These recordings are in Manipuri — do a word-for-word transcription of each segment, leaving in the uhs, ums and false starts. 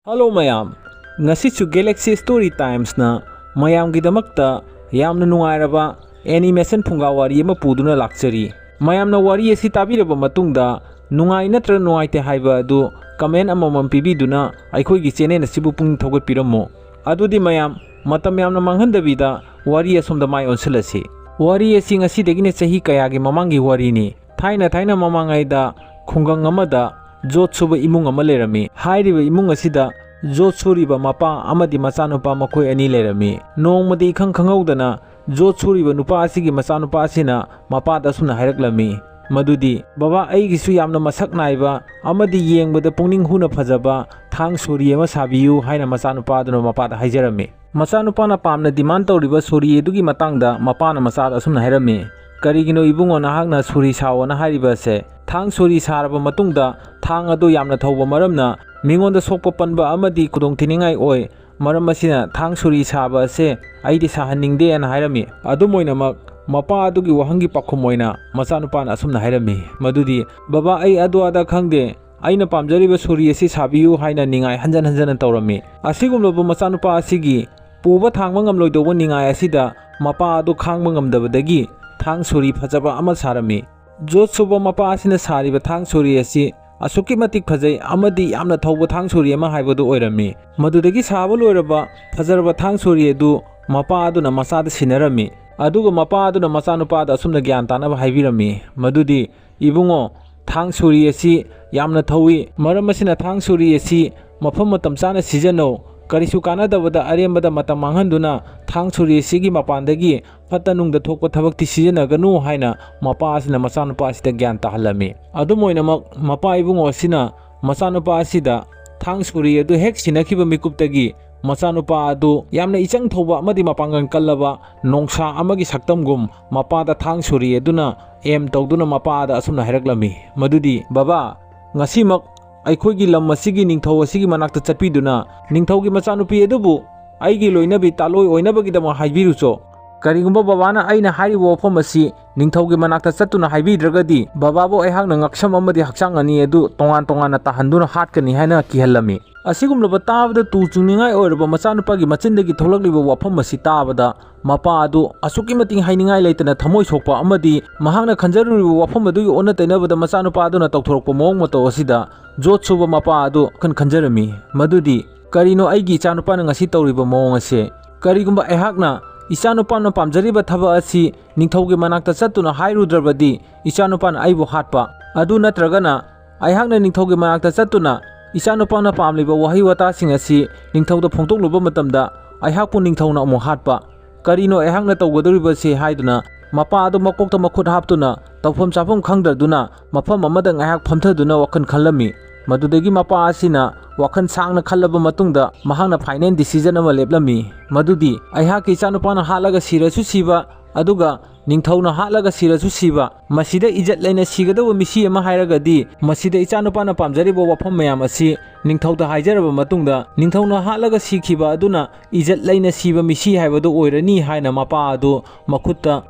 Hello ꯃꯌꯥꯝ, ꯉꯁꯤꯁꯨ Galaxy Story Timesꯅ ꯃꯌꯥꯝꯒꯤꯗꯃꯛꯇ ꯌꯥꯝꯅ ꯅꯨꯡꯉꯥꯏꯔꯕ animation ꯐꯨꯡꯒꯥ ꯋꯥꯔꯤ ꯑꯃ ꯄꯨꯗꯨꯅ ꯂꯥꯛꯆꯔꯤ꯫ ꯃꯌꯥꯝꯅ ꯋꯥꯔꯤ ꯑꯁꯤ ꯇꯥꯕꯤꯔꯕ ꯃꯇꯨꯡꯗ ꯅꯨꯡꯉꯥꯏ ꯅꯠꯇ꯭ꯔꯒ ꯅꯨꯡꯉꯥꯏꯇꯦ ꯍꯥꯏꯕ ꯑꯗꯨ comment ꯑꯃꯃꯝ ꯄꯤꯕꯤꯗꯨꯅ ꯑꯩꯈꯣꯏꯒꯤ channel ꯑꯁꯤꯕꯨ ꯄꯨꯛꯅꯤꯡ ꯊꯧꯒꯠꯄꯤꯔꯝꯃꯨ꯫ ꯑꯗꯨꯗꯤ ꯃꯌꯥꯝ, ꯃꯇꯝ ꯌꯥꯝꯅ ꯃꯥꯡꯍꯟꯗꯕꯤꯗ ꯋꯥꯔꯤ ꯑꯁꯣꯝꯗ ꯃꯥꯏ ꯑꯣꯟꯁꯤꯜꯂꯁꯤ꯫ ꯋꯥꯔꯤ ꯑꯁꯤ ꯉꯁꯤꯗꯒꯤꯅ ꯆꯍꯤ ꯀꯌꯥꯒꯤ ꯃꯃꯥꯡꯒꯤ ꯋꯥꯔꯤꯅꯤ꯫ ꯊꯥꯏꯅ ꯊꯥꯏꯅ ꯃꯃꯥꯡꯉꯩꯗ ꯈꯨꯡꯒꯪ ꯑꯃꯗ ꯖꯣꯠ ꯁꯨꯕ ꯏꯃꯨꯡ ꯑꯃ ꯂꯩꯔꯝꯃꯤ꯫ ꯍꯥꯏꯔꯤꯕ ꯏꯃꯨꯡ ꯑꯁꯤꯗ ꯖꯣꯠ ꯁꯨꯔꯤꯕ ꯃꯄꯥ ꯑꯃꯗꯤ ꯃꯆꯥꯅꯨꯄꯥ ꯃꯈꯣꯏ ꯑꯅꯤ ꯂꯩꯔꯝꯃꯤ꯫ ꯅꯣꯡꯃꯗꯤ ꯏꯈꯪ ꯈꯪꯍꯧꯗꯅ ꯖꯣꯠ ꯁꯨꯔꯤꯕ ꯅꯨꯄꯥ ꯑꯁꯤꯒꯤ ꯃꯆꯥꯅꯨꯄꯥ ꯑꯁꯤꯅ ꯃꯄꯥꯗ ꯑꯁꯨꯝꯅ ꯍꯥꯏꯔꯛꯂꯝꯃꯤ, ꯃꯗꯨꯗꯤ, "ꯕꯕꯥ, ꯑꯩꯒꯤꯁꯨ ꯌꯥꯝꯅ ꯃꯁꯛ ꯅꯥꯏꯕ ꯑꯃꯗꯤ ꯌꯦꯡꯕꯗ ꯄꯨꯛꯅꯤꯡ ꯍꯨꯅ ꯐꯖꯕ ꯊꯥꯡ ꯁꯣꯔꯤ ꯑꯃ ꯁꯥꯕꯤꯌꯨ" ꯍꯥꯏꯅ ꯃꯆꯥꯅꯨꯄꯥ ꯑꯗꯨꯅ ꯃꯄꯥꯗ ꯍꯥꯏꯖꯔꯝꯃꯤ꯫ ꯃꯆꯥꯅꯨꯄꯥꯅ ꯄꯥꯝꯅ demand ꯇꯧꯔꯤꯕ ꯁꯣꯔꯤ ꯑꯗꯨꯒꯤ ꯃꯇꯥꯡꯗ ꯃꯄꯥꯅ ꯃꯆꯥꯗ ꯑꯁꯨꯝꯅ ꯍꯥꯏꯔꯝꯃꯤ, "ꯀꯔꯤꯒꯤꯅꯣ ꯏꯕꯨꯡꯉꯣ ꯅꯍꯥꯛꯅ ꯁꯣꯔꯤ ꯁꯥꯎꯑꯣꯅ ꯍꯥꯏꯔꯤꯕ ꯑꯁꯦ? ꯊꯥꯡ ꯁꯣꯔꯤ ꯁꯥꯔꯕ ꯃꯇꯨꯡꯗ ꯊꯥꯡ ꯑꯗꯨ ꯌꯥꯝꯅ ꯊꯧꯕ ꯃꯔꯝꯅ ꯃꯤꯉꯣꯟꯗ ꯁꯣꯛꯄ ꯄꯟꯕ ꯑꯃꯗꯤ ꯈꯨꯗꯣꯡꯊꯤꯅꯤꯡꯉꯥꯏ ꯑꯣꯏ꯫ ꯃꯔꯝ ꯑꯁꯤꯅ ꯊꯥꯡ ꯁꯣꯔꯤ ꯁꯥꯕ ꯑꯁꯦ ꯑꯩꯗꯤ ꯁꯥꯍꯟꯅꯤꯡꯗꯦꯅ" ꯍꯥꯏꯔꯝꯃꯤ꯫ ꯑꯗꯨꯝ ꯑꯣꯏꯅꯃꯛ, ꯃꯄꯥ ꯑꯗꯨꯒꯤ ꯋꯥꯍꯪꯒꯤ ꯄꯥꯎꯈꯨꯝ ꯑꯣꯏꯅ ꯃꯆꯥꯅꯨꯄꯥꯅ ꯑꯁꯨꯝꯅ ꯍꯥꯏꯔꯝꯃꯤ, ꯃꯗꯨꯗꯤ, "ꯕꯕꯥ, ꯑꯩ ꯑꯗꯨ ꯑꯗꯥ ꯈꯪꯗꯦ, ꯑꯩꯅ ꯄꯥꯝꯖꯔꯤꯕ ꯁꯣꯔꯤ ꯑꯁꯤ ꯁꯥꯕꯤꯌꯨ" ꯍꯥꯏꯅ ꯅꯤꯡꯉꯥꯏ ꯍꯟꯖꯟ ꯍꯟꯖꯟꯅ ꯇꯧꯔꯝꯃꯤ꯫ ꯑꯁꯤꯒꯨꯝꯂꯕ ꯃꯆꯥꯅꯨꯄꯥ ꯑꯁꯤꯒꯤ ꯄꯨꯕ ꯊꯥꯡꯕ ꯉꯝꯂꯣꯏꯗꯧꯕ ꯅꯤꯡꯉꯥꯏ ꯑꯁꯤꯗ ꯃꯄꯥ ꯑꯗꯨ ꯈꯥꯡꯕ ꯉꯝꯗꯕꯗꯒꯤ ꯊꯥꯡ ꯁꯣꯔꯤ ꯐꯖꯕ ꯑꯃ ꯁꯥꯔꯝꯃꯤ꯫ ꯖꯣꯠ ꯁꯨꯕ ꯃꯄꯥ ꯑꯁꯤꯅ ꯁꯥꯔꯤꯕ ꯊꯥꯡ ꯁꯣꯔꯤ ꯑꯁꯤ ꯑꯁꯨꯛꯀꯤ ꯃꯇꯤꯛ ꯐꯖꯩ ꯑꯃꯗꯤ ꯌꯥꯝꯅ ꯊꯧꯕ ꯊꯥꯡ ꯁꯣꯔꯤ ꯑꯃ ꯍꯥꯏꯕꯗꯨ ꯑꯣꯏꯔꯝꯃꯤ꯫ ꯃꯗꯨꯗꯒꯤ ꯁꯥꯕ ꯂꯣꯏꯔꯕ ꯐꯖꯔꯕ ꯊꯥꯡ ꯁꯣꯔꯤ ꯑꯗꯨ ꯃꯄꯥ ꯑꯗꯨꯅ ꯃꯆꯥꯗ ꯁꯤꯟꯅꯔꯝꯃꯤ꯫ ꯑꯗꯨꯒ ꯃꯄꯥ ꯑꯗꯨꯅ ꯃꯆꯥꯅꯨꯄꯥꯗ ꯑꯁꯨꯝꯅ ꯒ꯭ꯌꯥꯟ ꯇꯥꯅꯕ ꯍꯥꯏꯕꯤꯔꯝꯃꯤ, ꯃꯗꯨꯗꯤ, "ꯏꯕꯨꯡꯉꯣ, ꯊꯥꯡ ꯁꯣꯔꯤ ꯑꯁꯤ ꯌꯥꯝꯅ ꯊꯧꯏ꯫ ꯃꯔꯝ ꯑꯁꯤꯅ ꯊꯥꯡ ꯁꯣꯔꯤ ꯑꯁꯤ ꯃꯐꯝ ꯃꯇꯝ ꯆꯥꯅ ꯁꯤꯖꯤꯟꯅꯧ꯫ ꯀꯔꯤꯁꯨ ꯀꯥꯟꯅꯗꯕꯗ ꯑꯔꯦꯝꯕꯗ ꯃꯇꯝ ꯃꯥꯡꯍꯟꯗꯨꯅ ꯊꯥꯡ ꯁꯣꯔꯤ ꯑꯁꯤꯒꯤ ꯃꯄꯥꯟꯗꯒꯤ ꯐꯠꯇ ꯅꯨꯡꯗ ꯊꯣꯛꯄ ꯊꯕꯛꯇꯤ ꯁꯤꯖꯤꯟꯅꯒꯅꯨ" ꯍꯥꯏꯅ ꯃꯄꯥ ꯑꯁꯤꯅ ꯃꯆꯥꯅꯨꯄꯥ ꯑꯁꯤꯗ ꯒ꯭ꯌꯥꯟ ꯇꯥꯍꯜꯂꯝꯃꯤ꯫ ꯑꯗꯨꯝ ꯑꯣꯏꯅꯃꯛ, ꯃꯄꯥ ꯏꯕꯨꯡꯉꯣ ꯑꯁꯤꯅ ꯃꯆꯥꯅꯨꯄꯥ ꯑꯁꯤꯗ ꯊꯥꯡ ꯁꯣꯔꯤ ꯑꯗꯨ ꯍꯦꯛ ꯁꯤꯟꯅꯈꯤꯕ ꯃꯤꯀꯨꯞꯇꯒꯤ ꯃꯆꯥꯅꯨꯄꯥ ꯑꯗꯨ ꯌꯥꯝꯅ ꯏꯆꯪ ꯊꯧꯕ ꯑꯃꯗꯤ ꯃꯄꯥꯡꯒꯜ ꯀꯜꯂꯕ ꯅꯣꯡꯁꯥ ꯑꯃꯒꯤ ꯁꯛꯇꯝꯒꯨꯝ ꯃꯄꯥꯗ ꯊꯥꯡ ꯁꯣꯔꯤ ꯑꯗꯨꯅ aim ꯇꯧꯗꯨꯅ ꯃꯄꯥꯗ ꯑꯁꯨꯝꯅ ꯍꯥꯏꯔꯛꯂꯝꯃꯤ, ꯃꯗꯨꯗꯤ, "ꯕꯕꯥ, ꯉꯁꯤꯃꯛ ꯑꯩꯈꯣꯏꯒꯤ ꯂꯝ ꯑꯁꯤꯒꯤ ꯅꯤꯡꯊꯧ ꯑꯁꯤꯒꯤ ꯃꯅꯥꯛꯇ ꯆꯠꯄꯤꯗꯨꯅ ꯅꯤꯡꯊꯧꯒꯤ ꯃꯆꯥꯅꯨꯄꯤ ꯑꯗꯨꯕꯨ ꯑꯩꯒꯤ ꯂꯣꯏꯅꯕꯤ ꯇꯥꯂꯣꯏ ꯑꯣꯏꯅꯕꯒꯤꯗꯃꯛ ꯍꯥꯏꯕꯤꯔꯨꯆꯣ꯫ "ꯀꯔꯤꯒꯨꯝꯕ ꯕꯕꯥꯅ ꯑꯩꯅ ꯍꯥꯏꯔꯤꯕ ꯋꯥꯐꯝ ꯑꯁꯤ ꯅꯤꯡꯊꯧꯒꯤ ꯃꯅꯥꯛꯇ ꯆꯠꯇꯨꯅ ꯍꯥꯏꯕꯤꯗ꯭ꯔꯒꯗꯤ, ꯕꯕꯥꯕꯨ ꯑꯩꯍꯥꯛꯅ ꯉꯛꯁꯝ ꯑꯃꯗꯤ ꯍꯛꯆꯥꯡ ꯑꯅꯤ ꯑꯗꯨ ꯇꯣꯉꯥꯟ ꯇꯣꯉꯥꯟꯅ ꯇꯥꯍꯟꯗꯨꯅ ꯍꯥꯠꯀꯅꯤ" ꯍꯥꯏꯅ ꯀꯤꯍꯜꯂꯝꯃꯤ꯫ ꯑꯁꯤꯒꯨꯝꯂꯕ ꯇꯥꯕꯗ ꯇꯨ ꯆꯨꯡꯅꯤꯡꯉꯥꯏ ꯑꯣꯏꯔꯕ ꯃꯆꯥꯅꯨꯄꯥꯒꯤ ꯃꯆꯤꯟꯗꯒꯤ ꯊꯣꯛꯂꯛꯂꯤꯕ ꯋꯥꯐꯝ ꯑꯁꯤ ꯇꯥꯕꯗ, ꯃꯄꯥ ꯑꯗꯨ ꯑꯁꯨꯛꯀꯤ ꯃꯇꯤꯛ ꯍꯥꯏꯅꯤꯡꯉꯥꯏ ꯂꯩꯇꯅ ꯊꯃꯣꯏ ꯁꯣꯛꯄ ꯑꯃꯗꯤ ꯃꯍꯥꯛꯅ ꯈꯟꯖꯔꯨꯔꯤꯕ ꯋꯥꯐꯝ ꯑꯗꯨꯒꯤ ꯑꯣꯟꯅ ꯇꯩꯅꯕꯗ ꯃꯆꯥꯅꯨꯄꯥ ꯑꯗꯨꯅ ꯇꯧꯊꯣꯔꯛꯄ ꯃꯑꯣꯡ ꯃꯇꯧ ꯑꯁꯤꯗ ꯖꯣꯠ ꯁꯨꯕ ꯃꯄꯥ ꯑꯗꯨ ꯋꯥꯈꯜ ꯈꯟꯖꯔꯝꯃꯤ꯫ ꯃꯗꯨꯗꯤ, "ꯀꯔꯤꯅꯣ ꯑꯩꯒꯤ ꯏꯆꯥꯅꯨꯄꯥꯅ ꯉꯁꯤ ꯇꯧꯔꯤꯕ ꯃꯑꯣꯡ ꯑꯁꯦ? ꯀꯔꯤꯒꯨꯝꯕ ꯑꯩꯍꯥꯛꯅ ꯏꯆꯥꯅꯨꯄꯥꯅ ꯄꯥꯝꯖꯔꯤꯕ ꯊꯕꯛ ꯑꯁꯤ ꯅꯤꯡꯊꯧꯒꯤ ꯃꯅꯥꯛꯇ ꯆꯠꯇꯨꯅ ꯍꯥꯏꯔꯨꯗ꯭ꯔꯕꯗꯤ, ꯏꯆꯥꯅꯨꯄꯥꯅ ꯑꯩꯕꯨ ꯍꯥꯠꯄ, ꯑꯗꯨ ꯅꯠꯇ꯭ꯔꯒꯅ ꯑꯩꯍꯥꯛꯅ ꯅꯤꯡꯊꯧꯒꯤ ꯃꯅꯥꯛꯇ ꯆꯠꯇꯨꯅ ꯏꯆꯥꯅꯨꯄꯥꯅ ꯄꯥꯝꯂꯤꯕ ꯋꯥꯍꯩ ꯋꯥꯇꯥꯁꯤꯡ ꯑꯁꯤ ꯅꯤꯡꯊꯧꯗ ꯐꯣꯡꯗꯣꯛꯂꯨꯕ ꯃꯇꯝꯗ, ꯑꯩꯍꯥꯛꯄꯨ ꯅꯤꯡꯊꯧꯅ ꯑꯃꯨꯛ ꯍꯥꯠꯄ꯫ ꯀꯔꯤꯅꯣ ꯑꯩꯍꯥꯛꯅ ꯇꯧꯒꯗꯧꯔꯤꯕꯁꯤ?" ꯍꯥꯏꯗꯨꯅ ꯃꯄꯥ ꯑꯗꯨ ꯃꯀꯣꯛꯇ ꯃꯈꯨꯠ ꯍꯥꯞꯇꯨꯅ ꯇꯧꯐꯝ ꯆꯥꯐꯝ ꯈꯪꯗꯗꯨꯅ ꯃꯐꯝ ꯑꯃꯗ ꯉꯥꯏꯍꯥꯛ ꯐꯝꯊꯗꯨꯅ ꯋꯥꯈꯜ ꯈꯜꯂꯝꯃꯤ꯫ ꯃꯗꯨꯗꯒꯤ ꯃꯄꯥ ꯑꯁꯤꯅ ꯋꯥꯈꯜ ꯁꯥꯡꯅ ꯈꯜꯂꯕ ꯃꯇꯨꯡꯗ ꯃꯍꯥꯛꯅ final decision ꯑꯃ ꯂꯦꯞꯂꯝꯃꯤ, ꯃꯗꯨꯗꯤ, "ꯑꯩꯍꯥꯛꯀꯤ ꯏꯆꯥꯅꯨꯄꯥꯅ ꯍꯥꯠꯂꯒ ꯁꯤꯔꯁꯨ ꯁꯤꯕ, ꯑꯗꯨꯒ ꯅꯤꯡꯊꯧꯅ ꯍꯥꯠꯂꯒ ꯁꯤꯔꯁꯨ ꯁꯤꯕ, ꯃꯁꯤꯗ ꯏꯖꯠ ꯂꯩꯅ ꯁꯤꯒꯗꯧꯕ ꯃꯤꯁꯤ ꯑꯃ ꯍꯥꯏꯔꯒꯗꯤ, ꯃꯁꯤꯗ ꯏꯆꯥꯅꯨꯄꯥꯅ ꯄꯥꯝꯖꯔꯤꯕ ꯋꯥꯐꯝ ꯃꯌꯥꯝ ꯑꯁꯤ ꯅꯤꯡꯊꯧꯗ ꯍꯥꯏꯖꯔꯕ ꯃꯇꯨꯡꯗ, ꯅꯤꯡꯊꯧꯅ ꯍꯥꯠꯂꯒ ꯁꯤꯈꯤꯕ ꯑꯗꯨꯅ ꯏꯖꯠ ꯂꯩꯅ ꯁꯤꯕ ꯃꯤꯁꯤ ꯍꯥꯏꯕꯗꯨ ꯑꯣꯏꯔꯅꯤ" ꯍꯥꯏꯅ ꯃꯄꯥ ꯑꯗꯨ ꯃꯈꯨꯠꯇ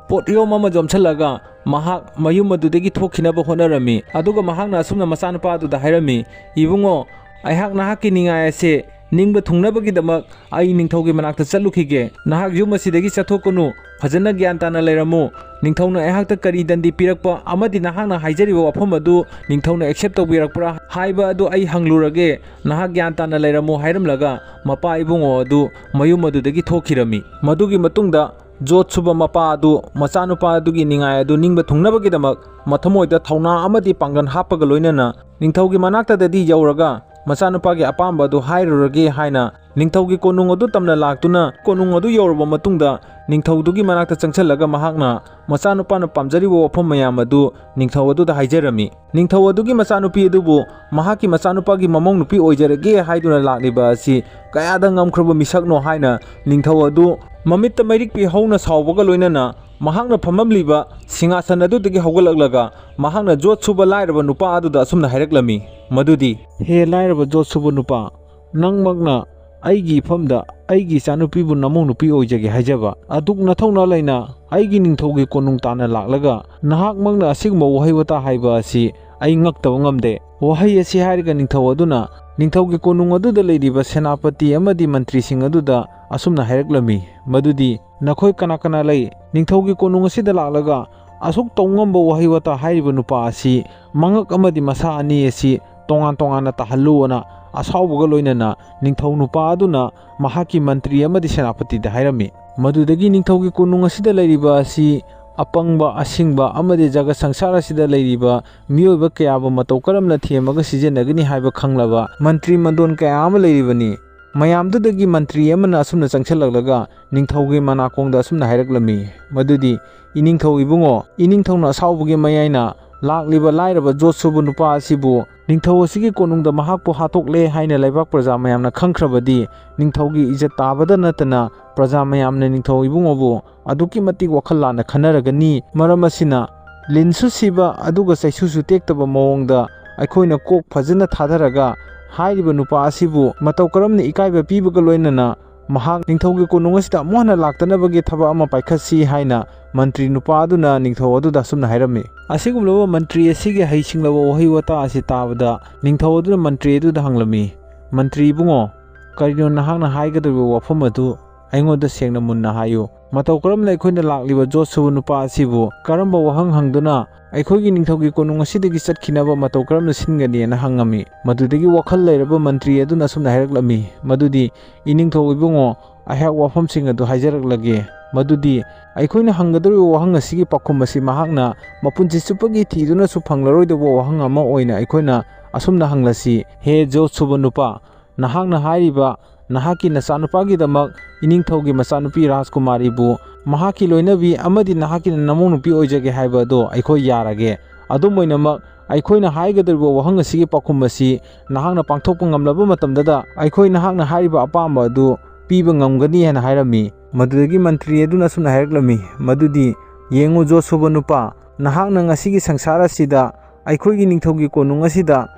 ꯄꯣꯠꯌꯣꯝ ꯑꯃ ꯌꯣꯝꯁꯤꯜꯂꯒ ꯃꯍꯥꯛ ꯃꯌꯨꯝ ꯑꯗꯨꯗꯒꯤ ꯊꯣꯛꯈꯤꯅꯕ ꯍꯣꯠꯅꯔꯝꯃꯤ꯫ ꯑꯗꯨꯒ ꯃꯍꯥꯛꯅ ꯑꯁꯨꯝꯅ ꯃꯆꯥꯅꯨꯄꯥ ꯑꯗꯨꯗ ꯍꯥꯏꯔꯝꯃꯤ, "ꯏꯕꯨꯡꯉꯣ, ꯑꯩꯍꯥꯛ ꯅꯍꯥꯛꯀꯤ ꯅꯤꯡꯉꯥꯏ ꯑꯁꯦ ꯅꯤꯡꯕ ꯊꯨꯡꯅꯕꯒꯤꯗꯃꯛ ꯑꯩ ꯅꯤꯡꯊꯧꯒꯤ ꯃꯅꯥꯛꯇ ꯆꯠꯂꯨꯈꯤꯒꯦ꯫ ꯅꯍꯥꯛ ꯌꯨꯝ ꯑꯁꯤꯗꯒꯤ ꯆꯠꯊꯣꯛꯀꯅꯨ, ꯐꯖꯅ ꯒ꯭ꯌꯥꯟ ꯇꯥꯅ ꯂꯩꯔꯝꯃꯨ꯫ ꯅꯤꯡꯊꯧꯅ ꯑꯩꯍꯥꯛꯇ ꯀꯔꯤ ꯗꯟꯗꯤ ꯄꯤꯔꯛꯄ ꯑꯃꯗꯤ ꯅꯍꯥꯛꯅ ꯍꯥꯏꯖꯔꯤꯕ ꯋꯥꯐꯝ ꯑꯗꯨ ꯅꯤꯡꯊꯧꯅ accept ꯇꯧꯕꯤꯔꯛꯄ꯭ꯔꯥ ꯍꯥꯏꯕ ꯑꯗꯨ ꯑꯩ ꯍꯪꯂꯨꯔꯒꯦ꯫ ꯅꯍꯥꯛ ꯒ꯭ꯌꯥꯟ ꯇꯥꯅ ꯂꯩꯔꯝꯃꯨ" ꯍꯥꯏꯔꯝꯂꯒ ꯃꯄꯥ ꯏꯕꯨꯡꯉꯣ ꯑꯗꯨ ꯃꯌꯨꯝ ꯑꯗꯨꯗꯒꯤ ꯊꯣꯛꯈꯤꯔꯝꯃꯤ꯫ ꯃꯗꯨꯒꯤ ꯃꯇꯨꯡꯗ ꯖꯣꯠ ꯁꯨꯕ ꯃꯄꯥ ꯑꯗꯨ ꯃꯆꯥꯅꯨꯄꯥ ꯑꯗꯨꯒꯤ ꯅꯤꯡꯉꯥꯏ ꯑꯗꯨ ꯅꯤꯡꯕ ꯊꯨꯡꯅꯕꯒꯤꯗꯃꯛ ꯃꯊꯃꯣꯏꯗ ꯊꯧꯅꯥ ꯑꯃꯗꯤ ꯄꯥꯡꯒꯜ ꯍꯥꯞꯄꯒ ꯂꯣꯏꯅꯅ ꯅꯤꯡꯊꯧꯒꯤ ꯃꯅꯥꯛꯇꯗꯗꯤ ꯌꯧꯔꯒ ꯃꯆꯥꯅꯨꯄꯥꯒꯤ ꯑꯄꯥꯝꯕ ꯑꯗꯨ ꯍꯥꯏꯔꯨꯔꯒꯦ ꯍꯥꯏꯅ ꯅꯤꯡꯊꯧꯒꯤ ꯀꯣꯅꯨꯡ ꯑꯗꯨ ꯇꯝꯅ ꯂꯥꯛꯇꯨꯅ, ꯀꯣꯅꯨꯡ ꯑꯗꯨ ꯌꯧꯔꯕ ꯃꯇꯨꯡꯗ ꯅꯤꯡꯊꯧꯗꯨꯒꯤ ꯃꯅꯥꯛꯇ ꯆꯪꯁꯤꯜꯂꯒ ꯃꯍꯥꯛꯅ ꯃꯆꯥꯅꯨꯄꯥꯅ ꯄꯥꯝꯖꯔꯤꯕ ꯋꯥꯐꯝ ꯃꯌꯥꯝ ꯑꯗꯨ ꯅꯤꯡꯊꯧ ꯑꯗꯨꯗ ꯍꯥꯏꯖꯔꯝꯃꯤ꯫ ꯅꯤꯡꯊꯧ ꯑꯗꯨꯒꯤ ꯃꯆꯥꯅꯨꯄꯤ ꯑꯗꯨꯕꯨ ꯃꯍꯥꯛꯀꯤ ꯃꯆꯥꯅꯨꯄꯥꯒꯤ ꯃꯃꯧ ꯅꯨꯄꯤ ꯑꯣꯏꯖꯔꯒꯦ ꯍꯥꯏꯗꯨꯅ ꯂꯥꯛꯂꯤꯕ ꯑꯁꯤ ꯀꯌꯥꯗ ꯉꯝꯈ꯭ꯔꯕ ꯃꯤꯁꯛꯅꯣ ꯍꯥꯏꯅ ꯅꯤꯡꯊꯧ ꯑꯗꯨ ꯃꯃꯤꯠꯇ ꯃꯩꯔꯤꯛ ꯄꯤꯍꯧꯅ ꯁꯥꯎꯕꯒ ꯂꯣꯏꯅꯅ ꯃꯍꯥꯛꯅ ꯐꯝꯂꯝꯂꯤꯕ ꯁꯤꯡꯍꯥꯁꯟ ꯑꯗꯨꯗꯒꯤ ꯍꯧꯒꯠꯂꯛꯂꯒ ꯃꯍꯥꯛꯅ ꯖꯣꯠ ꯁꯨꯕ ꯂꯥꯏꯔꯕ ꯅꯨꯄꯥ ꯑꯗꯨꯗ ꯑꯁꯨꯝꯅ ꯍꯥꯏꯔꯛꯂꯝꯃꯤ, ꯃꯗꯨꯗꯤ, "ꯍꯦ ꯂꯥꯏꯔꯕ ꯖꯣꯠ ꯁꯨꯕ ꯅꯨꯄꯥ, ꯅꯪꯃꯛꯅ ꯑꯩꯒꯤ ꯏꯐꯝꯗ ꯑꯩꯒꯤ ꯏꯆꯥꯅꯨꯄꯤꯕꯨ ꯅꯃꯧ ꯅꯨꯄꯤ ꯑꯣꯏꯖꯒꯦ ꯍꯥꯏꯖꯕ꯫ ꯑꯗꯨꯛ ꯅꯊꯧꯅꯥ ꯂꯩꯅ ꯑꯩꯒꯤ ꯅꯤꯡꯊꯧꯒꯤ ꯀꯣꯅꯨꯡ ꯇꯥꯟꯅ ꯂꯥꯛꯂꯒ ꯅꯍꯥꯛꯃꯛꯅ ꯑꯁꯤꯒꯨꯝꯕ ꯋꯥꯍꯩ ꯋꯥꯇꯥ ꯍꯥꯏꯕ ꯑꯁꯤ ꯑꯩ ꯉꯛꯇꯕ ꯉꯝꯗꯦ꯫ ꯋꯥꯍꯩ ꯑꯁꯤ ꯍꯥꯏꯔꯒ ꯅꯤꯡꯊꯧ ꯑꯗꯨꯅ ꯅꯤꯡꯊꯧꯒꯤ ꯀꯣꯅꯨꯡ ꯑꯗꯨꯗ ꯂꯩꯔꯤꯕ ꯁꯦꯅꯥꯄꯇꯤ ꯑꯃꯗꯤ ꯃꯟꯇ꯭ꯔꯤꯁꯤꯡ ꯑꯗꯨꯗ ꯑꯁꯨꯝꯅ ꯍꯥꯏꯔꯛꯂꯝꯃꯤ, ꯃꯗꯨꯗꯤ, "ꯅꯈꯣꯏ ꯀꯅꯥ ꯀꯅꯥ ꯂꯩ? ꯅꯤꯡꯊꯧꯒꯤ ꯀꯣꯅꯨꯡ ꯑꯁꯤꯗ ꯂꯥꯛꯂꯒ ꯑꯁꯨꯛ ꯇꯧꯉꯝꯕ ꯋꯥꯍꯩ ꯋꯥꯇꯥ ꯍꯥꯏꯔꯤꯕ ꯅꯨꯄꯥ ꯑꯁꯤ ꯃꯉꯛ ꯑꯃꯗꯤ ꯃꯁꯥ ꯑꯅꯤ ꯑꯁꯤ ꯇꯣꯉꯥꯟ ꯇꯣꯉꯥꯟꯅ ꯇꯥꯍꯜꯂꯨ" ꯑꯅ ꯑꯁꯥꯎꯕꯒ ꯂꯣꯏꯅꯅ ꯅꯤꯡꯊꯧ ꯅꯨꯄꯥ ꯑꯗꯨꯅ ꯃꯍꯥꯛꯀꯤ ꯃꯟꯇ꯭ꯔꯤ ꯑꯃꯗꯤ ꯁꯦꯅꯥꯄꯇꯤꯗ ꯍꯥꯏꯔꯝꯃꯤ꯫ ꯃꯗꯨꯗꯒꯤ ꯅꯤꯡꯊꯧꯒꯤ ꯀꯣꯅꯨꯡ ꯑꯁꯤꯗ ꯂꯩꯔꯤꯕ ꯑꯁꯤ ꯑꯄꯪꯕ, ꯑꯁꯤꯡꯕ ꯑꯃꯗꯤ ꯖꯒꯠ ꯁꯪꯁꯥꯔ ꯑꯁꯤꯗ ꯂꯩꯔꯤꯕ ꯃꯤꯑꯣꯏꯕ ꯀꯌꯥꯕꯨ ꯃꯇꯧ ꯀꯔꯝꯅ ꯊꯦꯝꯃꯒ ꯁꯤꯖꯤꯟꯅꯒꯅꯤ ꯍꯥꯏꯕ ꯈꯪꯂꯕ ꯃꯟꯇ꯭ꯔꯤ ꯃꯟꯗꯣꯟ ꯀꯌꯥ ꯑꯃ ꯂꯩꯔꯤꯕꯅꯤ꯫ ꯃꯌꯥꯝꯗꯨꯗꯒꯤ ꯃꯟꯇ꯭ꯔꯤ ꯑꯃꯅ ꯑꯁꯨꯝꯅ ꯆꯪꯁꯤꯜꯂꯛꯂꯒ ꯅꯤꯡꯊꯧꯒꯤ ꯃꯅꯥꯀꯣꯡꯗ ꯑꯁꯨꯝꯅ ꯍꯥꯏꯔꯛꯂꯝꯃꯤ, ꯃꯗꯨꯗꯤ, "ꯏꯅꯤꯡꯊꯧ ꯏꯕꯨꯡꯉꯣ, ꯏꯅꯤꯡꯊꯧꯅ ꯑꯁꯥꯎꯕꯒꯤ ꯃꯌꯥꯏꯅ ꯂꯥꯛꯂꯤꯕ ꯂꯥꯏꯔꯕ ꯖꯣꯠ ꯁꯨꯕ ꯅꯨꯄꯥ ꯑꯁꯤꯕꯨ, ꯅꯤꯡꯊꯧ ꯑꯁꯤꯒꯤ ꯀꯣꯅꯨꯡꯗ ꯃꯍꯥꯛꯄꯨ ꯍꯥꯠꯇꯣꯛꯂꯦ ꯍꯥꯏꯅ ꯂꯩꯕꯥꯛ ꯄ꯭ꯔꯖꯥ ꯃꯌꯥꯝꯅ ꯈꯪꯈ꯭ꯔꯕꯗꯤ, ꯅꯤꯡꯊꯧꯒꯤ ꯏꯖꯠ ꯇꯥꯕꯗ ꯅꯠꯇꯅ ꯄ꯭ꯔꯖꯥ ꯃꯌꯥꯝꯅ ꯅꯤꯡꯊꯧ ꯏꯕꯨꯡꯉꯣꯕꯨ ꯑꯗꯨꯛꯀꯤ ꯃꯇꯤꯛ ꯋꯥꯈꯜ ꯂꯥꯟꯅ ꯈꯟꯅꯔꯒꯅꯤ꯫ ꯃꯔꯝ ꯑꯁꯤꯅ, ꯂꯤꯟꯁꯨ ꯁꯤꯕ ꯑꯗꯨꯒ ꯆꯩꯁꯨꯁꯨ ꯇꯦꯛꯇꯕ ꯃꯑꯣꯡꯗ ꯑꯩꯈꯣꯏꯅ ꯀꯣꯛ ꯐꯖꯅ ꯊꯥꯗꯔꯒ ꯍꯥꯏꯔꯤꯕ ꯅꯨꯄꯥ ꯑꯁꯤꯕꯨ ꯃꯇꯧ ꯀꯔꯝꯅ ꯏꯀꯥꯏꯕ ꯄꯤꯕꯒ ꯂꯣꯏꯅꯅ ꯃꯍꯥꯛ ꯅꯤꯡꯊꯧꯒꯤ ꯀꯣꯅꯨꯡ ꯑꯁꯤꯗ ꯑꯃꯨꯛ ꯍꯟꯅ ꯂꯥꯛꯇꯅꯕꯒꯤ ꯊꯕꯛ ꯑꯃ ꯄꯥꯏꯈꯠꯁꯤ" ꯍꯥꯏꯅ ꯃꯟꯇ꯭ꯔꯤ ꯅꯨꯄꯥ ꯑꯗꯨꯅ ꯅꯤꯡꯊꯧ ꯑꯗꯨꯗ ꯑꯁꯨꯝꯅ ꯍꯥꯏꯔꯝꯃꯤ꯫ ꯑꯁꯤꯒꯨꯝꯂꯕ ꯃꯟꯇ꯭ꯔꯤ ꯑꯁꯤꯒꯤ ꯍꯩꯁꯤꯡꯂꯕ ꯋꯥꯍꯩ ꯋꯥꯇꯥ ꯑꯁꯤ ꯇꯥꯕꯗ ꯅꯤꯡꯊꯧ ꯑꯗꯨꯅ ꯃꯟꯇ꯭ꯔꯤ ꯑꯗꯨꯗ ꯍꯪꯂꯝꯃꯤ, "ꯃꯟꯇ꯭ꯔꯤ ꯏꯕꯨꯡꯉꯣ, ꯀꯔꯤꯅꯣ ꯅꯍꯥꯛꯅ ꯍꯥꯏꯒꯗꯧꯔꯤꯕ ꯋꯥꯐꯝ ꯑꯗꯨ ꯑꯩꯉꯣꯟꯗ ꯁꯦꯡꯅ ꯃꯨꯟꯅ ꯍꯥꯏꯌꯨ꯫ ꯃꯇꯧ ꯀꯔꯝꯅ ꯑꯩꯈꯣꯏꯅ ꯂꯥꯛꯂꯤꯕ ꯖꯣꯠ ꯁꯨꯕ ꯅꯨꯄꯥ ꯑꯁꯤꯕꯨ ꯀꯔꯝꯕ ꯋꯥꯍꯪ ꯍꯪꯗꯨꯅ ꯑꯩꯈꯣꯏꯒꯤ ꯅꯤꯡꯊꯧꯒꯤ ꯀꯣꯅꯨꯡ ꯑꯁꯤꯗꯒꯤ ꯆꯠꯈꯤꯅꯕ ꯃꯇꯧ ꯀꯔꯝꯅ ꯁꯤꯟꯒꯅꯤꯅ ꯍꯪꯉꯝꯃꯤ?" ꯃꯗꯨꯗꯒꯤ ꯋꯥꯈꯜ ꯂꯩꯔꯕ ꯃꯟꯇ꯭ꯔꯤ ꯑꯗꯨꯅ ꯑꯁꯨꯝꯅ ꯍꯥꯏꯔꯛꯂꯝꯃꯤ, ꯃꯗꯨꯗꯤ, "ꯏꯅꯤꯡꯊꯧ ꯏꯕꯨꯡꯉꯣ, ꯑꯩꯍꯥꯛ ꯋꯥꯐꯝꯁꯤꯡ ꯑꯗꯨ ꯍꯥꯏꯖꯔꯛꯂꯒꯦ꯫ ꯃꯗꯨꯗꯤ ꯑꯩꯈꯣꯏꯅ ꯍꯪꯒꯗꯧꯔꯤꯕ ꯋꯥꯍꯪ ꯑꯁꯤꯒꯤ ꯄꯥꯎꯈꯨꯝ ꯑꯁꯤ ꯃꯍꯥꯛꯅ ꯃꯄꯨꯟꯁꯤ ꯆꯨꯞꯄꯒꯤ ꯊꯤꯗꯨꯅꯁꯨ ꯐꯪꯂꯔꯣꯏꯗꯧꯕ ꯋꯥꯍꯪ ꯑꯃ ꯑꯣꯏꯅ ꯑꯩꯈꯣꯏꯅ ꯑꯁꯨꯝꯅ ꯍꯪꯂꯁꯤ, ꯍꯦ ꯖꯣꯠ ꯁꯨꯕ ꯅꯨꯄꯥ, ꯅꯍꯥꯛꯅ ꯍꯥꯏꯔꯤꯕ ꯅꯍꯥꯛꯀꯤ ꯅꯆꯥꯅꯨꯄꯥꯒꯤꯗꯃꯛ ꯏꯅꯤꯡꯊꯧꯒꯤ ꯃꯆꯥꯅꯨꯄꯤ ꯔꯥꯖꯀꯨꯃꯥꯔꯤꯕꯨ ꯃꯍꯥꯛꯀꯤ ꯂꯣꯏꯅꯕꯤ ꯑꯃꯗꯤ ꯅꯍꯥꯛꯀꯤ ꯅꯃꯧ ꯅꯨꯄꯤ ꯑꯣꯏꯖꯒꯦ ꯍꯥꯏꯕ ꯑꯗꯣ ꯑꯩꯈꯣꯏ ꯌꯥꯔꯒꯦ꯫ ꯑꯗꯨꯝ ꯑꯣꯏꯅꯃꯛ, ꯑꯩꯈꯣꯏꯅ ꯍꯥꯏꯒꯗꯧꯔꯤꯕ ꯋꯥꯍꯪ ꯑꯁꯤꯒꯤ ꯄꯥꯎꯈꯨꯝ ꯑꯁꯤ ꯅꯍꯥꯛꯅ ꯄꯥꯡꯊꯣꯛꯄ ꯉꯝꯂꯕ ꯃꯇꯝꯗꯗ ꯑꯩꯈꯣꯏ ꯅꯍꯥꯛꯅ ꯍꯥꯏꯔꯤꯕ ꯑꯄꯥꯝꯕ ꯑꯗꯨ ꯄꯤꯕ ꯉꯝꯒꯅꯤ" ꯍꯥꯏꯅ ꯍꯥꯏꯔꯝꯃꯤ꯫ ꯃꯗꯨꯗꯒꯤ ꯃꯟꯇ꯭ꯔꯤ ꯑꯗꯨꯅ ꯑꯁꯨꯝꯅ ꯍꯥꯏꯔꯛꯂꯝꯃꯤ, ꯃꯗꯨꯗꯤ, "ꯌꯦꯡꯉꯨ ꯖꯣꯠ ꯁꯨꯕ ꯅꯨꯄꯥ, ꯅꯍꯥꯛꯅ ꯉꯁꯤꯒꯤ ꯁꯪꯁꯥꯔ ꯑꯁꯤꯗ, ꯑꯩꯈꯣꯏꯒꯤ ꯅꯤꯡꯊꯧꯒꯤ ꯀꯣꯅꯨꯡ ꯑꯁꯤꯗ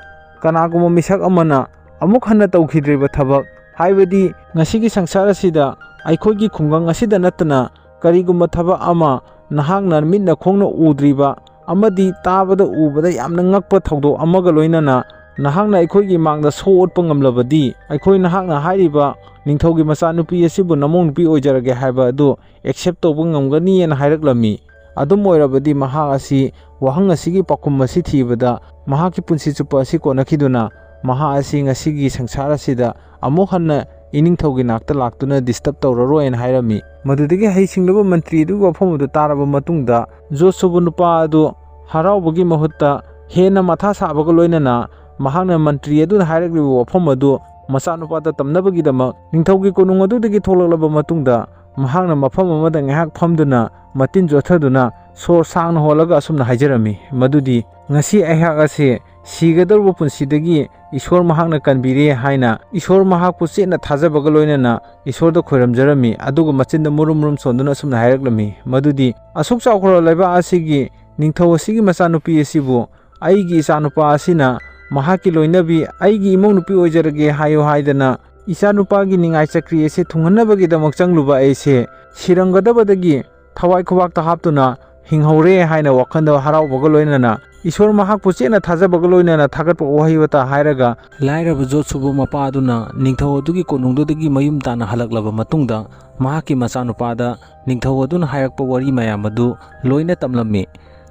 ꯀꯅꯥꯒꯨꯝꯕ ꯃꯤꯁꯛ ꯑꯃꯅ ꯑꯃꯨꯛ ꯍꯟꯅ ꯇꯧꯈꯤꯗ꯭ꯔꯤꯕ ꯊꯕꯛ ꯍꯥꯏꯕꯗꯤ ꯉꯁꯤꯒꯤ ꯁꯪꯁꯥꯔ ꯑꯁꯤꯗ ꯑꯩꯈꯣꯏꯒꯤ ꯈꯨꯡꯒꯪ ꯑꯁꯤꯗ ꯅꯠꯇꯅ ꯀꯔꯤꯒꯨꯝꯕ ꯊꯕꯛ ꯑꯃ ꯅꯍꯥꯛꯅ ꯃꯤꯠꯅ ꯈꯣꯡꯅ ꯎꯗ꯭ꯔꯤꯕ ꯑꯃꯗꯤ ꯇꯥꯕꯗ ꯎꯕꯗ ꯌꯥꯝꯅ ꯉꯛꯄ ꯊꯧꯗꯣꯛ ꯑꯃꯒ ꯂꯣꯏꯅꯅ ꯅꯍꯥꯛꯅ ꯑꯩꯈꯣꯏꯒꯤ ꯃꯥꯡꯗ ꯁꯣ ꯎꯠꯄ ꯉꯝꯂꯕꯗꯤ, ꯑꯩꯈꯣꯏ ꯅꯍꯥꯛꯅ ꯍꯥꯏꯔꯤꯕ ꯅꯤꯡꯊꯧꯒꯤ ꯃꯆꯥꯅꯨꯄꯤ ꯑꯁꯤꯕꯨ ꯅꯃꯧ ꯅꯨꯄꯤ ꯑꯣꯏꯖꯔꯒꯦ ꯍꯥꯏꯕ ꯑꯗꯨ ꯑꯦꯛꯁꯦꯞ ꯇꯧꯕ ꯉꯝꯒꯅꯤꯅ ꯍꯥꯏꯔꯛꯂꯝꯃꯤ꯫ ꯑꯗꯨꯝ ꯑꯣꯏꯔꯕꯗꯤ ꯃꯍꯥꯛ ꯑꯁꯤ ꯋꯥꯍꯪ ꯑꯁꯤꯒꯤ ꯄꯥꯎꯈꯨꯝ ꯑꯁꯤ ꯊꯤꯕꯗ ꯃꯍꯥꯛꯀꯤ ꯄꯨꯟꯁꯤ ꯆꯨꯞꯄ ꯑꯁꯤ ꯀꯣꯟꯅꯈꯤꯗꯨꯅ ꯃꯍꯥꯛ ꯑꯁꯤ ꯉꯁꯤꯒꯤ ꯁꯪꯁꯥꯔ ꯑꯁꯤꯗ ꯑꯃꯨꯛ ꯍꯟꯅ ꯏꯅꯤꯡꯊꯧꯒꯤ ꯅꯥꯛꯇ ꯂꯥꯛꯇꯨꯅ ꯗꯤꯁꯇꯔꯕ ꯇꯧꯔꯔꯣꯏꯅ ꯍꯥꯏꯔꯝꯃꯤ꯫ ꯃꯗꯨꯗꯒꯤ ꯍꯩꯁꯤꯡꯂꯕ ꯃꯟꯇ꯭ꯔꯤ ꯑꯗꯨꯒꯤ ꯋꯥꯐꯝ ꯑꯗꯨ ꯇꯥꯔꯕ ꯃꯇꯨꯡꯗ ꯖꯣꯠꯁꯨꯕ ꯅꯨꯄꯥ ꯑꯗꯨ ꯍꯔꯥꯎꯕꯒꯤ ꯃꯍꯨꯠꯇ ꯍꯦꯟꯅ ꯃꯊꯥ ꯁꯥꯕꯒ ꯂꯣꯏꯅꯅ ꯃꯍꯥꯛꯅ ꯃꯟꯇ꯭ꯔꯤ ꯑꯗꯨꯅ ꯍꯥꯏꯔꯛꯂꯤꯕ ꯋꯥꯐꯝ ꯑꯗꯨ ꯃꯆꯥꯅꯨꯄꯥꯗ ꯇꯝꯅꯕꯒꯤꯗꯃꯛ ꯅꯤꯡꯊꯧꯒꯤ ꯀꯣꯅꯨꯡ ꯑꯗꯨꯗꯒꯤ ꯊꯣꯛꯂꯛꯂꯕ ꯃꯇꯨꯡꯗ ꯃꯍꯥꯛꯅ ꯃꯐꯝ ꯑꯃꯗ ꯉꯥꯏꯍꯥꯛ ꯐꯝꯗꯨꯅ ꯃꯇꯤꯟ ꯆꯣꯠꯊꯗꯨꯅ ꯁꯣꯔ ꯁꯥꯡꯅ ꯍꯣꯜꯂꯒ ꯑꯁꯨꯝꯅ ꯍꯥꯏꯖꯔꯝꯃꯤ, ꯃꯗꯨꯗꯤ, "ꯉꯁꯤ ꯑꯩꯍꯥꯛ ꯑꯁꯤ ꯁꯤꯒꯗꯧꯔꯕ ꯄꯨꯟꯁꯤꯗꯒꯤ ꯏꯁꯣꯔ ꯃꯍꯥꯛꯅ ꯀꯟꯕꯤꯔꯦ ꯍꯥꯏꯅ ꯏꯁꯣꯔ ꯃꯍꯥꯛꯄꯨ ꯆꯦꯠꯅ ꯊꯥꯖꯕꯒ ꯂꯣꯏꯅꯅ ꯏꯁꯣꯔꯗ ꯈꯣꯏꯔꯝꯖꯔꯝꯃꯤ"꯫ ꯑꯗꯨꯒ ꯃꯆꯤꯟꯗ ꯃꯨꯔꯨꯝ ꯃꯨꯔꯨꯝ ꯁꯣꯟꯗꯨꯅ ꯑꯁꯨꯝꯅ ꯍꯥꯏꯔꯛꯂꯝꯃꯤ, ꯃꯗꯨꯗꯤ, "ꯑꯁꯨꯛ ꯆꯥꯎꯈ꯭ꯔꯕ ꯂꯩꯕꯥꯛ ꯑꯁꯤꯒꯤ ꯅꯤꯡꯊꯧ ꯑꯁꯤꯒꯤ ꯃꯆꯥꯅꯨꯄꯤ ꯑꯁꯤꯕꯨ ꯑꯩꯒꯤ ꯏꯆꯥꯅꯨꯄꯥ ꯑꯁꯤꯅ ꯃꯍꯥꯛꯀꯤ ꯂꯣꯏꯅꯕꯤ, ꯑꯩꯒꯤ ꯏꯃꯧ ꯅꯨꯄꯤ ꯑꯣꯏꯖꯔꯒꯦ ꯍꯥꯏꯌꯨ ꯍꯥꯏꯗꯅ ꯏꯆꯥꯅꯨꯄꯥꯒꯤ ꯅꯤꯡꯉꯥꯏ ꯆꯀ꯭ꯔꯤ ꯑꯁꯤ ꯊꯨꯡꯍꯟꯅꯕꯒꯤꯗꯃꯛ ꯆꯪꯂꯨꯕ ꯑꯩꯁꯦ ꯁꯤꯔꯝꯒꯗꯕꯗꯒꯤ ꯊꯋꯥꯏ ꯈꯨꯕꯥꯛꯇ ꯍꯥꯞꯇꯨꯅ ꯍꯤꯡꯍꯧꯔꯦ" ꯍꯥꯏꯅ ꯋꯥꯈꯜꯗ ꯍꯔꯥꯎꯕꯒ ꯂꯣꯏꯅꯅ ꯏꯁꯣꯔ ꯃꯍꯥꯛꯄꯨ ꯆꯦꯠꯅ ꯊꯥꯖꯕꯒ ꯂꯣꯏꯅꯅ ꯊꯥꯒꯠꯄ ꯋꯥꯍꯩ ꯋꯥꯇꯥ ꯍꯥꯏꯔꯒ ꯂꯥꯏꯔꯕ ꯖꯣꯠꯁꯨꯕ ꯃꯄꯥ ꯑꯗꯨꯅ ꯅꯤꯡꯊꯧ ꯑꯗꯨꯒꯤ ꯀꯣꯅꯨꯡꯗꯨꯗꯒꯤ ꯃꯌꯨꯝ ꯇꯥꯅ ꯍꯜꯂꯛꯂꯕ ꯃꯇꯨꯡꯗ ꯃꯍꯥꯛꯀꯤ ꯃꯆꯥꯅꯨꯄꯥꯗ ꯅꯤꯡꯊꯧ ꯑꯗꯨꯅ ꯍꯥꯏꯔꯛꯄ ꯋꯥꯔꯤ ꯃꯌꯥꯝ ꯑꯗꯨ ꯂꯣꯏꯅ ꯇꯝꯂꯝꯃꯤ꯫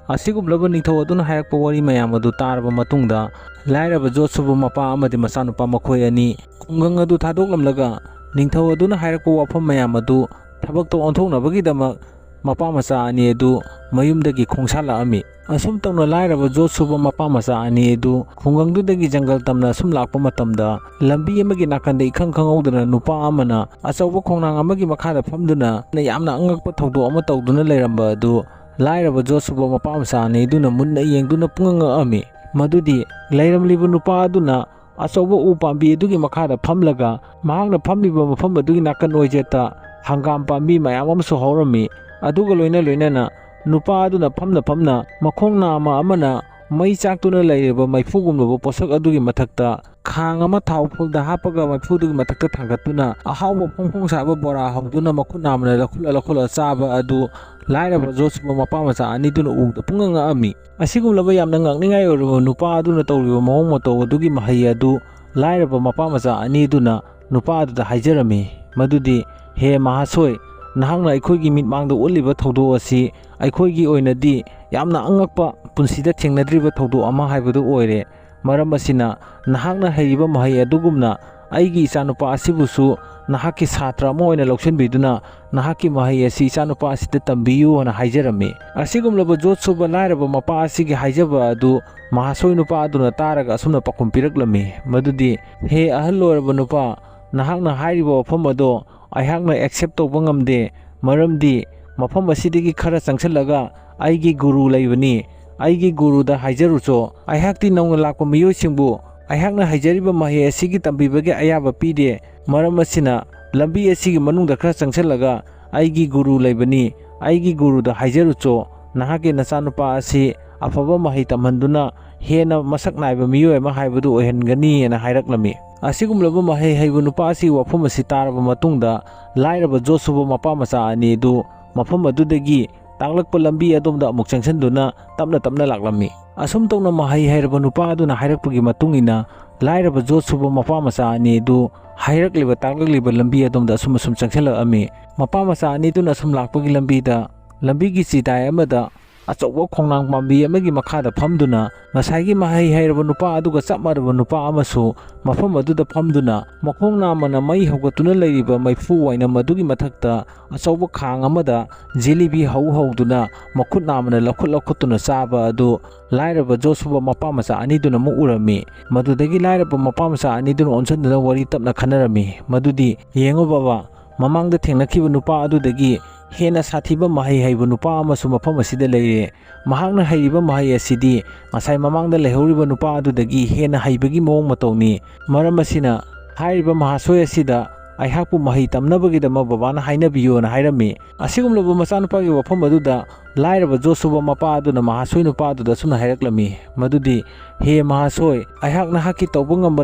ꯑꯁꯤꯒꯨꯝꯂꯕ ꯅꯤꯡꯊꯧ ꯑꯗꯨꯅ ꯍꯥꯏꯔꯛꯄ ꯋꯥꯔꯤ ꯃꯌꯥꯝ ꯑꯗꯨ ꯇꯥꯔꯕ ꯃꯇꯨꯡꯗ ꯂꯥꯏꯔꯕ ꯖꯣꯠꯁꯨꯕ ꯃꯄꯥ ꯑꯃꯗꯤ ꯃꯆꯥꯅꯨꯄꯥ ꯃꯈꯣꯏ ꯑꯅꯤ ꯈꯨꯡꯒꯪ ꯑꯗꯨ ꯊꯥꯗꯣꯛꯂꯝꯂꯒ ꯅꯤꯡꯊꯧ ꯑꯗꯨꯅ ꯍꯥꯏꯔꯛꯄ ꯋꯥꯐꯝ ꯃꯌꯥꯝ ꯑꯗꯨ ꯊꯕꯛꯇ ꯑꯣꯟꯊꯣꯛꯅꯕꯒꯤꯗꯃꯛ ꯃꯄꯥ ꯃꯆꯥ ꯑꯅꯤ ꯑꯗꯨ ꯃꯌꯨꯝꯗꯒꯤ ꯈꯣꯡꯁꯥꯜꯂꯛꯑꯝꯃꯤ꯫ ꯑꯁꯨꯝ ꯇꯧꯅ ꯂꯥꯏꯔꯕ ꯖꯣꯠ ꯁꯨꯕ ꯃꯄꯥ ꯃꯆꯥ ꯑꯅꯤ ꯑꯗꯨ ꯈꯨꯡꯒꯪꯗꯨꯗꯒꯤ ꯖꯪꯒꯜ ꯇꯝꯅ ꯑꯁꯨꯝ ꯂꯥꯛꯄ ꯃꯇꯝꯗ ꯂꯝꯕꯤ ꯑꯃꯒꯤ ꯅꯥꯀꯟꯗ ꯏꯈꯪ ꯈꯪꯍꯧꯗꯅ ꯅꯨꯄꯥ ꯑꯃꯅ ꯑꯆꯧꯕ ꯈꯣꯡꯅꯥꯡ ꯑꯃꯒꯤ ꯃꯈꯥꯗ ꯐꯝꯗꯨꯅ ꯌꯥꯝꯅ ꯑꯉꯛꯄ ꯊꯧꯗꯣꯛ ꯑꯃ ꯇꯧꯗꯨꯅ ꯂꯩꯔꯝꯕ ꯑꯗꯨ ꯂꯥꯏꯔꯕ ꯖꯣꯠ ꯁꯨꯕ ꯃꯄꯥ ꯃꯆꯥ ꯑꯅꯤ ꯑꯗꯨꯅ ꯃꯨꯟꯅ ꯌꯦꯡꯗꯨꯅ ꯄꯨꯡꯉꯛ ꯉꯛꯑꯝꯃꯤ꯫ ꯃꯗꯨꯗꯤ ꯂꯩꯔꯝꯂꯤꯕ ꯅꯨꯄꯥ ꯑꯗꯨꯅ ꯑꯆꯧꯕ ꯎ ꯄꯥꯝꯕꯤ ꯑꯗꯨꯒꯤ ꯃꯈꯥꯗ ꯐꯝꯂꯒ ꯃꯍꯥꯛꯅ ꯐꯝꯂꯤꯕ ꯃꯐꯝ ꯑꯗꯨꯒꯤ ꯅꯥꯀꯟ ꯑꯣꯏꯖꯦꯠꯇ ꯍꯪꯒꯥꯝ ꯄꯥꯝꯕꯤ ꯃꯌꯥꯝ ꯑꯃꯁꯨ ꯍꯧꯔꯝꯃꯤ꯫ ꯑꯗꯨꯒ ꯂꯣꯏꯅ ꯂꯣꯏꯅꯅ ꯅꯨꯄꯥ ꯑꯗꯨꯅ ꯐꯝꯅ ꯐꯝꯅ ꯃꯈꯣꯡ ꯅꯥꯝꯃ ꯑꯃꯅ ꯃꯩ ꯆꯥꯛꯇꯨꯅ ꯂꯩꯔꯤꯕ ꯃꯩꯐꯨꯒꯨꯝꯂꯕ ꯄꯣꯠꯁꯛ ꯑꯗꯨꯒꯤ ꯃꯊꯛꯇ ꯈꯥꯡ ꯑꯃ ꯊꯥꯎ ꯐꯨꯜꯗ ꯍꯥꯞꯄꯒ ꯃꯩꯐꯨꯗꯨꯒꯤ ꯃꯊꯛꯇ ꯊꯥꯡꯒꯠꯇꯨꯅ ꯑꯍꯥꯎꯕ ꯐꯣꯡ ꯐꯣꯡ ꯁꯥꯕ ꯕꯣꯔꯥ ꯍꯧꯗꯨꯅ ꯃꯈꯨꯠ ꯅꯥꯝꯃꯅ ꯂꯧꯈꯠꯂ ꯂꯧꯈꯠꯂ ꯆꯥꯕ ꯑꯗꯨ ꯂꯥꯏꯔꯕ ꯖꯣꯠꯁꯨꯕ ꯃꯄꯥ ꯃꯆꯥ ꯑꯅꯤꯗꯨꯅ ꯎꯕꯗ ꯄꯨꯡꯉꯛ ꯉꯛꯑꯝꯃꯤ꯫ ꯑꯁꯤꯒꯨꯝꯂꯕ ꯌꯥꯝꯅ ꯉꯛꯅꯤꯡꯉꯥꯏ ꯑꯣꯏꯔꯕ ꯅꯨꯄꯥ ꯑꯗꯨꯅ ꯇꯧꯔꯤꯕ ꯃꯑꯣꯡ ꯃꯇꯧ ꯑꯗꯨꯒꯤ ꯃꯍꯩ ꯑꯗꯨ ꯂꯥꯏꯔꯕ ꯃꯄꯥ ꯃꯆꯥ ꯑꯅꯤꯗꯨꯅ ꯅꯨꯄꯥ ꯑꯗꯨꯗ ꯍꯥꯏꯖꯔꯝꯃꯤ꯫ ꯃꯗꯨꯗꯤ, "ꯍꯦ ꯃꯍꯥꯁꯣꯏ, ꯅꯍꯥꯛꯅ ꯑꯩꯈꯣꯏꯒꯤ ꯃꯤꯠꯃꯥꯡꯗ ꯎꯠꯂꯤꯕ ꯊꯧꯗꯣꯛ ꯑꯁꯤ ꯑꯩꯈꯣꯏꯒꯤ ꯑꯣꯏꯅꯗꯤ ꯌꯥꯝꯅ ꯑꯉꯛꯄ, ꯄꯨꯟꯁꯤꯗ ꯊꯦꯡꯅꯗ꯭ꯔꯤꯕ ꯊꯧꯗꯣꯛ ꯑꯃ ꯍꯥꯏꯕꯗꯨ ꯑꯣꯏꯔꯦ꯫ ꯃꯔꯝ ꯑꯁꯤꯅ, ꯅꯍꯥꯛꯅ ꯍꯩꯔꯤꯕ ꯃꯍꯩ ꯑꯗꯨꯒꯨꯝꯅ ꯑꯩꯒꯤ ꯏꯆꯥꯅꯨꯄꯥ ꯑꯁꯤꯕꯨꯁꯨ ꯅꯍꯥꯛꯀꯤ ꯁꯥꯇ꯭ꯔ ꯑꯃ ꯑꯣꯏꯅ ꯂꯧꯁꯤꯟꯕꯤꯗꯨꯅ ꯅꯍꯥꯛꯀꯤ ꯃꯍꯩ ꯑꯁꯤ ꯏꯆꯥꯅꯨꯄꯥ ꯑꯁꯤꯗ ꯇꯝꯕꯤꯌꯨ" ꯍꯥꯏꯅ ꯍꯥꯏꯖꯔꯝꯃꯤ꯫ ꯑꯁꯤꯒꯨꯝꯂꯕ ꯖꯣꯠ ꯁꯨꯕ ꯂꯥꯏꯔꯕ ꯃꯄꯥ ꯑꯁꯤꯒꯤ ꯍꯥꯏꯖꯕ ꯑꯗꯨ ꯃꯍꯥꯁꯣꯏ ꯅꯨꯄꯥ ꯑꯗꯨꯅ ꯇꯥꯔꯒ ꯑꯁꯨꯝꯅ ꯄꯥꯎꯈꯨꯝ ꯄꯤꯔꯛꯂꯝꯃꯤ, ꯃꯗꯨꯗꯤ, "ꯍꯦ ꯑꯍꯜ ꯑꯣꯏꯔꯕ ꯅꯨꯄꯥ, ꯅꯍꯥꯛꯅ ꯍꯥꯏꯔꯤꯕ ꯋꯥꯐꯝ ꯑꯗꯣ ꯑꯩꯍꯥꯛꯅ ꯑꯦꯛꯁꯦꯞ ꯇꯧꯕ ꯉꯝꯗꯦ꯫ ꯃꯔꯝꯗꯤ ꯃꯐꯝ ꯑꯁꯤꯗꯒꯤ ꯈꯔ ꯆꯪꯁꯤꯜꯂꯒ ꯑꯩꯒꯤ ꯒꯨꯔꯨ ꯂꯩꯕꯅꯤ꯫ ꯑꯩꯒꯤ ꯒꯨꯔꯨꯗ ꯍꯥꯏꯖꯔꯨꯆꯣ꯫ ꯑꯩꯍꯥꯛꯇꯤ ꯅꯧꯅ ꯂꯥꯛꯄ ꯃꯤꯑꯣꯏꯁꯤꯡꯕꯨ ꯑꯩꯍꯥꯛꯅ ꯍꯩꯖꯔꯤꯕ ꯃꯍꯩ ꯑꯁꯤꯒꯤ ꯇꯝꯕꯤꯕꯒꯤ ꯑꯌꯥꯕ ꯄꯤꯗꯦ꯫ ꯃꯔꯝ ꯑꯁꯤꯅ ꯂꯝꯕꯤ ꯑꯁꯤꯒꯤ ꯃꯅꯨꯡꯗ ꯈꯔ ꯆꯪꯁꯤꯜꯂꯒ ꯑꯩꯒꯤ ꯒꯨꯔꯨ ꯂꯩꯕꯅꯤ꯫ ꯑꯩꯒꯤ ꯒꯨꯔꯨꯗ ꯍꯥꯏꯖꯔꯨꯆꯣ꯫ ꯅꯍꯥꯛꯀꯤ ꯅꯆꯥꯅꯨꯄꯥ ꯑꯁꯤ ꯑꯐꯕ ꯃꯍꯩ ꯇꯝꯍꯟꯗꯨꯅ ꯍꯦꯟꯅ ꯃꯁꯛ ꯅꯥꯏꯕ ꯃꯤꯑꯣꯏ ꯑꯃ ꯍꯥꯏꯕꯗꯨ ꯑꯣꯏꯍꯟꯒꯅꯤ" ꯍꯥꯏꯅ ꯍꯥꯏꯔꯛꯂꯝꯃꯤ꯫ ꯑꯁꯤꯒꯨꯝꯂꯕ ꯃꯍꯩ ꯍꯩꯕ ꯅꯨꯄꯥ ꯑꯁꯤꯒꯤ ꯋꯥꯐꯝ ꯑꯁꯤ ꯇꯥꯔꯕ ꯃꯇꯨꯡꯗ ꯂꯥꯏꯔꯕ ꯖꯣꯠ ꯁꯨꯕ ꯃꯄꯥ ꯃꯆꯥ ꯑꯅꯤ ꯑꯗꯨ ꯃꯐꯝ ꯑꯗꯨꯗꯒꯤ ꯇꯥꯛꯂꯛꯄ ꯂꯝꯕꯤ ꯑꯗꯣꯝꯗ ꯑꯃꯨꯛ ꯆꯪꯁꯤꯟꯗꯨꯅ ꯇꯞꯅ ꯇꯞꯅ ꯂꯥꯛꯂꯝꯃꯤ꯫ ꯑꯁꯨꯝ ꯇꯧꯅ ꯃꯍꯩ ꯍꯩꯔꯕ ꯅꯨꯄꯥ ꯑꯗꯨꯅ ꯍꯥꯏꯔꯛꯄꯒꯤ ꯃꯇꯨꯡ ꯏꯟꯅ ꯂꯥꯏꯔꯕ ꯖꯣꯠ ꯁꯨꯕ ꯃꯄꯥ ꯃꯆꯥ ꯑꯅꯤ ꯑꯗꯨ ꯍꯥꯏꯔꯛꯂꯤꯕ ꯇꯥꯛꯂꯛꯂꯤꯕ ꯂꯝꯕꯤ ꯑꯗꯣꯝꯗ ꯑꯁꯨꯝ ꯑꯁꯨꯝ ꯆꯪꯁꯤꯜꯂꯛꯂꯝꯃꯤ꯫ ꯃꯄꯥ ꯃꯆꯥ ꯑꯅꯤꯗꯨꯅ ꯑꯁꯨꯝ ꯂꯥꯛꯄꯒꯤ ꯂꯝꯕꯤꯗ ꯂꯝꯕꯤꯒꯤ ꯆꯤꯗꯥꯏ ꯑꯃꯗ ꯑꯆꯧꯕ ꯈꯣꯡꯅꯥꯡ ꯄꯥꯝꯕꯤ ꯑꯃꯒꯤ ꯃꯈꯥꯗ ꯐꯝꯗꯨꯅ ꯉꯁꯥꯏꯒꯤ ꯃꯍꯩ ꯍꯩꯔꯕ ꯅꯨꯄꯥ ꯑꯗꯨꯒ ꯆꯞ ꯃꯥꯟꯅꯕ ꯅꯨꯄꯥ ꯑꯃꯁꯨ ꯃꯐꯝ ꯑꯗꯨꯗ ꯐꯝꯗꯨꯅ ꯃꯈꯣꯡ ꯅꯥꯝꯃꯅ ꯃꯩ ꯍꯧꯒꯠꯇꯨꯅ ꯂꯩꯔꯤꯕ ꯃꯩꯐꯨ ꯋꯥꯏꯅꯝ ꯑꯗꯨꯒꯤ ꯃꯊꯛꯇ ꯑꯆꯧꯕ ꯈꯥꯡ ꯑꯃꯗ ꯖꯤꯂꯤꯕꯤ ꯍꯧ ꯍꯧꯗꯨꯅ ꯃꯈꯨꯠ ꯅꯥꯝꯃꯅ ꯂꯧꯈꯠ ꯂꯧꯈꯠꯇꯨꯅ ꯆꯥꯕ ꯑꯗꯨ ꯂꯥꯏꯔꯕ ꯖꯣꯠ ꯁꯨꯕ ꯃꯄꯥ ꯃꯆꯥ ꯑꯅꯤꯗꯨꯅ ꯑꯃꯨꯛ ꯎꯔꯝꯃꯤ꯫ ꯃꯗꯨꯗꯒꯤ ꯂꯥꯏꯔꯕ ꯃꯄꯥ ꯃꯆꯥ ꯑꯅꯤꯗꯨꯅ ꯑꯣꯟꯁꯤꯟꯗꯨꯅ ꯋꯥꯔꯤ ꯇꯞꯅ ꯈꯟꯅꯔꯝꯃꯤ꯫ ꯃꯗꯨꯗꯤ, "ꯌꯦꯡꯉꯨ ꯕꯕꯥ, ꯃꯃꯥꯡꯗ ꯊꯦꯡꯅꯈꯤꯕ ꯅꯨꯄꯥ ꯑꯗꯨꯗꯒꯤ ꯍꯦꯟꯅ ꯁꯥꯊꯤꯕ ꯃꯍꯩ ꯍꯩꯕ ꯅꯨꯄꯥ ꯑꯃꯁꯨ ꯃꯐꯝ ꯑꯁꯤꯗ ꯂꯩꯔꯦ꯫ ꯃꯍꯥꯛꯅ ꯍꯩꯔꯤꯕ ꯃꯍꯩ ꯑꯁꯤꯗꯤ ꯉꯁꯥꯏ ꯃꯃꯥꯡꯗ ꯂꯩꯍꯧꯔꯤꯕ ꯅꯨꯄꯥ ꯑꯗꯨꯗꯒꯤ ꯍꯦꯟꯅ ꯍꯩꯕꯒꯤ ꯃꯑꯣꯡ ꯃꯇꯧꯅꯤ꯫ ꯃꯔꯝ ꯑꯁꯤꯅ ꯍꯥꯏꯔꯤꯕ ꯃꯍꯥꯁꯣꯏ ꯑꯁꯤꯗ ꯑꯩꯍꯥꯛꯄꯨ ꯃꯍꯩ ꯇꯝꯅꯕꯒꯤꯗꯃꯛ ꯕꯕꯥꯅ ꯍꯥꯏꯅꯕꯤꯌꯨꯅ ꯍꯥꯏꯔꯝꯃꯤ꯫ ꯑꯁꯤꯒꯨꯝꯂꯕ ꯃꯆꯥꯅꯨꯄꯥꯒꯤ ꯋꯥꯐꯝ ꯑꯗꯨꯗ ꯂꯥꯏꯔꯕ ꯖꯣꯠ ꯁꯨꯕ ꯃꯄꯥ ꯑꯗꯨꯅ ꯃꯍꯥꯁꯣꯏ ꯅꯨꯄꯥ ꯑꯗꯨꯗ ꯑꯁꯨꯝꯅ ꯍꯥꯏꯔꯛꯂꯝꯃꯤ, ꯃꯗꯨꯗꯤ, "ꯍꯦ ꯃꯍꯥꯁꯣꯏ, ꯑꯩꯍꯥꯛ ꯅꯍꯥꯛꯀꯤ ꯇꯧꯕ ꯉꯝꯕ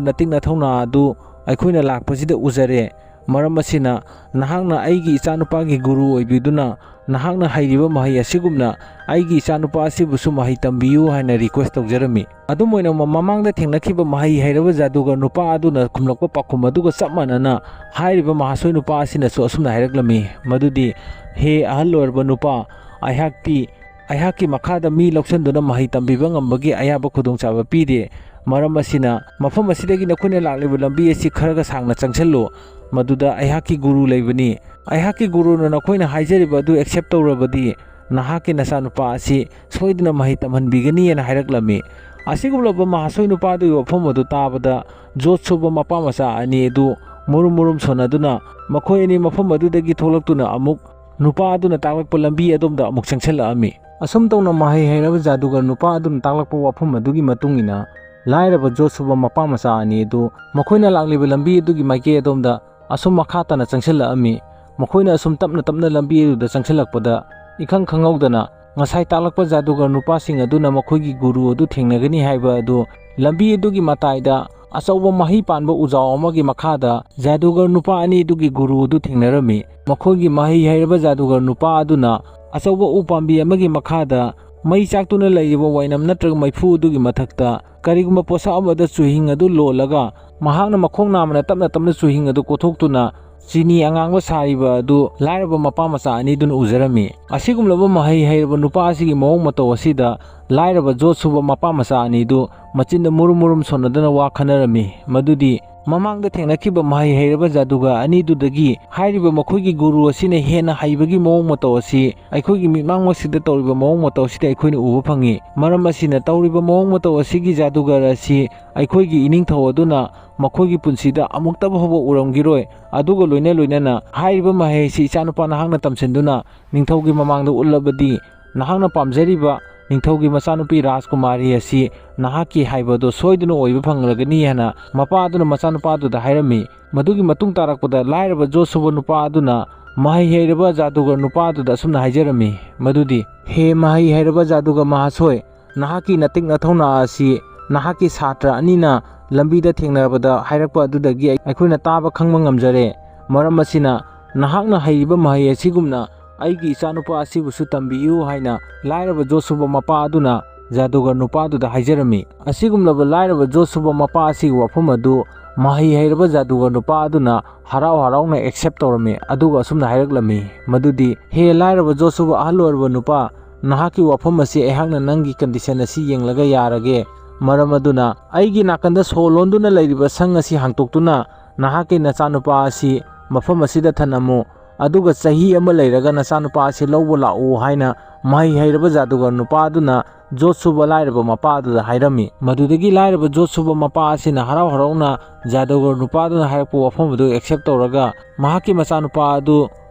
ꯅꯇꯤꯛ ꯅꯊꯧꯅꯥ ꯑꯗꯨ ꯑꯩꯈꯣꯏꯅ ꯂꯥꯛꯄꯁꯤꯗ ꯎꯖꯔꯦ꯫ ꯃꯔꯝ ꯑꯁꯤꯅ, ꯅꯍꯥꯛꯅ ꯑꯩꯒꯤ ꯏꯆꯥꯅꯨꯄꯥꯒꯤ ꯒꯨꯔꯨ ꯑꯣꯏꯕꯤꯗꯨꯅ ꯅꯍꯥꯛꯅ ꯍꯩꯔꯤꯕ ꯃꯍꯩ ꯑꯁꯤꯒꯨꯝꯅ ꯑꯩꯒꯤ ꯏꯆꯥꯅꯨꯄꯥ ꯑꯁꯤꯕꯨꯁꯨ ꯃꯍꯩ ꯇꯝꯕꯤꯌꯨ" ꯍꯥꯏꯅ request ꯇꯧꯖꯔꯝꯃꯤ꯫ ꯑꯗꯨꯝ ꯑꯣꯏꯅꯃꯛ, ꯃꯃꯥꯡꯗ ꯊꯦꯡꯅꯈꯤꯕ ꯃꯍꯩ ꯍꯩꯔꯕ ꯖꯥꯗꯨꯒꯔ ꯅꯨꯄꯥ ꯑꯗꯨꯅ ꯈꯨꯝꯂꯛꯄ ꯄꯥꯎꯈꯨꯝ ꯑꯗꯨꯒ ꯆꯞ ꯃꯥꯟꯅꯅ ꯍꯥꯏꯔꯤꯕ ꯃꯍꯥꯁꯣꯏ ꯅꯨꯄꯥ ꯑꯁꯤꯅꯁꯨ ꯑꯁꯨꯝꯅ ꯍꯥꯏꯔꯛꯂꯝꯃꯤ, ꯃꯗꯨꯗꯤ, "ꯍꯦ ꯑꯍꯜ ꯑꯣꯏꯔꯕ ꯅꯨꯄꯥ, ꯑꯩꯍꯥꯛꯇꯤ ꯑꯩꯍꯥꯛꯀꯤ ꯃꯈꯥꯗ ꯃꯤ ꯂꯧꯁꯤꯟꯗꯨꯅ ꯃꯍꯩ ꯇꯝꯕꯤꯕ ꯉꯝꯕꯒꯤ ꯑꯌꯥꯕ ꯈꯨꯗꯣꯡꯆꯥꯕ ꯄꯤꯗꯦ꯫ ꯃꯔꯝ ꯑꯁꯤꯅ, ꯃꯐꯝ ꯑꯁꯤꯗꯒꯤ ꯅꯈꯣꯏꯅ ꯂꯥꯛꯂꯤꯕ ꯂꯝꯕꯤ ꯑꯁꯤ ꯈꯔꯒ ꯁꯥꯡꯅ ꯆꯪꯁꯤꯜꯂꯨ, ꯃꯗꯨꯗ ꯑꯩꯍꯥꯛꯀꯤ ꯒꯨꯔꯨ ꯂꯩꯕꯅꯤ꯫ ꯑꯩꯍꯥꯛꯀꯤ ꯒꯨꯔꯨꯅ ꯅꯈꯣꯏꯅ ꯍꯥꯏꯖꯔꯤꯕ ꯑꯗꯨ accept ꯇꯧꯔꯕꯗꯤ ꯅꯍꯥꯛꯀꯤ ꯅꯆꯥꯅꯨꯄꯥ ꯑꯁꯤ ꯁꯣꯏꯗꯅ ꯃꯍꯩ ꯇꯝꯍꯟꯕꯤꯒꯅꯤ" ꯍꯥꯏꯅ ꯍꯥꯏꯔꯛꯂꯝꯃꯤ꯫ ꯑꯁꯤꯒꯨꯝꯂꯕ ꯃꯍꯥꯁꯣꯏ ꯅꯨꯄꯥ ꯑꯗꯨꯒꯤ ꯋꯥꯐꯝ ꯑꯗꯨ ꯇꯥꯕꯗ, ꯖꯣꯠ ꯁꯨꯕ ꯃꯄꯥ ꯃꯆꯥ ꯑꯅꯤ ꯑꯗꯨ ꯃꯨꯔꯨꯝ ꯃꯨꯔꯨꯝ ꯁꯣꯟꯅꯗꯨꯅ ꯃꯈꯣꯏ ꯑꯅꯤ ꯃꯐꯝ ꯑꯗꯨꯗꯒꯤ ꯊꯣꯛꯂꯛꯇꯨꯅ ꯑꯃꯨꯛ ꯅꯨꯄꯥ ꯑꯗꯨꯅ ꯇꯥꯛꯂꯛꯄ ꯂꯝꯕꯤ ꯑꯗꯣꯝꯗ ꯑꯃꯨꯛ ꯆꯪꯁꯤꯜꯂꯛꯂꯝꯃꯤ꯫ ꯑꯁꯨꯝ ꯇꯧꯅ, ꯃꯍꯩ ꯍꯩꯔꯕ ꯖꯥꯗꯨꯒꯔ ꯅꯨꯄꯥ ꯑꯗꯨꯅ ꯇꯥꯛꯂꯛꯄ ꯋꯥꯐꯝ ꯑꯗꯨꯒꯤ ꯃꯇꯨꯡ ꯏꯟꯅ, ꯂꯥꯏꯔꯕ ꯖꯣꯠ ꯁꯨꯕ ꯃꯄꯥ ꯃꯆꯥ ꯑꯅꯤ ꯑꯗꯨ ꯃꯈꯣꯏꯅ ꯂꯥꯛꯂꯤꯕ ꯂꯝꯕꯤ ꯑꯗꯨꯒꯤ ꯃꯥꯏꯀꯩ ꯑꯗꯣꯝꯗ ꯑꯁꯨꯝ ꯃꯈꯥ ꯇꯥꯅ ꯆꯪꯁꯤꯜꯂꯛꯂꯝꯃꯤ꯫ ꯃꯈꯣꯏꯅ ꯑꯁꯨꯝ ꯇꯞꯅ ꯇꯞꯅ ꯂꯝꯕꯤ ꯑꯗꯨꯗ ꯆꯪꯁꯤꯜꯂꯛꯄꯗ, ꯏꯈꯪ ꯈꯪꯍꯧꯗꯅ ꯉꯁꯥꯏ ꯇꯥꯛꯂꯛꯄ ꯖꯥꯗꯨꯒꯔ ꯅꯨꯄꯥꯁꯤꯡ ꯑꯗꯨꯅ ꯃꯈꯣꯏꯒꯤ ꯒꯨꯔꯨ ꯑꯗꯨ ꯊꯦꯡꯅꯒꯅꯤ ꯍꯥꯏꯕ ꯑꯗꯨ ꯂꯝꯕꯤ ꯑꯗꯨꯒꯤ ꯃꯇꯥꯏꯗ ꯑꯆꯧꯕ ꯃꯍꯩ ꯄꯥꯟꯕ ꯎꯖꯥꯎ ꯑꯃꯒꯤ ꯃꯈꯥꯗ ꯖꯥꯗꯨꯒꯔ ꯅꯨꯄꯥ ꯑꯅꯤꯗꯨꯒꯤ ꯒꯨꯔꯨ ꯑꯗꯨ ꯊꯦꯡꯅꯔꯝꯃꯤ꯫ ꯃꯈꯣꯏꯒꯤ ꯃꯍꯩ ꯍꯩꯔꯕ ꯖꯥꯗꯨꯒꯔ ꯅꯨꯄꯥ ꯑꯗꯨꯅ ꯑꯆꯧꯕ ꯎ ꯄꯥꯝꯕꯤ ꯑꯃꯒꯤ ꯃꯈꯥꯗ ꯃꯩ ꯆꯥꯛꯇꯨꯅ ꯂꯩꯔꯤꯕ ꯋꯥꯏꯅꯝ ꯅꯠꯇ꯭ꯔꯒ ꯃꯩꯐꯨ ꯑꯗꯨꯒꯤ ꯃꯊꯛꯇ ꯀꯔꯤꯒꯨꯝꯕ ꯄꯣꯠꯁꯛ ꯑꯃꯗ ꯆꯨꯍꯤꯡ ꯑꯗꯨ ꯂꯣꯜꯂꯒ, ꯃꯍꯥꯛꯅ ꯃꯈꯣꯡ ꯅꯥꯝꯃꯅ ꯇꯞꯅ ꯇꯞꯅ ꯆꯨꯍꯤꯡ ꯑꯗꯨ ꯀꯣꯠꯊꯣꯛꯇꯨꯅ ꯆꯤꯅꯤ ꯑꯉꯥꯡꯕ ꯁꯥꯔꯤꯕ ꯑꯗꯨ ꯂꯥꯏꯔꯕ ꯃꯄꯥ ꯃꯆꯥ ꯑꯅꯤꯗꯨꯅ ꯎꯖꯔꯝꯃꯤ꯫ ꯑꯁꯤꯒꯨꯝꯂꯕ ꯃꯍꯩ ꯍꯩꯔꯕ ꯅꯨꯄꯥ ꯑꯁꯤꯒꯤ ꯃꯑꯣꯡ ꯃꯇꯧ ꯑꯁꯤꯗ ꯂꯥꯏꯔꯕ ꯖꯣꯠ ꯁꯨꯕ ꯃꯄꯥ ꯃꯆꯥ ꯑꯅꯤꯗꯨ ꯃꯆꯤꯟꯗ ꯃꯨꯔꯨꯝ ꯃꯨꯔꯨꯝ ꯁꯣꯟꯅꯗꯨꯅ ꯋꯥ ꯈꯟꯅꯔꯝꯃꯤ, ꯃꯗꯨꯗꯤ, ꯃꯃꯥꯡꯗ ꯊꯦꯡꯅꯈꯤꯕ ꯃꯍꯩ ꯍꯩꯔꯕ ꯖꯥꯗꯨꯒꯔ ꯑꯅꯤꯗꯨꯗꯒꯤ ꯍꯥꯏꯔꯤꯕ ꯃꯈꯣꯏꯒꯤ ꯒꯨꯔꯨ ꯑꯁꯤꯅ ꯍꯦꯟꯅ ꯍꯩꯕꯒꯤ ꯃꯑꯣꯡ ꯃꯇꯧ ꯑꯁꯤ ꯑꯩꯈꯣꯏꯒꯤ ꯃꯤꯠꯃꯥꯡꯃꯛꯁꯤꯗ ꯇꯧꯔꯤꯕ ꯃꯑꯣꯡ ꯃꯇꯧ ꯑꯁꯤꯗ ꯑꯩꯈꯣꯏꯅ ꯎꯕ ꯐꯪꯉꯤ꯫ ꯃꯔꯝ ꯑꯁꯤꯅ, ꯇꯧꯔꯤꯕ ꯃꯑꯣꯡ ꯃꯇꯧ ꯑꯁꯤꯒꯤ ꯖꯥꯗꯨꯒꯔ ꯑꯁꯤ ꯑꯩꯈꯣꯏꯒꯤ ꯏꯅꯤꯡꯊꯧ ꯑꯗꯨꯅ ꯃꯈꯣꯏꯒꯤ ꯄꯨꯟꯁꯤꯗ ꯑꯃꯨꯛꯇ ꯐꯥꯎꯕ ꯎꯔꯝꯈꯤꯔꯣꯏ꯫ ꯑꯗꯨꯒ ꯂꯣꯏꯅ ꯂꯣꯏꯅꯅ, ꯍꯥꯏꯔꯤꯕ ꯃꯍꯩ ꯑꯁꯤ ꯏꯆꯥꯅꯨꯄꯥ ꯅꯍꯥꯛꯅ ꯇꯝꯁꯤꯟꯗꯨꯅ ꯅꯤꯡꯊꯧꯒꯤ ꯃꯃꯥꯡꯗ ꯎꯠꯂꯕꯗꯤ, ꯅꯍꯥꯛꯅ ꯄꯥꯝꯖꯔꯤꯕ ꯅꯤꯡꯊꯧꯒꯤ ꯃꯆꯥꯅꯨꯄꯤ ꯔꯥꯖꯀꯨꯃꯥꯔꯤ ꯑꯁꯤ ꯅꯍꯥꯛꯀꯤ ꯍꯥꯏꯕꯗꯣ ꯁꯣꯏꯗꯅ ꯑꯣꯏꯕ ꯐꯪꯂꯒꯅꯤ" ꯍꯥꯏꯅ ꯃꯄꯥ ꯑꯗꯨꯅ ꯃꯆꯥꯅꯨꯄꯥ ꯑꯗꯨꯗ ꯍꯥꯏꯔꯝꯃꯤ꯫ ꯃꯗꯨꯒꯤ ꯃꯇꯨꯡ ꯇꯥꯔꯛꯄꯗ ꯂꯥꯏꯔꯕ ꯖꯣꯠꯁꯨꯕ ꯅꯨꯄꯥ ꯑꯗꯨꯅ ꯃꯍꯩ ꯍꯩꯔꯕ ꯖꯥꯗꯨꯒꯔ ꯅꯨꯄꯥ ꯑꯗꯨꯗ ꯑꯁꯨꯝꯅ ꯍꯥꯏꯖꯔꯝꯃꯤ ꯃꯗꯨꯗꯤ, "ꯍꯦ ꯃꯍꯩ ꯍꯩꯔꯕ ꯖꯥꯗꯨꯒꯔ ꯃꯍꯥꯁꯣꯏ, ꯅꯍꯥꯛꯀꯤ ꯅꯇꯤꯛ ꯅꯊꯧꯅꯥ ꯑꯁꯤ ꯅꯍꯥꯛꯀꯤ ꯁꯥꯇ꯭ꯔ ꯑꯅꯤꯅ ꯂꯝꯕꯤꯗ ꯊꯦꯡꯅꯕꯗ ꯍꯥꯏꯔꯛꯄ ꯑꯗꯨꯗꯒꯤ ꯑꯩꯈꯣꯏꯅ ꯇꯥꯕ ꯈꯪꯕ ꯉꯝꯖꯔꯦ꯫ ꯃꯔꯝ ꯑꯁꯤꯅ ꯅꯍꯥꯛꯅ ꯍꯩꯔꯤꯕ ꯃꯍꯩ ꯑꯁꯤꯒꯨꯝꯅ ꯑꯩꯒꯤ ꯏꯆꯥꯅꯨꯄꯥ ꯑꯁꯤꯕꯨꯁꯨ ꯇꯝꯕꯤꯌꯨ" ꯍꯥꯏꯅ ꯂꯥꯏꯔꯕ ꯖꯣꯠꯁꯨꯕ ꯃꯄꯥ ꯑꯗꯨꯅ ꯖꯥꯗꯨꯒꯔ ꯅꯨꯄꯥ ꯑꯗꯨꯗ ꯍꯥꯏꯖꯔꯝꯃꯤ꯫ ꯑꯁꯤꯒꯨꯝꯂꯕ ꯂꯥꯏꯔꯕ ꯖꯣꯠꯁꯨꯕ ꯃꯄꯥ ꯑꯁꯤꯒꯤ ꯋꯥꯐꯝ ꯑꯗꯨ ꯃꯍꯩ ꯍꯩꯔꯕ ꯖꯥꯗꯨꯒꯔ ꯅꯨꯄꯥ ꯑꯗꯨꯅ ꯍꯔꯥꯎ ꯍꯔꯥꯎꯅ ꯑꯦꯛꯁꯦꯞ ꯇꯧꯔꯝꯃꯤ, ꯑꯗꯨꯒ ꯑꯁꯨꯝꯅ ꯍꯥꯏꯔꯛꯂꯝꯃꯤ ꯃꯗꯨꯗꯤ, "ꯍꯦ ꯂꯥꯏꯔꯕ ꯖꯣꯠꯁꯨꯕ ꯑꯍꯜ ꯑꯣꯏꯔꯕ ꯅꯨꯄꯥ, ꯅꯍꯥꯛꯀꯤ ꯋꯥꯐꯝ ꯑꯁꯤ ꯑꯩꯍꯥꯛꯅ ꯅꯪꯒꯤ ꯀꯟꯗꯤꯁꯟ ꯑꯁꯤ ꯌꯦꯡꯂꯒ ꯌꯥꯔꯒꯦ꯫ ꯃꯔꯝ ꯑꯗꯨꯅ ꯑꯩꯒꯤ ꯅꯥꯀꯟꯗ ꯁꯣ ꯂꯣꯟꯗꯨꯅ ꯂꯩꯔꯤꯕ ꯁꯪ ꯑꯁꯤ ꯍꯥꯡꯇꯣꯛꯇꯨꯅ ꯅꯍꯥꯛꯀꯤ ꯅꯆꯥꯅꯨꯄꯥ ꯑꯁꯤ ꯃꯐꯝ ꯑꯁꯤꯗ ꯊꯅꯝꯃꯨ, ꯑꯗꯨꯒ ꯆꯍꯤ ꯑꯃ ꯂꯩꯔꯒ ꯅꯆꯥꯅꯨꯄꯥ ꯑꯁꯤ ꯂꯧꯕ ꯂꯥꯛꯎ" ꯍꯥꯏꯅ ꯃꯍꯩ ꯍꯩꯔꯕ ꯖꯥꯗꯨꯒꯔ ꯅꯨꯄꯥ ꯑꯗꯨꯅ ꯖꯣꯠꯁꯨꯕ ꯂꯥꯏꯔꯕ ꯃꯄꯥ ꯑꯗꯨꯗ ꯍꯥꯏꯔꯝꯃꯤ꯫ ꯃꯗꯨꯗꯒꯤ ꯂꯥꯏꯔꯕ ꯖꯣꯠꯁꯨꯕ ꯃꯄꯥ ꯑꯁꯤꯅ ꯍꯔꯥꯎ ꯍꯔꯥꯎꯅ ꯖꯥꯗꯨꯒꯔ ꯅꯨꯄꯥ ꯑꯗꯨꯅ ꯍꯥꯏꯔꯛꯄ ꯋꯥꯐꯝ ꯑꯗꯨ ꯑꯦꯛꯁꯦꯞ ꯇꯧꯔꯒ ꯃꯍꯥꯛꯀꯤ ꯃꯆꯥꯅꯨꯄꯥ ꯑꯗꯨ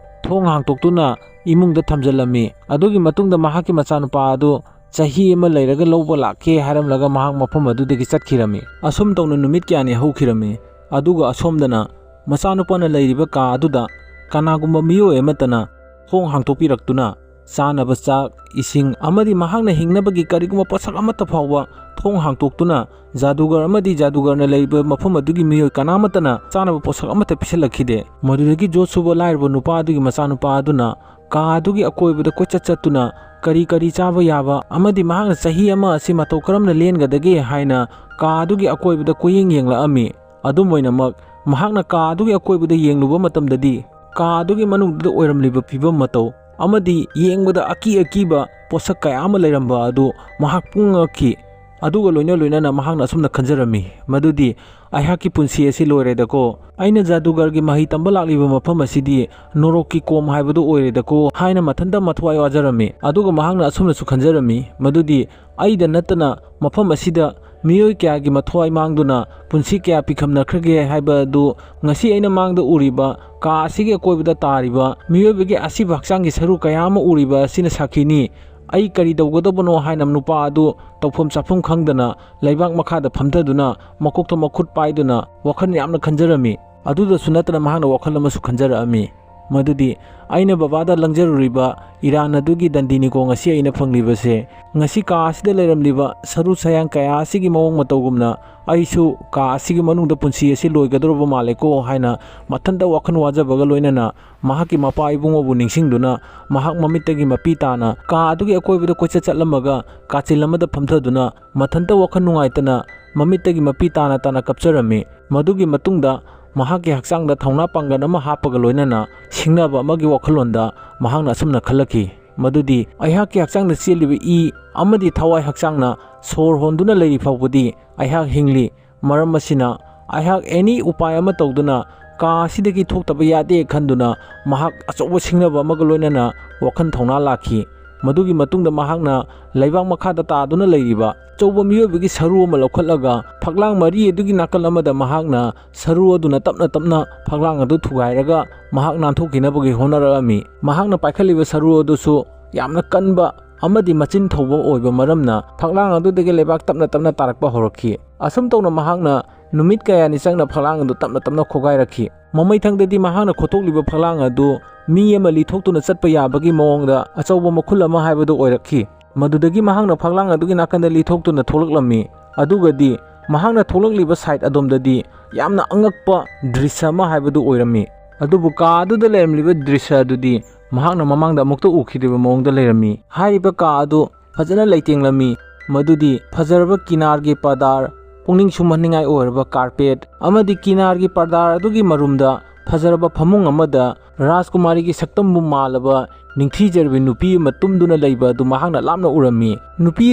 ꯊꯣꯡ ꯍꯥꯡꯇꯣꯛꯇꯨꯅ ꯏꯃꯨꯡꯗ ꯊꯝꯖꯤꯜꯂꯝꯃꯤ꯫ ꯑꯗꯨꯒꯤ ꯃꯇꯨꯡꯗ ꯃꯍꯥꯛꯀꯤ ꯃꯆꯥꯅꯨꯄꯥ ꯑꯗꯨ ꯆꯍꯤ ꯑꯃ ꯂꯩꯔꯒ ꯂꯧꯕ ꯂꯥꯛꯀꯦ ꯍꯥꯏꯔꯝꯂꯒ ꯃꯍꯥꯛ ꯃꯐꯝ ꯑꯗꯨꯗꯒꯤ ꯆꯠꯈꯤꯔꯝꯃꯤ꯫ ꯑꯁꯨꯝ ꯇꯧꯅ ꯅꯨꯃꯤꯠ ꯀꯌꯥꯅꯤ ꯍꯧꯈꯤꯔꯝꯃꯤ꯫ ꯑꯗꯨꯒ ꯑꯁꯣꯝꯗꯅ ꯃꯆꯥꯅꯨꯄꯥꯅ ꯂꯩꯔꯤꯕ ꯀꯥ ꯑꯗꯨꯗ ꯀꯅꯥꯒꯨꯝꯕ ꯃꯤꯑꯣꯏ ꯑꯃꯠꯇꯅ ꯊꯣꯡ ꯍꯥꯡꯇꯣꯛꯄꯤꯔꯛꯇꯨꯅ ꯆꯥꯅꯕ ꯆꯥꯛ, ꯏꯁꯤꯡ ꯑꯃꯗꯤ ꯃꯍꯥꯛꯅ ꯍꯤꯡꯅꯕꯒꯤ ꯀꯔꯤꯒꯨꯝꯕ ꯄꯣꯠꯁꯛ ꯑꯃꯠꯇ ꯐꯥꯎꯕ ꯊꯣꯡ ꯍꯥꯡꯇꯣꯛꯇꯨꯅ ꯖꯥꯗꯨꯒꯔ ꯑꯃꯗꯤ ꯖꯥꯗꯨꯒꯔꯅ ꯂꯩꯕ ꯃꯐꯝ ꯑꯗꯨꯒꯤ ꯃꯤꯑꯣꯏ ꯀꯅꯥꯃꯠꯇꯅ ꯆꯥꯅꯕ ꯄꯣꯠꯁꯛ ꯑꯃꯠꯇ ꯄꯤꯁꯜꯂꯛꯈꯤꯗꯦ꯫ ꯃꯗꯨꯗꯒꯤ ꯖꯣꯠꯁꯨꯕ ꯂꯥꯏꯔꯕ ꯅꯨꯄꯥ ꯑꯗꯨꯒꯤ ꯃꯆꯥꯅꯨꯄꯥ ꯑꯗꯨꯅ ꯀꯥ ꯑꯗꯨꯒꯤ ꯑꯀꯣꯏꯕꯗ ꯀꯣꯏꯆꯠ ꯆꯠꯇꯨꯅ ꯀꯔꯤ ꯀꯔꯤ ꯆꯥꯕ ꯌꯥꯕ ꯑꯃꯗꯤ ꯃꯍꯥꯛꯅ ꯆꯍꯤ ꯑꯃ ꯑꯁꯤ ꯃꯇꯧ ꯀꯔꯝꯅ ꯂꯦꯟꯒꯗꯒꯦ ꯍꯥꯏꯅ ꯀꯥ ꯑꯗꯨꯒꯤ ꯑꯀꯣꯏꯕꯗ ꯀꯣꯏꯌꯦꯡ ꯌꯦꯡꯂꯛꯑꯝꯃꯤ꯫ ꯑꯗꯨꯝ ꯑꯣꯏꯅꯃꯛ, ꯃꯍꯥꯛꯅ ꯀꯥ ꯑꯗꯨꯒꯤ ꯑꯀꯣꯏꯕꯗ ꯌꯦꯡꯂꯨꯕ ꯃꯇꯝꯗꯗꯤ ꯀꯥ ꯑꯗꯨꯒꯤ ꯃꯅꯨꯡꯗꯨꯗ ꯑꯣꯏꯔꯝꯂꯤꯕ ꯐꯤꯕꯝ ꯃꯇꯧ ꯑꯃꯗꯤ ꯌꯦꯡꯕꯗ ꯑꯀꯤ ꯑꯀꯤꯕ ꯄꯣꯠꯁꯛ ꯀꯌꯥ ꯑꯃ ꯂꯩꯔꯝꯕ ꯑꯗꯨ ꯃꯍꯥꯛ ꯄꯨꯡꯉꯛꯈꯤ꯫ ꯑꯗꯨꯒ ꯂꯣꯏꯅ ꯂꯣꯏꯅꯅ ꯃꯍꯥꯛꯅ ꯑꯁꯨꯝꯅ ꯈꯟꯖꯔꯝꯃꯤ ꯃꯗꯨꯗꯤ, "ꯑꯩꯍꯥꯛꯀꯤ ꯄꯨꯟꯁꯤ ꯑꯁꯤ ꯂꯣꯏꯔꯦꯗꯀꯣ꯫ ꯑꯩꯅ ꯖꯥꯗꯨꯒꯔꯒꯤ ꯃꯍꯩ ꯇꯝꯕ ꯂꯥꯛꯂꯤꯕ ꯃꯐꯝ ꯑꯁꯤꯗꯤ ꯅꯣꯔꯣꯛꯀꯤ ꯀꯣꯝ ꯍꯥꯏꯕꯗꯨ ꯑꯣꯏꯔꯦꯗꯀꯣ" ꯍꯥꯏꯅ ꯃꯊꯟꯇ ꯃꯊ꯭ꯋꯥꯏ ꯋꯥꯖꯔꯝꯃꯤ꯫ ꯑꯗꯨꯒ ꯃꯍꯥꯛꯅ ꯑꯁꯨꯝꯅꯁꯨ ꯈꯟꯖꯔꯝꯃꯤ ꯃꯗꯨꯗꯤ, "ꯑꯩꯗ ꯅꯠꯇꯅ ꯃꯐꯝ ꯑꯁꯤꯗ ꯃꯤꯑꯣꯏ ꯀꯌꯥꯒꯤ ꯃꯊ꯭ꯋꯥꯏ ꯃꯥꯡꯗꯨꯅ ꯄꯨꯟꯁꯤ ꯀꯌꯥ ꯄꯤꯈꯝꯅꯈ꯭ꯔꯒꯦ ꯍꯥꯏꯕ ꯑꯗꯨ ꯉꯁꯤ ꯑꯩꯅ ꯃꯥꯡꯗ ꯎꯔꯤꯕ ꯀꯥ ꯑꯁꯤꯒꯤ ꯑꯀꯣꯏꯕꯗ ꯇꯥꯔꯤꯕ ꯃꯤꯑꯣꯏꯕꯒꯤ ꯑꯁꯤꯕ ꯍꯛꯆꯥꯡꯒꯤ ꯁꯔꯨ ꯀꯌꯥ ꯑꯃ ꯎꯔꯤꯕ ꯑꯁꯤꯅ ꯁꯥꯈꯤꯅꯤ꯫ ꯑꯩ ꯀꯔꯤ ꯇꯧꯒꯗꯕꯅꯣ ꯍꯥꯏꯅ ꯅꯨꯄꯥ ꯑꯗꯨ ꯇꯧꯐꯝ ꯆꯥꯐꯝ ꯈꯪꯗꯅ ꯂꯩꯕꯥꯛ ꯃꯈꯥꯗ ꯐꯝꯊꯗꯨꯅ ꯃꯀꯣꯛꯇ ꯃꯈꯨꯠ ꯄꯥꯏꯗꯨꯅ ꯋꯥꯈꯜ ꯌꯥꯝꯅ ꯈꯟꯖꯔꯝꯃꯤ꯫ ꯑꯗꯨꯗꯁꯨ ꯅꯠꯇꯅ ꯃꯍꯥꯛꯅ ꯋꯥꯈꯜ ꯑꯃꯁꯨ ꯈꯟꯖꯔꯛꯑꯝꯃꯤ, ꯃꯗꯨꯗꯤ ꯑꯩꯅ ꯕꯕꯥꯗ ꯂꯪꯖꯔꯨꯔꯤꯕ ꯏꯔꯥꯟ ꯑꯗꯨꯒꯤ ꯗꯟꯗꯤꯅꯤꯀꯣ ꯉꯁꯤ ꯑꯩꯅ ꯐꯪꯂꯤꯕꯁꯦ꯫ ꯉꯁꯤ ꯀꯥ ꯑꯁꯤꯗ ꯂꯩꯔꯝꯂꯤꯕ ꯁꯔꯨ ꯁꯌꯥꯡ ꯀꯌꯥ ꯑꯁꯤꯒꯤ ꯃꯑꯣꯡ ꯃꯇꯧꯒꯨꯝꯅ ꯑꯩꯁꯨ ꯀꯥ ꯑꯁꯤꯒꯤ ꯃꯅꯨꯡꯗ ꯄꯨꯟꯁꯤ ꯑꯁꯤ ꯂꯣꯏꯒꯗꯧꯔꯕ ꯃꯥꯜꯂꯦꯀꯣ ꯍꯥꯏꯅ ꯃꯊꯟꯇ ꯋꯥꯈꯜ ꯋꯥꯖꯕꯒ ꯂꯣꯏꯅꯅ ꯃꯍꯥꯛꯀꯤ ꯃꯄꯥ ꯏꯕꯨꯡꯉꯣꯕꯨ ꯅꯤꯡꯁꯤꯡꯗꯨꯅ ꯃꯍꯥꯛ ꯃꯃꯤꯠꯇꯒꯤ ꯃꯄꯤ ꯇꯥꯅ ꯀꯥ ꯑꯗꯨꯒꯤ ꯑꯀꯣꯏꯕꯗ ꯀꯣꯏꯆꯠ ꯆꯠꯂꯝꯃꯒ ꯀꯥꯆꯤꯜ ꯑꯃꯗ ꯐꯝꯊꯗꯨꯅ ꯃꯊꯟꯇ ꯋꯥꯈꯜ ꯅꯨꯡꯉꯥꯏꯇꯅ ꯃꯃꯤꯠꯇꯒꯤ ꯃꯄꯤ ꯇꯥꯅ ꯇꯥꯅ ꯀꯞꯆꯔꯝꯃꯤ꯫ ꯃꯗꯨꯒꯤ ꯃꯇꯨꯡꯗ ꯃꯍꯥꯛꯀꯤ ꯍꯛꯆꯥꯡꯗ ꯊꯧꯅꯥ ꯄꯥꯡꯒꯜ ꯑꯃ ꯍꯥꯞꯄꯒ ꯂꯣꯏꯅꯅ ꯁꯤꯡꯅꯕ ꯑꯃꯒꯤ ꯋꯥꯈꯜꯂꯣꯟꯗ ꯃꯍꯥꯛꯅ ꯑꯁꯨꯝꯅ ꯈꯜꯂꯛꯈꯤ, ꯃꯗꯨꯗꯤ ꯑꯩꯍꯥꯛꯀꯤ ꯍꯛꯆꯥꯡꯗ ꯆꯦꯜꯂꯤꯕ ꯏ ꯑꯃꯗꯤ ꯊꯋꯥꯏ ꯍꯛꯆꯥꯡꯅ ꯁꯣꯔ ꯍꯣꯟꯗꯨꯅ ꯂꯩꯔꯤ ꯐꯥꯎꯕꯗꯤ ꯑꯩꯍꯥꯛ ꯍꯤꯡꯂꯤ꯫ ꯃꯔꯝ ꯑꯁꯤꯅ ꯑꯩꯍꯥꯛ ꯑꯦꯅꯤ ꯎꯄꯥꯏ ꯑꯃ ꯇꯧꯗꯨꯅ ꯀꯥ ꯑꯁꯤꯗꯒꯤ ꯊꯣꯛꯇꯕ ꯌꯥꯗꯦ ꯈꯟꯗꯨꯅ ꯃꯍꯥꯛ ꯑꯆꯧꯕ ꯁꯤꯡꯅꯕ ꯑꯃꯒ ꯂꯣꯏꯅꯅ ꯋꯥꯈꯜ ꯊꯧꯅꯥ ꯂꯥꯛꯈꯤ꯫ ꯃꯗꯨꯒꯤ ꯃꯇꯨꯡꯗ ꯃꯍꯥꯛꯅ ꯂꯩꯕꯥꯛ ꯃꯈꯥꯗ ꯇꯥꯗꯨꯅ ꯂꯩꯔꯤꯕ ꯑꯆꯧꯕ ꯃꯤꯑꯣꯏꯕꯒꯤ ꯁꯔꯨ ꯑꯃ ꯂꯧꯈꯠꯂꯒ ꯐꯛꯂꯥꯡ ꯃꯔꯤ ꯑꯗꯨꯒꯤ ꯅꯥꯀꯜ ꯑꯃꯗ ꯃꯍꯥꯛꯅ ꯁꯔꯨ ꯑꯗꯨꯅ ꯇꯞꯅ ꯇꯞꯅ ꯐꯛꯂꯥꯡ ꯑꯗꯨ ꯊꯨꯒꯥꯏꯔꯒ ꯃꯍꯥꯛ ꯅꯥꯟꯊꯣꯛꯈꯤꯅꯕꯒꯤ ꯍꯣꯠꯅꯔꯛꯑꯝꯃꯤ꯫ ꯃꯍꯥꯛꯅ ꯄꯥꯏꯈꯠꯂꯤꯕ ꯁꯔꯨ ꯑꯗꯨꯁꯨ ꯌꯥꯝꯅ ꯀꯟꯕ ꯑꯃꯗꯤ ꯃꯆꯤꯟ ꯊꯧꯕ ꯑꯣꯏꯕ ꯃꯔꯝꯅ ꯐꯛꯂꯥꯡ ꯑꯗꯨꯗꯒꯤ ꯂꯩꯕꯥꯛ ꯇꯞꯅ ꯇꯞꯅ ꯇꯥꯔꯛꯄ ꯍꯧꯔꯛꯈꯤ꯫ ꯑꯁꯨꯝ ꯇꯧꯅ ꯃꯍꯥꯛꯅ ꯅꯨꯃꯤꯠ ꯀꯌꯥꯅꯤ ꯆꯪꯅ ꯐꯛꯂꯥꯡ ꯑꯗꯨ ꯇꯞꯅ ꯇꯞꯅ ꯈꯣꯒꯥꯏꯔꯛꯈꯤ꯫ ꯃꯃꯩꯊꯪꯗꯗꯤ ꯃꯍꯥꯛꯅ ꯈꯣꯠꯇꯣꯛꯂꯤꯕ ꯐꯛꯂꯥꯡ ꯑꯗꯨ ꯃꯤ ꯑꯃ ꯂꯤꯊꯣꯛꯇꯨꯅ ꯆꯠꯄ ꯌꯥꯕꯒꯤ ꯃꯑꯣꯡꯗ ꯑꯆꯧꯕ ꯃꯈꯨꯜ ꯑꯃ ꯍꯥꯏꯕꯗꯨ ꯑꯣꯏꯔꯛꯈꯤ꯫ ꯃꯗꯨꯗꯒꯤ ꯃꯍꯥꯛꯅ ꯐꯛꯂꯥꯡ ꯑꯗꯨꯒꯤ ꯅꯥꯀꯟꯗ ꯂꯤꯊꯣꯛꯇꯨꯅ ꯊꯣꯛꯂꯛꯂꯝꯃꯤ꯫ ꯑꯗꯨꯒꯗꯤ ꯃꯍꯥꯛꯅ ꯊꯣꯛꯂꯛꯂꯤꯕ ꯁꯥꯏꯠ ꯑꯗꯣꯝꯗꯗꯤ ꯌꯥꯝꯅ ꯑꯉꯛꯄ ꯗ꯭ꯔꯤꯁ ꯑꯃ ꯍꯥꯏꯕꯗꯨ ꯑꯣꯏꯔꯝꯃꯤ꯫ ꯑꯗꯨꯕꯨ ꯀꯥ ꯑꯗꯨꯗ ꯂꯩꯔꯝꯂꯤꯕ ꯗ꯭ꯔꯤꯁ ꯑꯗꯨꯗꯤ ꯃꯍꯥꯛꯅ ꯃꯃꯥꯡꯗ ꯑꯃꯨꯛꯇ ꯎꯈꯤꯗ꯭ꯔꯤꯕ ꯃꯑꯣꯡꯗ ꯂꯩꯔꯝꯃꯤ꯫ ꯍꯥꯏꯔꯤꯕ ꯀꯥ ꯑꯗꯨ ꯐꯖꯅ ꯂꯩꯇꯦꯡꯂꯝꯃꯤ꯫ ꯃꯗꯨꯗꯤ ꯐꯖꯔꯕ ꯀꯤꯅꯥꯔꯒꯤ ꯄꯔꯗꯥꯔ, ꯄꯨꯛꯅꯤꯡ ꯁꯨꯝꯍꯠꯅꯤꯡꯉꯥꯏ ꯑꯣꯏꯔꯕ ꯀꯥꯔꯄꯦꯠ ꯑꯃꯗꯤ ꯀꯤꯅꯥꯔꯒꯤ ꯄꯔꯗꯥꯔ ꯑꯗꯨꯒꯤ ꯃꯔꯨꯝꯗ ꯐꯖꯔꯕ ꯐꯃꯨꯡ ꯑꯃꯗ ꯔꯥꯖꯀꯨꯃꯥꯔꯤꯒꯤ ꯁꯛꯇꯝꯕꯨ ꯃꯥꯜꯂꯕ ꯅꯤꯡꯊꯤꯖꯔꯕꯤ ꯅꯨꯄꯤ ꯑꯃ ꯇꯨꯝꯗꯨꯅ ꯂꯩꯕ ꯑꯗꯨ ꯃꯍꯥꯛꯅ ꯂꯥꯞꯅ ꯎꯔꯝꯃꯤ꯫ ꯅꯨꯄꯤ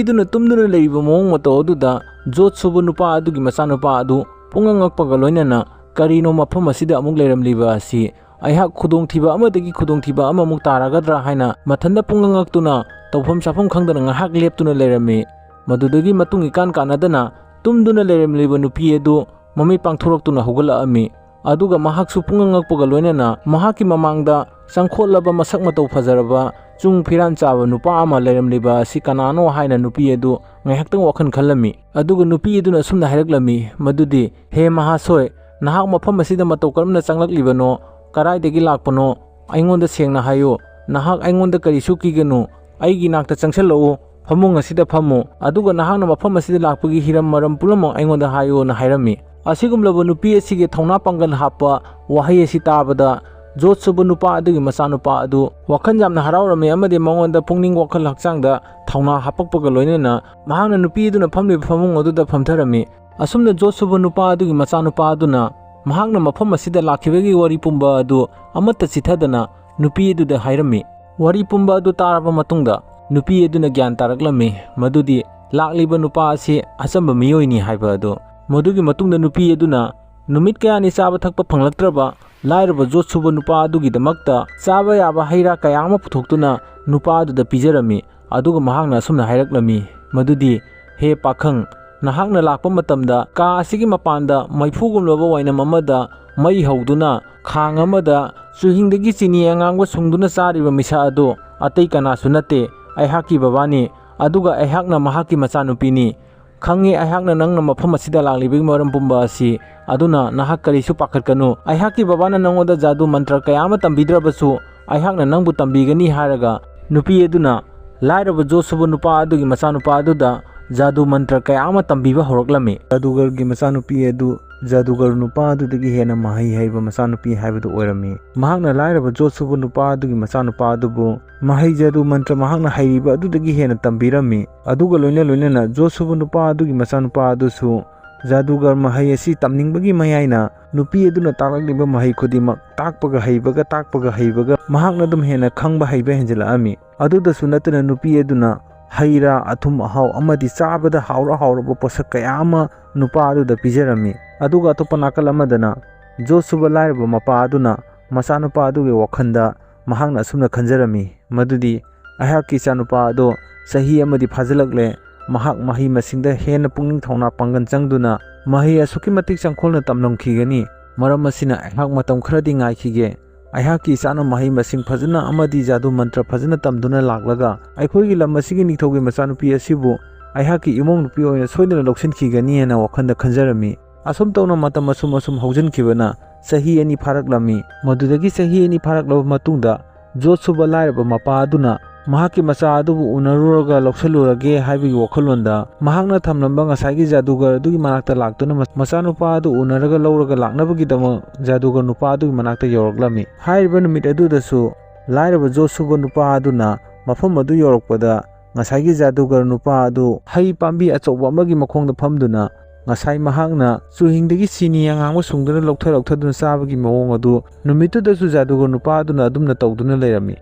ꯑꯗꯨꯅ ꯇꯨꯝꯗꯨꯅ ꯂꯩꯔꯤꯕ ꯃꯑꯣꯡ ꯃꯇꯧ ꯑꯗꯨꯗ ꯖꯣꯠ ꯁꯨꯕ ꯅꯨꯄꯥ ꯑꯗꯨꯒꯤ ꯃꯆꯥꯅꯨꯄꯥ ꯑꯗꯨ ꯄꯨꯡꯉꯛ ꯉꯛꯄꯒ ꯂꯣꯏꯅꯅ ꯀꯔꯤꯅꯣ ꯃꯐꯝ ꯑꯁꯤꯗ ꯑꯃꯨꯛ ꯂꯩꯔꯝꯂꯤꯕ ꯑꯁꯤ? ꯑꯩꯍꯥꯛ ꯈꯨꯗꯣꯡꯊꯤꯕ ꯑꯃꯗꯒꯤ ꯈꯨꯗꯣꯡꯊꯤꯕ ꯑꯃꯃꯨꯛ ꯇꯥꯔꯒꯗ꯭ꯔꯥ ꯍꯥꯏꯅ ꯃꯊꯟꯇ ꯄꯨꯡꯉꯛ ꯉꯛꯇꯨꯅ ꯇꯧꯐꯝ ꯆꯥꯐꯝ ꯈꯪꯗꯅ ꯉꯥꯏꯍꯥꯛ ꯂꯦꯞꯇꯨꯅ ꯂꯩꯔꯝꯃꯤ꯫ ꯃꯗꯨꯗꯒꯤ ꯃꯇꯨꯡ ꯏꯀꯥꯟ ꯀꯥꯟꯅꯗꯅ ꯇꯨꯝꯗꯨꯅ ꯂꯩꯔꯝꯂꯤꯕ ꯅꯨꯄꯤ ꯑꯗꯨ ꯃꯃꯤꯠ ꯄꯥꯡꯊꯣꯔꯛꯇꯨꯅ ꯍꯧꯒꯠꯂꯛꯑꯝꯃꯤ꯫ ꯑꯗꯨꯒ ꯃꯍꯥꯛꯁꯨ ꯄꯨꯡꯉꯛ ꯉꯛꯄꯒ ꯂꯣꯏꯅꯅ ꯃꯍꯥꯛꯀꯤ ꯃꯃꯥꯡꯗ ꯆꯪꯈꯣꯠꯂꯕ, ꯃꯁꯛ ꯃꯇꯧ ꯐꯖꯔꯕ, ꯆꯨꯡ ꯐꯤꯔꯥꯟ ꯆꯥꯕ ꯅꯨꯄꯥ ꯑꯃ ꯂꯩꯔꯝꯂꯤꯕ ꯑꯁꯤ ꯀꯅꯥꯅꯣ ꯍꯥꯏꯅ ꯅꯨꯄꯤ ꯑꯗꯨ ꯉꯥꯏꯍꯥꯛꯇꯪ ꯋꯥꯈꯜ ꯈꯜꯂꯝꯃꯤ꯫ ꯑꯗꯨꯒ ꯅꯨꯄꯤ ꯑꯗꯨꯅ ꯑꯁꯨꯝꯅ ꯍꯥꯏꯔꯛꯂꯝꯃꯤ ꯃꯗꯨꯗꯤ, "ꯍꯦ ꯃꯍꯥꯁꯣꯏ, ꯅꯍꯥꯛ ꯃꯐꯝ ꯑꯁꯤꯗ ꯃꯇꯧ ꯀꯔꯝꯅ ꯆꯪꯂꯛꯂꯤꯕꯅꯣ? ꯀꯗꯥꯏꯗꯒꯤ ꯂꯥꯛꯄꯅꯣ? ꯑꯩꯉꯣꯟꯗ ꯁꯦꯡꯅ ꯍꯥꯏꯌꯨ꯫ ꯅꯍꯥꯛ ꯑꯩꯉꯣꯟꯗ ꯀꯔꯤꯁꯨ ꯀꯤꯒꯅꯨ꯫ ꯑꯩꯒꯤ ꯅꯥꯛꯇ ꯆꯪꯁꯤꯜꯂꯛꯎ꯫ ꯐꯃꯨꯡ ꯑꯁꯤꯗ ꯐꯝꯃꯨ꯫ ꯑꯗꯨꯒ ꯅꯍꯥꯛꯅ ꯃꯐꯝ ꯑꯁꯤꯗ ꯂꯥꯛꯄꯒꯤ ꯍꯤꯔꯝ ꯃꯔꯝ ꯄꯨꯝꯅꯃꯛ ꯑꯩꯉꯣꯟꯗ ꯍꯥꯏꯌꯨꯅ" ꯍꯥꯏꯔꯝꯃꯤ꯫ ꯑꯁꯤꯒꯨꯝꯂꯕ ꯅꯨꯄꯤ ꯑꯁꯤꯒꯤ ꯊꯧꯅꯥ ꯄꯥꯡꯒꯜ ꯍꯥꯞꯄ ꯋꯥꯍꯩ ꯑꯁꯤ ꯇꯥꯕꯗ, ꯖꯣꯠ ꯁꯨꯕ ꯅꯨꯄꯥ ꯑꯗꯨꯒꯤ ꯃꯆꯥꯅꯨꯄꯥ ꯑꯗꯨ ꯋꯥꯈꯜ ꯌꯥꯝꯅ ꯍꯔꯥꯎꯔꯝꯃꯤ ꯑꯃꯗꯤ ꯃꯉꯣꯟꯗ ꯄꯨꯛꯅꯤꯡ ꯋꯥꯈꯜ ꯍꯛꯆꯥꯡꯗ ꯊꯧꯅꯥ ꯍꯥꯞꯄꯛꯄꯒ ꯂꯣꯏꯅꯅ ꯃꯍꯥꯛꯅ ꯅꯨꯄꯤ ꯑꯗꯨꯅ ꯐꯝꯂꯤꯕ ꯐꯃꯨꯡ ꯑꯗꯨꯗ ꯐꯝꯊꯔꯝꯃꯤ꯫ ꯑꯁꯨꯝꯅ ꯖꯣꯠ ꯁꯨꯕ ꯅꯨꯄꯥ ꯑꯗꯨꯒꯤ ꯃꯆꯥꯅꯨꯄꯥ ꯑꯗꯨꯅ ꯃꯍꯥꯛꯅ ꯃꯐꯝ ꯑꯁꯤꯗ ꯂꯥꯛꯈꯤꯕꯒꯤ ꯋꯥꯔꯤ ꯄꯨꯝꯕ ꯑꯗꯨ ꯑꯃꯠꯇ ꯆꯤꯊꯗꯅ ꯅꯨꯄꯤ ꯑꯗꯨꯗ ꯍꯥꯏꯔꯝꯃꯤ꯫ ꯋꯥꯔꯤ ꯄꯨꯝꯕ ꯑꯗꯨ ꯇꯥꯔꯕ ꯃꯇꯨꯡꯗ ꯅꯨꯄꯤ ꯑꯗꯨꯅ ꯒ꯭ꯌꯥꯟ ꯇꯥꯔꯛꯂꯝꯃꯤ ꯃꯗꯨꯗꯤ ꯂꯥꯛꯂꯤꯕ ꯅꯨꯄꯥ ꯑꯁꯤ ꯑꯆꯝꯕ ꯃꯤꯑꯣꯏꯅꯤ ꯍꯥꯏꯕ ꯑꯗꯨ꯫ ꯃꯗꯨꯒꯤ ꯃꯇꯨꯡꯗ ꯅꯨꯄꯤ ꯑꯗꯨꯅ ꯅꯨꯃꯤꯠ ꯀꯌꯥꯅꯤ ꯆꯥꯕ ꯊꯛꯄ ꯐꯪꯂꯛꯇ꯭ꯔꯕ ꯂꯥꯏꯔꯕ ꯖꯣꯠ ꯁꯨꯕ ꯅꯨꯄꯥ ꯑꯗꯨꯒꯤꯗꯃꯛꯇ ꯆꯥꯕ ꯌꯥꯕ ꯍꯩ ꯔꯥ ꯀꯌꯥ ꯑꯃ ꯄꯨꯊꯣꯛꯇꯨꯅ ꯅꯨꯄꯥ ꯑꯗꯨꯗ ꯄꯤꯖꯔꯝꯃꯤ꯫ ꯑꯗꯨꯒ ꯃꯍꯥꯛꯅ ꯑꯁꯨꯝꯅ ꯍꯥꯏꯔꯛꯂꯝꯃꯤ ꯃꯗꯨꯗꯤ, "ꯍꯦ ꯄꯥꯈꯪ, ꯅꯍꯥꯛꯅ ꯂꯥꯛꯄ ꯃꯇꯝꯗ ꯀꯥ ꯑꯁꯤꯒꯤ ꯃꯄꯥꯟꯗ ꯃꯩꯐꯨꯒꯨꯝꯂꯕ ꯋꯥꯏꯅꯝ ꯑꯃꯗ ꯃꯩ ꯍꯧꯗꯨꯅ ꯈꯥꯡ ꯑꯃꯗ ꯆꯨꯍꯤꯡꯗꯒꯤ ꯆꯤꯅꯤ ꯑꯉꯥꯡꯕ ꯁꯨꯡꯗꯨꯅ ꯆꯥꯔꯤꯕ ꯃꯤꯁꯛ ꯑꯗꯨ ꯑꯇꯩ ꯀꯅꯥꯁꯨ ꯅꯠꯇꯦ, ꯑꯩꯍꯥꯛꯀꯤ ꯕꯕꯥꯅꯤ꯫ ꯑꯗꯨꯒ ꯑꯩꯍꯥꯛꯅ ꯃꯍꯥꯛꯀꯤ ꯃꯆꯥꯅꯨꯄꯤꯅꯤ꯫ ꯈꯪꯉꯤ ꯑꯩꯍꯥꯛꯅ ꯅꯪꯅ ꯃꯐꯝ ꯑꯁꯤꯗ ꯂꯥꯛꯂꯤꯕꯒꯤ ꯃꯔꯝ ꯄꯨꯝꯕ ꯑꯁꯤ, ꯑꯗꯨꯅ ꯅꯍꯥꯛ ꯀꯔꯤꯁꯨ ꯄꯥꯈꯠꯀꯅꯨ꯫ ꯑꯩꯍꯥꯛꯀꯤ ꯕꯕꯥꯅ ꯅꯪꯉꯣꯟꯗ ꯖꯥꯗꯨ ꯃꯟꯇ꯭ꯔ ꯀꯌꯥ ꯑꯃ ꯇꯝꯕꯤꯗ꯭ꯔꯕꯁꯨ ꯑꯩꯍꯥꯛꯅ ꯅꯪꯕꯨ ꯇꯝꯕꯤꯒꯅꯤ" ꯍꯥꯏꯔꯒ ꯅꯨꯄꯤ ꯑꯗꯨꯅ ꯂꯥꯏꯔꯕ ꯖꯣꯠ ꯁꯨꯕ ꯅꯨꯄꯥ ꯑꯗꯨꯒꯤ ꯃꯆꯥꯅꯨꯄꯥ ꯑꯗꯨꯗ ꯖꯥꯗꯨ ꯃꯟꯇ꯭ꯔ ꯀꯌꯥ ꯑꯃ ꯇꯝꯕꯤꯕ ꯍꯧꯔꯛꯂꯝꯃꯤ꯫ ꯖꯥꯗꯨꯒꯔꯒꯤ ꯃꯆꯥꯅꯨꯄꯤ ꯑꯗꯨ ꯖꯥꯗꯨꯒꯔ ꯅꯨꯄꯥ ꯑꯗꯨꯗꯒꯤ ꯍꯦꯟꯅ ꯃꯍꯩ ꯍꯩꯕ ꯃꯆꯥꯅꯨꯄꯤ ꯍꯥꯏꯕꯗꯨ ꯑꯣꯏꯔꯝꯃꯤ꯫ ꯃꯍꯥꯛꯅ ꯂꯥꯏꯔꯕ ꯖꯣꯠ ꯁꯨꯕ ꯅꯨꯄꯥ ꯑꯗꯨꯒꯤ ꯃꯆꯥꯅꯨꯄꯥ ꯑꯗꯨꯕꯨ ꯃꯍꯩ ꯖꯥꯗꯨ ꯃꯟꯇ꯭ꯔ ꯃꯍꯥꯛꯅ ꯍꯩꯔꯤꯕ ꯑꯗꯨꯗꯒꯤ ꯍꯦꯟꯅ ꯇꯝꯕꯤꯔꯝꯃꯤ꯫ ꯑꯗꯨꯒ ꯂꯣꯏꯅ ꯂꯣꯏꯅꯅ ꯖꯣꯠ ꯁꯨꯕ ꯅꯨꯄꯥ ꯑꯗꯨꯒꯤ ꯃꯆꯥꯅꯨꯄꯥ ꯑꯗꯨꯁꯨ ꯖꯥꯗꯨꯒꯔ ꯃꯍꯩ ꯑꯁꯤ ꯇꯝꯅꯤꯡꯕꯒꯤ ꯃꯌꯥꯏꯅ ꯅꯨꯄꯤ ꯑꯗꯨꯅ ꯇꯥꯛꯂꯛꯂꯤꯕ ꯃꯍꯩ ꯈꯨꯗꯤꯡꯃꯛ ꯇꯥꯛꯄꯒ ꯍꯩꯕꯒ, ꯇꯥꯛꯄꯒ ꯍꯩꯕꯒ ꯃꯍꯥꯛꯅ ꯑꯗꯨꯝ ꯍꯦꯟꯅ ꯈꯪꯕ ꯍꯩꯕ ꯍꯦꯟꯖꯤꯜꯂꯛꯑꯝꯃꯤ꯫ ꯑꯗꯨꯗꯁꯨ ꯅꯠꯇꯅ ꯅꯨꯄꯤ ꯑꯗꯨꯅ ꯍꯩ ꯔꯥ, ꯑꯊꯨꯝ ꯑꯍꯥꯎ ꯑꯃꯗꯤ ꯆꯥꯕꯗ ꯍꯥꯎꯔ ꯍꯥꯎꯔꯕ ꯄꯣꯠꯁꯛ ꯀꯌꯥ ꯑꯃ ꯅꯨꯄꯥ ꯑꯗꯨꯗ ꯄꯤꯖꯔꯝꯃꯤ꯫ ꯑꯗꯨꯒ ꯑꯇꯣꯞꯄ ꯅꯥꯀꯜ ꯑꯃꯗꯅ ꯖꯣꯠ ꯁꯨꯕ ꯂꯥꯏꯔꯕ ꯃꯄꯥ ꯑꯗꯨꯅ ꯃꯆꯥꯅꯨꯄꯥ ꯑꯗꯨꯒꯤ ꯋꯥꯈꯜꯗ ꯃꯍꯥꯛꯅ ꯑꯁꯨꯝꯅ ꯈꯟꯖꯔꯝꯃꯤ ꯃꯗꯨꯗꯤ, "ꯑꯩꯍꯥꯛꯀꯤ ꯏꯆꯥꯅꯨꯄꯥ ꯑꯗꯣ ꯆꯍꯤ ꯑꯃꯗꯤ ꯐꯥꯖꯤꯜꯂꯛꯂꯦ꯫ ꯃꯍꯥꯛ ꯃꯍꯩ ꯃꯁꯤꯡꯗ ꯍꯦꯟꯅ ꯄꯨꯛꯅꯤꯡ ꯊꯧꯅꯥ ꯄꯥꯡꯒꯜ ꯆꯪꯗꯨꯅ ꯃꯍꯩ ꯑꯁꯨꯛꯀꯤ ꯃꯇꯤꯛ ꯆꯪꯈꯣꯜꯅ ꯇꯝꯂꯝꯈꯤꯒꯅꯤ꯫ ꯃꯔꯝ ꯑꯁꯤꯅ ꯑꯩꯍꯥꯛ ꯃꯇꯝ ꯈꯔꯗꯤ ꯉꯥꯏꯈꯤꯒꯦ꯫ ꯑꯩꯍꯥꯛꯀꯤ ꯏꯆꯥꯅ ꯃꯍꯩ ꯃꯁꯤꯡ ꯐꯖꯅ ꯑꯃꯗꯤ ꯖꯥꯗꯨ ꯃꯟꯇ꯭ꯔ ꯐꯖꯅ ꯇꯝꯗꯨꯅ ꯂꯥꯛꯂꯒ ꯑꯩꯈꯣꯏꯒꯤ ꯂꯝ ꯑꯁꯤꯒꯤ ꯅꯤꯡꯊꯧꯒꯤ ꯃꯆꯥꯅꯨꯄꯤ ꯑꯁꯤꯕꯨ ꯑꯩꯍꯥꯛꯀꯤ ꯏꯃꯧ ꯅꯨꯄꯤ ꯑꯣꯏꯅ ꯁꯣꯏꯗꯅ ꯂꯧꯁꯤꯟꯈꯤꯒꯅꯤ ꯍꯥꯏꯅ ꯋꯥꯈꯜꯗ ꯈꯟꯖꯔꯝꯃꯤ꯫ ꯑꯁꯨꯝ ꯇꯧꯅ ꯃꯇꯝ ꯑꯁꯨꯝ ꯑꯁꯨꯝ ꯍꯧꯖꯤꯟꯈꯤꯕꯅ ꯆꯍꯤ ꯑꯅꯤ ꯐꯥꯔꯛꯂꯝꯃꯤ꯫ ꯃꯗꯨꯗꯒꯤ ꯆꯍꯤ ꯑꯅꯤ ꯐꯥꯔꯛꯂꯕ ꯃꯇꯨꯡꯗ ꯖꯣꯠ ꯁꯨꯕ ꯂꯥꯏꯔꯕ ꯃꯄꯥ ꯑꯗꯨꯅ ꯃꯍꯥꯛꯀꯤ ꯃꯆꯥ ꯑꯗꯨꯕꯨ ꯎꯅꯔꯨꯔꯒ ꯂꯧꯁꯤꯜꯂꯨꯔꯒꯦ ꯍꯥꯏꯕꯒꯤ ꯋꯥꯈꯜꯂꯣꯟꯗ ꯃꯍꯥꯛꯅ ꯊꯝꯂꯝꯕ ꯉꯁꯥꯏꯒꯤ ꯖꯥꯗꯨꯒꯔ ꯑꯗꯨꯒꯤ ꯃꯅꯥꯛꯇ ꯂꯥꯛꯇꯨꯅ ꯃ-, ꯃꯆꯥꯅꯨꯄꯥ ꯑꯗꯨ ꯎꯅꯔꯒ ꯂꯧꯔꯒ ꯂꯥꯛꯅꯕꯒꯤꯗꯃꯛ ꯖꯥꯗꯨꯒꯔ ꯅꯨꯄꯥ ꯑꯗꯨꯒꯤ ꯃꯅꯥꯛꯇ ꯌꯧꯔꯛꯂꯝꯃꯤ꯫ ꯍꯥꯏꯔꯤꯕ ꯅꯨꯃꯤꯠ ꯑꯗꯨꯗꯁꯨ ꯂꯥꯏꯔꯕ ꯖꯣꯠ ꯁꯨꯕ ꯅꯨꯄꯥ ꯑꯗꯨꯅ ꯃꯐꯝ ꯑꯗꯨ ꯌꯧꯔꯛꯄꯗ ꯉꯁꯥꯏꯒꯤ ꯖꯥꯗꯨꯒꯔ ꯅꯨꯄꯥ ꯑꯗꯨ ꯍꯩ ꯄꯥꯝꯕꯤ ꯑꯆꯧꯕ ꯑꯃꯒꯤ ꯃꯈꯣꯡꯗ ꯐꯝꯗꯨꯅ ꯉꯁꯥꯏ ꯃꯍꯥꯛꯅ ꯆꯨꯍꯤꯡꯗꯒꯤ ꯆꯤꯅꯤ ꯑꯉꯥꯡꯕ ꯁꯨꯡꯗꯨꯅ ꯂꯧꯊ ꯂꯧꯊꯗꯨꯅ ꯆꯥꯕꯒꯤ ꯃꯑꯣꯡ ꯑꯗꯨ ꯅꯨꯃꯤꯠꯇꯨꯗꯁꯨ ꯖꯥꯗꯨꯒꯔ ꯅꯨꯄꯥ ꯑꯗꯨꯅ ꯑꯗꯨꯝꯅ ꯇꯧꯗꯨꯅ ꯂꯩꯔꯝꯃꯤ꯫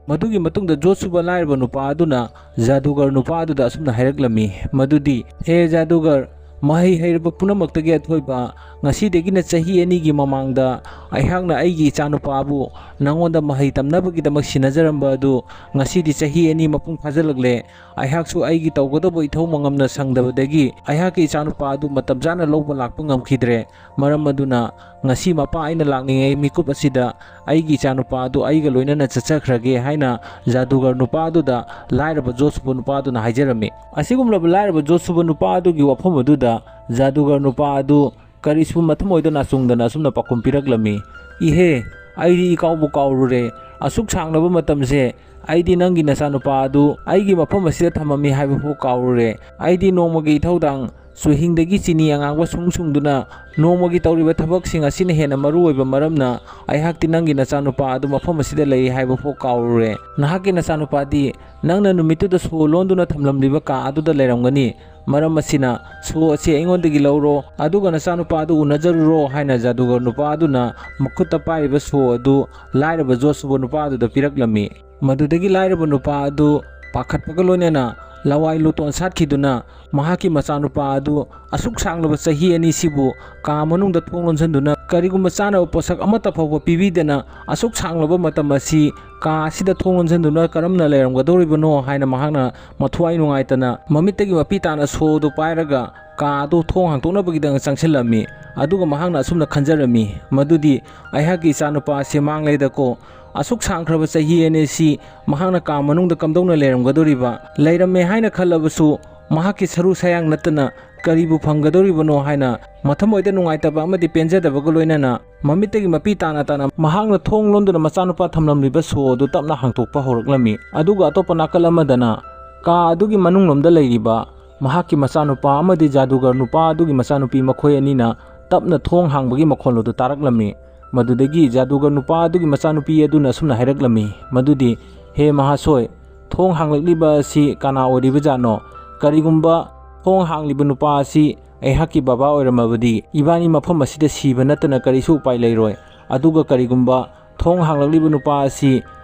ꯃꯗꯨꯒꯤ ꯃꯇꯨꯡꯗ ꯖꯣꯠ ꯁꯨꯕ ꯂꯥꯏꯔꯕ ꯅꯨꯄꯥ ꯑꯗꯨꯅ ꯖꯥꯗꯨꯒꯔ ꯅꯨꯄꯥ ꯑꯗꯨꯗ ꯑꯁꯨꯝꯅ ꯍꯥꯏꯔꯛꯂꯝꯃꯤ, ꯃꯗꯨꯗꯤ, "ꯍꯦ ꯖꯥꯗꯨꯒꯔ, ꯃꯍꯩ ꯍꯩꯔꯕ ꯄꯨꯝꯅꯃꯛꯇꯒꯤ ꯑꯊꯣꯏꯕ, ꯉꯁꯤꯗꯒꯤꯅ ꯆꯍꯤ ꯑꯅꯤꯒꯤ ꯃꯃꯥꯡꯗ ꯑꯩꯍꯥꯛꯅ ꯑꯩꯒꯤ ꯏꯆꯥꯅꯨꯄꯥꯕꯨ ꯅꯉꯣꯟꯗ ꯃꯍꯩ ꯇꯝꯅꯕꯒꯤꯗꯃꯛ ꯁꯤꯟꯅꯖꯔꯝꯕ ꯑꯗꯨ ꯉꯁꯤꯗꯤ ꯆꯍꯤ ꯑꯅꯤ ꯃꯄꯨꯡ ꯐꯥꯖꯤꯜꯂꯛꯂꯦ꯫ ꯑꯩꯍꯥꯛꯁꯨ ꯑꯩꯒꯤ ꯇꯧꯒꯗꯕ ꯏꯊꯧ ꯃꯉꯝꯅ ꯁꯪꯗꯕꯗꯒꯤ ꯑꯩꯍꯥꯛꯀꯤ ꯏꯆꯥꯅꯨꯄꯥ ꯑꯗꯨ ꯃꯇꯝ ꯆꯥꯅ ꯂꯧꯕ ꯂꯥꯛꯄ ꯉꯝꯈꯤꯗ꯭ꯔꯦ꯫ ꯃꯔꯝ ꯑꯗꯨꯅ ꯉꯁꯤ ꯃꯄꯥ ꯑꯩꯅ ꯂꯥꯛꯅꯤꯡꯉꯩ ꯃꯤꯀꯨꯞ ꯑꯁꯤꯗ ꯑꯩꯒꯤ ꯏꯆꯥꯅꯨꯄꯥ ꯑꯗꯨ ꯑꯩꯒ ꯂꯣꯏꯅꯅ ꯆꯠꯆꯈ꯭ꯔꯒꯦ" ꯍꯥꯏꯅ ꯖꯥꯗꯨꯒꯔ ꯅꯨꯄꯥ ꯑꯗꯨꯗ ꯂꯥꯏꯔꯕ ꯖꯣꯠ ꯁꯨꯕ ꯅꯨꯄꯥ ꯑꯗꯨꯅ ꯍꯥꯏꯖꯔꯝꯃꯤ꯫ ꯑꯁꯤꯒꯨꯝꯂꯕ ꯂꯥꯏꯔꯕ ꯖꯣꯠ ꯁꯨꯕ ꯅꯨꯄꯥ ꯑꯗꯨꯒꯤ ꯋꯥꯐꯝ ꯑꯗꯨꯗ ꯖꯥꯗꯨꯒꯔ ꯅꯨꯄꯥ ꯑꯗꯨ ꯀꯔꯤꯁꯨ ꯃꯊꯃꯣꯏꯗ ꯅꯥꯆꯨꯡꯗꯅ ꯑꯁꯨꯝꯅ ꯄꯥꯎꯈꯨꯝ ꯄꯤꯔꯛꯂꯝꯃꯤ, "ꯏꯍꯦ, ꯑꯩꯗꯤ ꯏꯀꯥꯎꯕꯨ ꯀꯥꯎꯔꯨꯔꯦ꯫ ꯑꯁꯨꯛ ꯁꯥꯡꯂꯕ ꯃꯇꯝꯁꯦ ꯑꯩꯗꯤ ꯅꯪꯒꯤ ꯅꯆꯥꯅꯨꯄꯥ ꯑꯗꯨ ꯑꯩꯒꯤ ꯃꯐꯝ ꯑꯁꯤꯗ ꯊꯝꯃꯝꯃꯤ ꯍꯥꯏꯕꯐꯥꯎ ꯀꯥꯎꯔꯨꯔꯦ꯫ ꯑꯩꯗꯤ ꯅꯣꯡꯃꯒꯤ ꯏꯊꯧꯗꯥꯡ ꯆꯨꯍꯤꯡꯗꯒꯤ ꯆꯤꯅꯤ ꯑꯉꯥꯡꯕ ꯁꯨꯡ ꯁꯨꯡꯗꯨꯅ ꯅꯣꯡꯃꯒꯤ ꯇꯧꯔꯤꯕ ꯊꯕꯛꯁꯤꯡ ꯑꯁꯤꯅ ꯍꯦꯟꯅ ꯃꯔꯨ ꯑꯣꯏꯕ ꯃꯔꯝꯅ ꯑꯩꯍꯥꯛꯇꯤ ꯅꯪꯒꯤ ꯅꯆꯥꯅꯨꯄꯥ ꯑꯗꯨ ꯃꯐꯝ ꯑꯁꯤꯗ ꯂꯩ ꯍꯥꯏꯕꯐꯥꯎ ꯀꯥꯎꯔꯨꯔꯦ꯫ ꯅꯍꯥꯛꯀꯤ ꯅꯆꯥꯅꯨꯄꯥꯗꯤ ꯅꯪꯅ ꯅꯨꯃꯤꯠꯇꯨꯗ ꯁꯣ ꯂꯣꯟꯗꯨꯅ ꯊꯝꯂꯝꯂꯤꯕ ꯀꯥ ꯑꯗꯨꯗ ꯂꯩꯔꯝꯒꯅꯤ꯫ ꯃꯔꯝ ꯑꯁꯤꯅ ꯁꯣ ꯑꯁꯤ ꯑꯩꯉꯣꯟꯗꯒꯤ ꯂꯧꯔꯣ, ꯑꯗꯨꯒ ꯅꯆꯥꯅꯨꯄꯥ ꯑꯗꯨ ꯎꯅꯖꯔꯨꯔꯣ" ꯍꯥꯏꯅ ꯖꯥꯗꯨꯒꯔ ꯅꯨꯄꯥ ꯑꯗꯨꯅ ꯃꯈꯨꯠꯇ ꯄꯥꯏꯔꯤꯕ ꯁꯣ ꯑꯗꯨ ꯂꯥꯏꯔꯕ ꯖꯣꯠ ꯁꯨꯕ ꯅꯨꯄꯥ ꯑꯗꯨꯗ ꯄꯤꯔꯛꯂꯝꯃꯤ꯫ ꯃꯗꯨꯗꯒꯤ ꯂꯥꯏꯔꯕ ꯅꯨꯄꯥ ꯑꯗꯨ ꯄꯥꯈꯠꯄꯒ ꯂꯣꯏꯅꯅ ꯂꯋꯥꯏ ꯂꯨꯇꯣꯟ ꯁꯥꯠꯈꯤꯗꯨꯅ ꯃꯍꯥꯛꯀꯤ ꯃꯆꯥꯅꯨꯄꯥ ꯑꯗꯨ ꯑꯁꯨꯛ ꯁꯥꯡꯂꯕ ꯆꯍꯤ ꯑꯅꯤꯁꯤꯕꯨ ꯀꯥ ꯃꯅꯨꯡꯗ ꯊꯣꯡ ꯂꯣꯟꯁꯤꯟꯗꯨꯅ ꯀꯔꯤꯒꯨꯝꯕ ꯆꯥꯅꯕ ꯄꯣꯠꯁꯛ ꯑꯃꯠꯇ ꯐꯥꯎꯕ ꯄꯤꯕꯤꯗꯅ ꯑꯁꯨꯛ ꯁꯥꯡꯂꯕ ꯃꯇꯝ ꯑꯁꯤ ꯀꯥ ꯑꯁꯤꯗ ꯊꯣꯡ ꯂꯣꯟꯁꯤꯟꯗꯨꯅ ꯀꯔꯝꯅ ꯂꯩꯔꯝꯒꯗꯧꯔꯤꯕꯅꯣ ꯍꯥꯏꯅ ꯃꯍꯥꯛꯅ ꯃꯊ꯭ꯋꯥꯏ ꯅꯨꯡꯉꯥꯏꯇꯅ ꯃꯃꯤꯠꯇꯒꯤ ꯃꯄꯤ ꯇꯥꯅ ꯁꯣꯗꯨ ꯄꯥꯏꯔꯒ ꯀꯥ ꯑꯗꯨ ꯊꯣꯡ ꯍꯥꯡꯗꯣꯛꯅꯕꯒꯤꯗꯃꯛ ꯆꯪꯁꯤꯜꯂꯝꯃꯤ꯫ ꯑꯗꯨꯒ ꯃꯍꯥꯛꯅ ꯑꯁꯨꯝꯅ ꯈꯟꯖꯔꯝꯃꯤ, "ꯃꯗꯨꯗꯤ ꯑꯩꯍꯥꯛꯀꯤ ꯏꯆꯥꯅꯨꯄꯥ ꯑꯁꯤ ꯃꯥꯡꯂꯦꯗꯀꯣ꯫ ꯑꯁꯨꯛ ꯁꯥꯡꯈ꯭ꯔꯕ ꯆꯍꯤ ꯑꯅꯤ ꯑꯁꯤ ꯃꯍꯥꯛꯅ ꯀꯥ ꯃꯅꯨꯡꯗ ꯀꯝꯗꯧꯅ ꯂꯩꯔꯝꯒꯗꯧꯔꯤꯕ? ꯂꯩꯔꯝꯃꯦ ꯍꯥꯏꯅ ꯈꯜꯂꯕꯁꯨ ꯃꯍꯥꯛꯀꯤ ꯁꯔꯨ ꯁꯌꯥꯡ ꯅꯠꯇꯅ ꯀꯔꯤꯕꯨ ꯐꯪꯒꯗꯧꯔꯤꯕꯅꯣ?" ꯍꯥꯏꯅ ꯃꯊꯃꯣꯏꯗ ꯅꯨꯡꯉꯥꯏꯇꯕ ꯑꯃꯗꯤ ꯄꯦꯟꯖꯗꯕꯒ ꯂꯣꯏꯅꯅ ꯃꯃꯤꯠꯇꯒꯤ ꯃꯄꯤ ꯇꯥꯅ ꯇꯥꯅ ꯃꯍꯥꯛꯅ ꯊꯣꯡ ꯂꯣꯟꯗꯨꯅ ꯃꯆꯥꯅꯨꯄꯥ ꯊꯝꯂꯝꯂꯤꯕ ꯁꯣ ꯑꯗꯨ ꯇꯞꯅ ꯍꯥꯡꯇꯣꯛꯄ ꯍꯧꯔꯛꯂꯝꯃꯤ꯫ ꯑꯗꯨꯒ ꯑꯇꯣꯞꯄ ꯅꯥꯀꯜ ꯑꯃꯗꯅ ꯀꯥ ꯑꯗꯨꯒꯤ ꯃꯅꯨꯡꯂꯣꯝꯗ ꯂꯩꯔꯤꯕ ꯃꯍꯥꯛꯀꯤ ꯃꯆꯥꯅꯨꯄꯥ ꯑꯃꯗꯤ ꯖꯥꯗꯨꯒꯔ ꯅꯨꯄꯥ ꯑꯗꯨꯒꯤ ꯃꯆꯥꯅꯨꯄꯤ ꯃꯈꯣꯏ ꯑꯅꯤꯅ ꯇꯞꯅ ꯊꯣꯡ ꯍꯥꯡꯕꯒꯤ ꯃꯈꯣꯜ ꯑꯗꯨ ꯇꯥꯔꯛꯂꯝꯃꯤ꯫ ꯃꯗꯨꯗꯒꯤ ꯖꯥꯗꯨꯒꯔ ꯅꯨꯄꯥ ꯑꯗꯨꯒꯤ ꯃꯆꯥꯅꯨꯄꯤ ꯑꯗꯨꯅ ꯑꯁꯨꯝꯅ ꯍꯥꯏꯔꯛꯂꯝꯃꯤ, ꯃꯗꯨꯗꯤ, "ꯍꯦ ꯃꯍꯥꯁꯣꯏ, ꯊꯣꯡ ꯍꯥꯡꯂꯛꯂꯤꯕ ꯑꯁꯤ ꯀꯅꯥ ꯑꯣꯏꯔꯤꯕꯖꯥꯠꯅꯣ? ꯀꯔꯤꯒꯨꯝꯕ ꯊꯣꯡ ꯍꯥꯡꯂꯤꯕ ꯅꯨꯄꯥ ꯑꯁꯤ ꯑꯩꯍꯥꯛꯀꯤ ꯕꯕꯥ ꯑꯣꯏꯔꯝꯃꯕꯗꯤ ꯏꯕꯥꯅꯤ ꯃꯐꯝ ꯑꯁꯤꯗ ꯁꯤꯕ ꯅꯠꯇꯅ ꯀꯔꯤꯁꯨ ꯎꯄꯥꯏ ꯂꯩꯔꯣꯏ꯫ ꯑꯗꯨꯒ ꯀꯔꯤꯒꯨꯝꯕ ꯊꯣꯡ ꯍꯥꯡꯂꯛꯂꯤꯕ ꯅꯨꯄꯥ ꯑꯁꯤ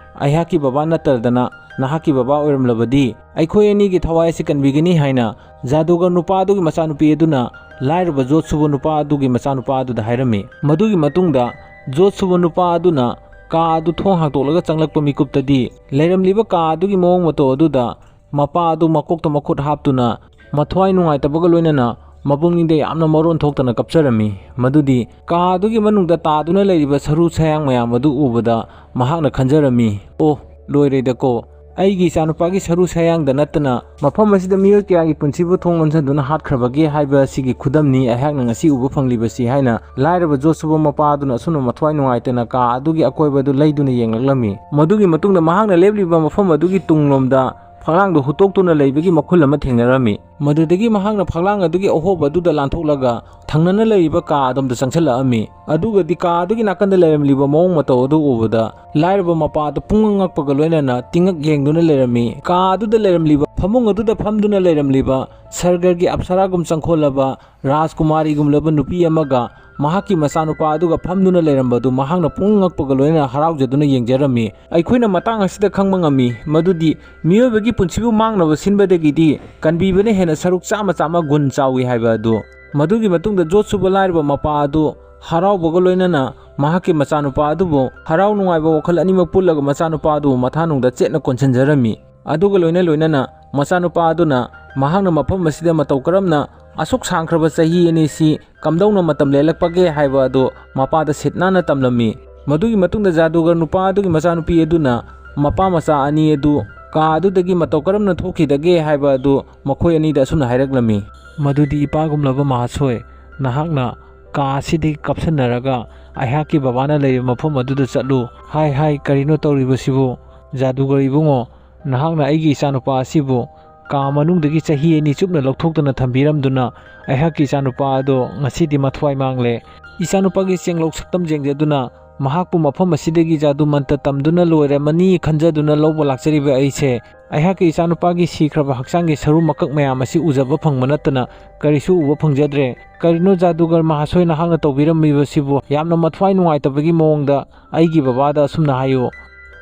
ꯑꯩꯍꯥꯛꯀꯤ ꯕꯕꯥ ꯅꯠꯇꯗꯅ ꯅꯍꯥꯛꯀꯤ ꯕꯕꯥ ꯑꯣꯏꯔꯝꯂꯕꯗꯤ ꯑꯩꯈꯣꯏ ꯑꯅꯤꯒꯤ ꯊꯋꯥꯏ ꯑꯁꯤ ꯀꯟꯕꯤꯒꯅꯤ" ꯍꯥꯏꯅ ꯖꯥꯗꯨꯒꯔ ꯅꯨꯄꯥ ꯑꯗꯨꯒꯤ ꯃꯆꯥꯅꯨꯄꯤ ꯑꯗꯨꯅ ꯂꯥꯏꯔꯕ ꯖꯣꯠ ꯁꯨꯕ ꯅꯨꯄꯥ ꯑꯗꯨꯒꯤ ꯃꯆꯥꯅꯨꯄꯥ ꯑꯗꯨꯗ ꯍꯥꯏꯔꯝꯃꯤ꯫ ꯃꯗꯨꯒꯤ ꯃꯇꯨꯡꯗ ꯖꯣꯠ ꯁꯨꯕ ꯅꯨꯄꯥ ꯑꯗꯨꯅ ꯀꯥ ꯑꯗꯨ ꯊꯣꯡ ꯍꯥꯡꯇꯣꯛꯂꯒ ꯆꯪꯂꯛꯄ ꯃꯤꯀꯨꯞꯇꯗꯤ ꯂꯩꯔꯝꯂꯤꯕ ꯀꯥ ꯑꯗꯨꯒꯤ ꯃꯑꯣꯡ ꯃꯇꯧ ꯑꯗꯨꯗ ꯃꯄꯥ ꯑꯗꯨ ꯃꯀꯣꯛꯇ ꯃꯈꯨꯠ ꯍꯥꯞꯇꯨꯅ ꯃꯊ꯭ꯋꯥꯏ ꯅꯨꯡꯉꯥꯏꯇꯕꯒ ꯂꯣꯏꯅꯅ ꯃꯄꯨꯛꯅꯤꯡꯗ ꯌꯥꯝꯅ ꯃꯔꯣꯟ ꯊꯣꯛꯇꯅ ꯀꯞꯆꯔꯝꯃꯤ꯫ ꯃꯗꯨꯗꯤ ꯀꯥ ꯑꯗꯨꯒꯤ ꯃꯅꯨꯡꯗ ꯇꯥꯗꯨꯅ ꯂꯩꯔꯤꯕ ꯁꯔꯨ ꯁꯌꯥꯡ ꯃꯌꯥꯝ ꯑꯗꯨ ꯎꯕꯗ ꯃꯍꯥꯛꯅ ꯈꯟꯖꯔꯝꯃꯤ, "ꯑꯣ, ꯂꯣꯏꯔꯦꯗꯀꯣ, ꯑꯩꯒꯤ ꯏꯆꯥꯅꯨꯄꯥꯒꯤ ꯁꯔꯨ ꯁꯌꯥꯡꯗ ꯅꯠꯇꯅ ꯃꯐꯝ ꯑꯁꯤꯗ ꯃꯤꯑꯣꯏ ꯀꯌꯥꯒꯤ ꯄꯨꯟꯁꯤꯕꯨ ꯊꯣꯡ ꯂꯣꯟꯁꯤꯟꯗꯨꯅ ꯍꯥꯠꯈ꯭ꯔꯕꯒꯦ ꯍꯥꯏꯕ ꯑꯁꯤꯒꯤ ꯈꯨꯗꯝꯅꯤ ꯑꯩꯍꯥꯛꯅ ꯉꯁꯤ ꯎꯕ ꯐꯪꯂꯤꯕꯁꯤ" ꯍꯥꯏꯅ ꯂꯥꯏꯔꯕ ꯖꯣꯠ ꯁꯨꯕ ꯃꯄꯥ ꯑꯗꯨꯅ ꯑꯁꯨꯝꯅ ꯃꯊ꯭ꯋꯥꯏ ꯅꯨꯡꯉꯥꯏꯇꯅ ꯀꯥ ꯑꯗꯨꯒꯤ ꯑꯀꯣꯏꯕꯗꯨ ꯂꯩꯗꯨꯅ ꯌꯦꯡꯂꯛꯂꯝꯃꯤ꯫ ꯃꯗꯨꯒꯤ ꯃꯇꯨꯡꯗ ꯃꯍꯥꯛꯅ ꯂꯦꯞꯂꯤꯕ ꯃꯐꯝ ꯑꯗꯨꯒꯤ ꯇꯨꯡꯂꯣꯝꯗ ꯐꯛꯂꯥꯡꯗ ꯍꯨꯠꯇꯣꯛꯇꯨꯅ ꯂꯩꯕꯒꯤ ꯃꯈꯨꯜ ꯑꯃ ꯊꯦꯡꯅꯔꯝꯃꯤ꯫ ꯃꯗꯨꯗꯒꯤ ꯃꯍꯥꯛꯅ ꯐꯛꯂꯥꯡ ꯑꯗꯨꯒꯤ ꯑꯍꯣꯕ ꯑꯗꯨꯗ ꯂꯥꯟꯊꯣꯛꯂꯒ ꯊꯪꯅꯅ ꯂꯩꯔꯤꯕ ꯀꯥ ꯑꯗꯣꯝꯗ ꯆꯪꯁꯤꯜꯂꯛꯑꯝꯃꯤ꯫ ꯑꯗꯨꯒꯗꯤ ꯀꯥ ꯑꯗꯨꯒꯤ ꯅꯥꯀꯟꯗ ꯂꯩꯔꯝꯂꯤꯕ ꯃꯑꯣꯡ ꯃꯇꯧ ꯑꯗꯨ ꯎꯕꯗ ꯂꯥꯏꯔꯕ ꯃꯄꯥ ꯑꯗꯨ ꯄꯨꯡꯉꯛ ꯉꯛꯄꯒ ꯂꯣꯏꯅꯅ ꯇꯤꯡꯉꯛ ꯌꯦꯡꯗꯨꯅ ꯂꯩꯔꯝꯃꯤ꯫ ꯀꯥ ꯑꯗꯨꯗ ꯂꯩꯔꯝꯂꯤꯕ ꯐꯃꯨꯡ ꯑꯗꯨꯗ ꯐꯝꯗꯨꯅ ꯂꯩꯔꯝꯂꯤꯕ ꯁꯔꯒꯔꯒꯤ ꯑꯞꯁꯔꯥꯒꯨꯝ ꯆꯪꯈꯣꯜꯂꯕ ꯔꯥꯖꯀꯨꯃꯥꯔꯤꯒꯨꯝꯂꯕ ꯅꯨꯄꯤ ꯑꯃꯒ ꯃꯍꯥꯛꯀꯤ ꯃꯆꯥꯅꯨꯄꯥ ꯑꯗꯨꯒ ꯐꯝꯗꯨꯅ ꯂꯩꯔꯝꯕꯗꯨ ꯃꯍꯥꯛꯅ ꯄꯨꯡꯉꯛ ꯉꯛꯄꯒ ꯂꯣꯏꯅꯅ ꯍꯔꯥꯎꯖꯗꯨꯅ ꯌꯦꯡꯖꯔꯝꯃꯤ꯫ ꯑꯩꯈꯣꯏꯅ ꯃꯇꯥꯡ ꯑꯁꯤꯗ ꯈꯪꯕ ꯉꯝꯃꯤ ꯃꯗꯨꯗꯤ ꯃꯤꯑꯣꯏꯕꯒꯤ ꯄꯨꯟꯁꯤꯕꯨ ꯃꯥꯡꯅꯕ ꯁꯤꯟꯕꯗꯒꯤꯗꯤ ꯀꯟꯕꯤꯕꯅ ꯍꯦꯟꯅ ꯁꯔꯨꯛ ꯆꯥꯝꯃ ꯆꯥꯝꯃ ꯒꯨꯟ ꯆꯥꯎꯏ ꯍꯥꯏꯕ ꯑꯗꯨ꯫ ꯃꯗꯨꯒꯤ ꯃꯇꯨꯡꯗ ꯖꯣꯠ ꯁꯨꯕ ꯂꯥꯏꯔꯕ ꯃꯄꯥ ꯑꯗꯨ ꯍꯔꯥꯎꯕꯒ ꯂꯣꯏꯅꯅ ꯃꯍꯥꯛꯀꯤ ꯃꯆꯥꯅꯨꯄꯥ ꯑꯗꯨꯕꯨ ꯍꯔꯥꯎ ꯅꯨꯡꯉꯥꯏꯕ ꯋꯥꯈꯜ ꯑꯅꯤꯃꯛ ꯄꯨꯜꯂꯒ ꯃꯆꯥꯅꯨꯄꯥ ꯑꯗꯨꯕꯨ ꯃꯊꯥꯅꯨꯡꯗ ꯆꯦꯠꯅ ꯀꯣꯟꯁꯤꯟꯖꯔꯝꯃꯤ꯫ ꯑꯗꯨꯒ ꯂꯣꯏꯅ ꯂꯣꯏꯅꯅ ꯃꯆꯥꯅꯨꯄꯥ ꯑꯗꯨꯅ ꯃꯍꯥꯛꯅ ꯃꯐꯝ ꯑꯁꯤꯗ ꯃꯇꯧ ꯀꯔꯝꯅ ꯑꯁꯨꯛ ꯁꯥꯡꯈ꯭ꯔꯕ ꯆꯍꯤ ꯑꯅꯤꯁꯤ ꯀꯝꯗꯧꯅ ꯃꯇꯝ ꯂꯦꯜꯂꯛꯄꯒꯦ ꯍꯥꯏꯕ ꯑꯗꯨ ꯃꯄꯥꯗ ꯁꯤꯠ ꯅꯥꯟꯅ ꯇꯝꯂꯝꯃꯤ꯫ ꯃꯗꯨꯒꯤ ꯃꯇꯨꯡꯗ ꯖꯥꯗꯨꯒꯔ ꯅꯨꯄꯥ ꯑꯗꯨꯒꯤ ꯃꯆꯥꯅꯨꯄꯤ ꯑꯗꯨꯅ ꯃꯄꯥ ꯃꯆꯥ ꯑꯅꯤ ꯑꯗꯨ ꯀꯥ ꯑꯗꯨꯗꯒꯤ ꯃꯇꯧ ꯀꯔꯝꯅ ꯊꯣꯛꯈꯤꯗꯒꯦ ꯍꯥꯏꯕ ꯑꯗꯨ ꯃꯈꯣꯏ ꯑꯅꯤꯗ ꯑꯁꯨꯝꯅ ꯍꯥꯏꯔꯛꯂꯝꯃꯤ꯫ ꯃꯗꯨꯗꯤ ꯏꯄꯥꯒꯨꯝꯂꯕ ꯃꯍꯥꯁꯣꯏ, ꯅꯍꯥꯛꯅ ꯀꯥ ꯑꯁꯤꯗꯒꯤ ꯀꯥꯞꯁꯟꯅꯔꯒ ꯑꯩꯍꯥꯛꯀꯤ ꯕꯕꯥꯅ ꯂꯩꯔꯤꯕ ꯃꯐꯝ ꯑꯗꯨꯗ ꯆꯠꯂꯨ꯫ ꯍꯥꯏ ꯍꯥꯏ, ꯀꯔꯤꯅꯣ ꯇꯧꯔꯤꯕꯁꯤꯕꯨ? ꯖꯥꯗꯨꯒꯔ ꯏꯕꯨꯡꯉꯣ, ꯅꯍꯥꯛꯅ ꯑꯩꯒꯤ ꯏꯆꯥꯅꯨꯄꯥ ꯑꯁꯤꯕꯨ ꯀꯥ ꯃꯅꯨꯡꯗꯒꯤ ꯆꯍꯤ ꯑꯅꯤ ꯆꯨꯞꯅ ꯂꯧꯊꯣꯛꯇꯨꯅ ꯊꯝꯕꯤꯔꯝꯗꯨꯅ ꯑꯩꯍꯥꯛꯀꯤ ꯏꯆꯥꯅꯨꯄꯥ ꯑꯗꯣ ꯉꯁꯤꯗꯤ ꯃꯊ꯭ꯋꯥꯏ ꯃꯥꯡꯂꯦ꯫ ꯏꯆꯥꯅꯨꯄꯥꯒꯤ ꯆꯦꯡꯂꯧ ꯁꯛꯇꯝ ꯌꯦꯡꯖꯗꯨꯅ ꯃꯍꯥꯛꯄꯨ ꯃꯐꯝ ꯑꯁꯤꯗꯒꯤ ꯖꯥꯗꯨ ꯃꯟꯇ ꯇꯝꯗꯨꯅ ꯂꯣꯏꯔꯝꯃꯅꯤ ꯈꯟꯖꯗꯨꯅ ꯂꯧꯕ ꯂꯥꯛꯆꯔꯤꯕ ꯑꯩꯁꯦ, ꯑꯩꯍꯥꯛꯀꯤ ꯏꯆꯥꯅꯨꯄꯥꯒꯤ ꯁꯤꯈ꯭ꯔꯕ ꯍꯛꯆꯥꯡꯒꯤ ꯁꯔꯨ ꯃꯀꯛ ꯃꯌꯥꯝ ꯑꯁꯤ ꯎꯖꯕ ꯐꯪꯕ ꯅꯠꯇꯅ ꯀꯔꯤꯁꯨ ꯎꯕ ꯐꯪꯖꯗ꯭ꯔꯦ꯫ ꯀꯔꯤꯅꯣ ꯖꯥꯗꯨꯒꯔ ꯃꯍꯥꯁꯣꯏ, ꯅꯍꯥꯛꯅ ꯇꯧꯕꯤꯔꯝꯃꯤꯕꯁꯤꯕꯨ? ꯌꯥꯝꯅ ꯃꯊ꯭ꯋꯥꯏ ꯅꯨꯡꯉꯥꯏꯇꯕꯒꯤ ꯃꯑꯣꯡꯗ ꯑꯩꯒꯤ ꯕꯕꯥꯗ ꯑꯁꯨꯝꯅ ꯍꯥꯏꯌꯨ꯫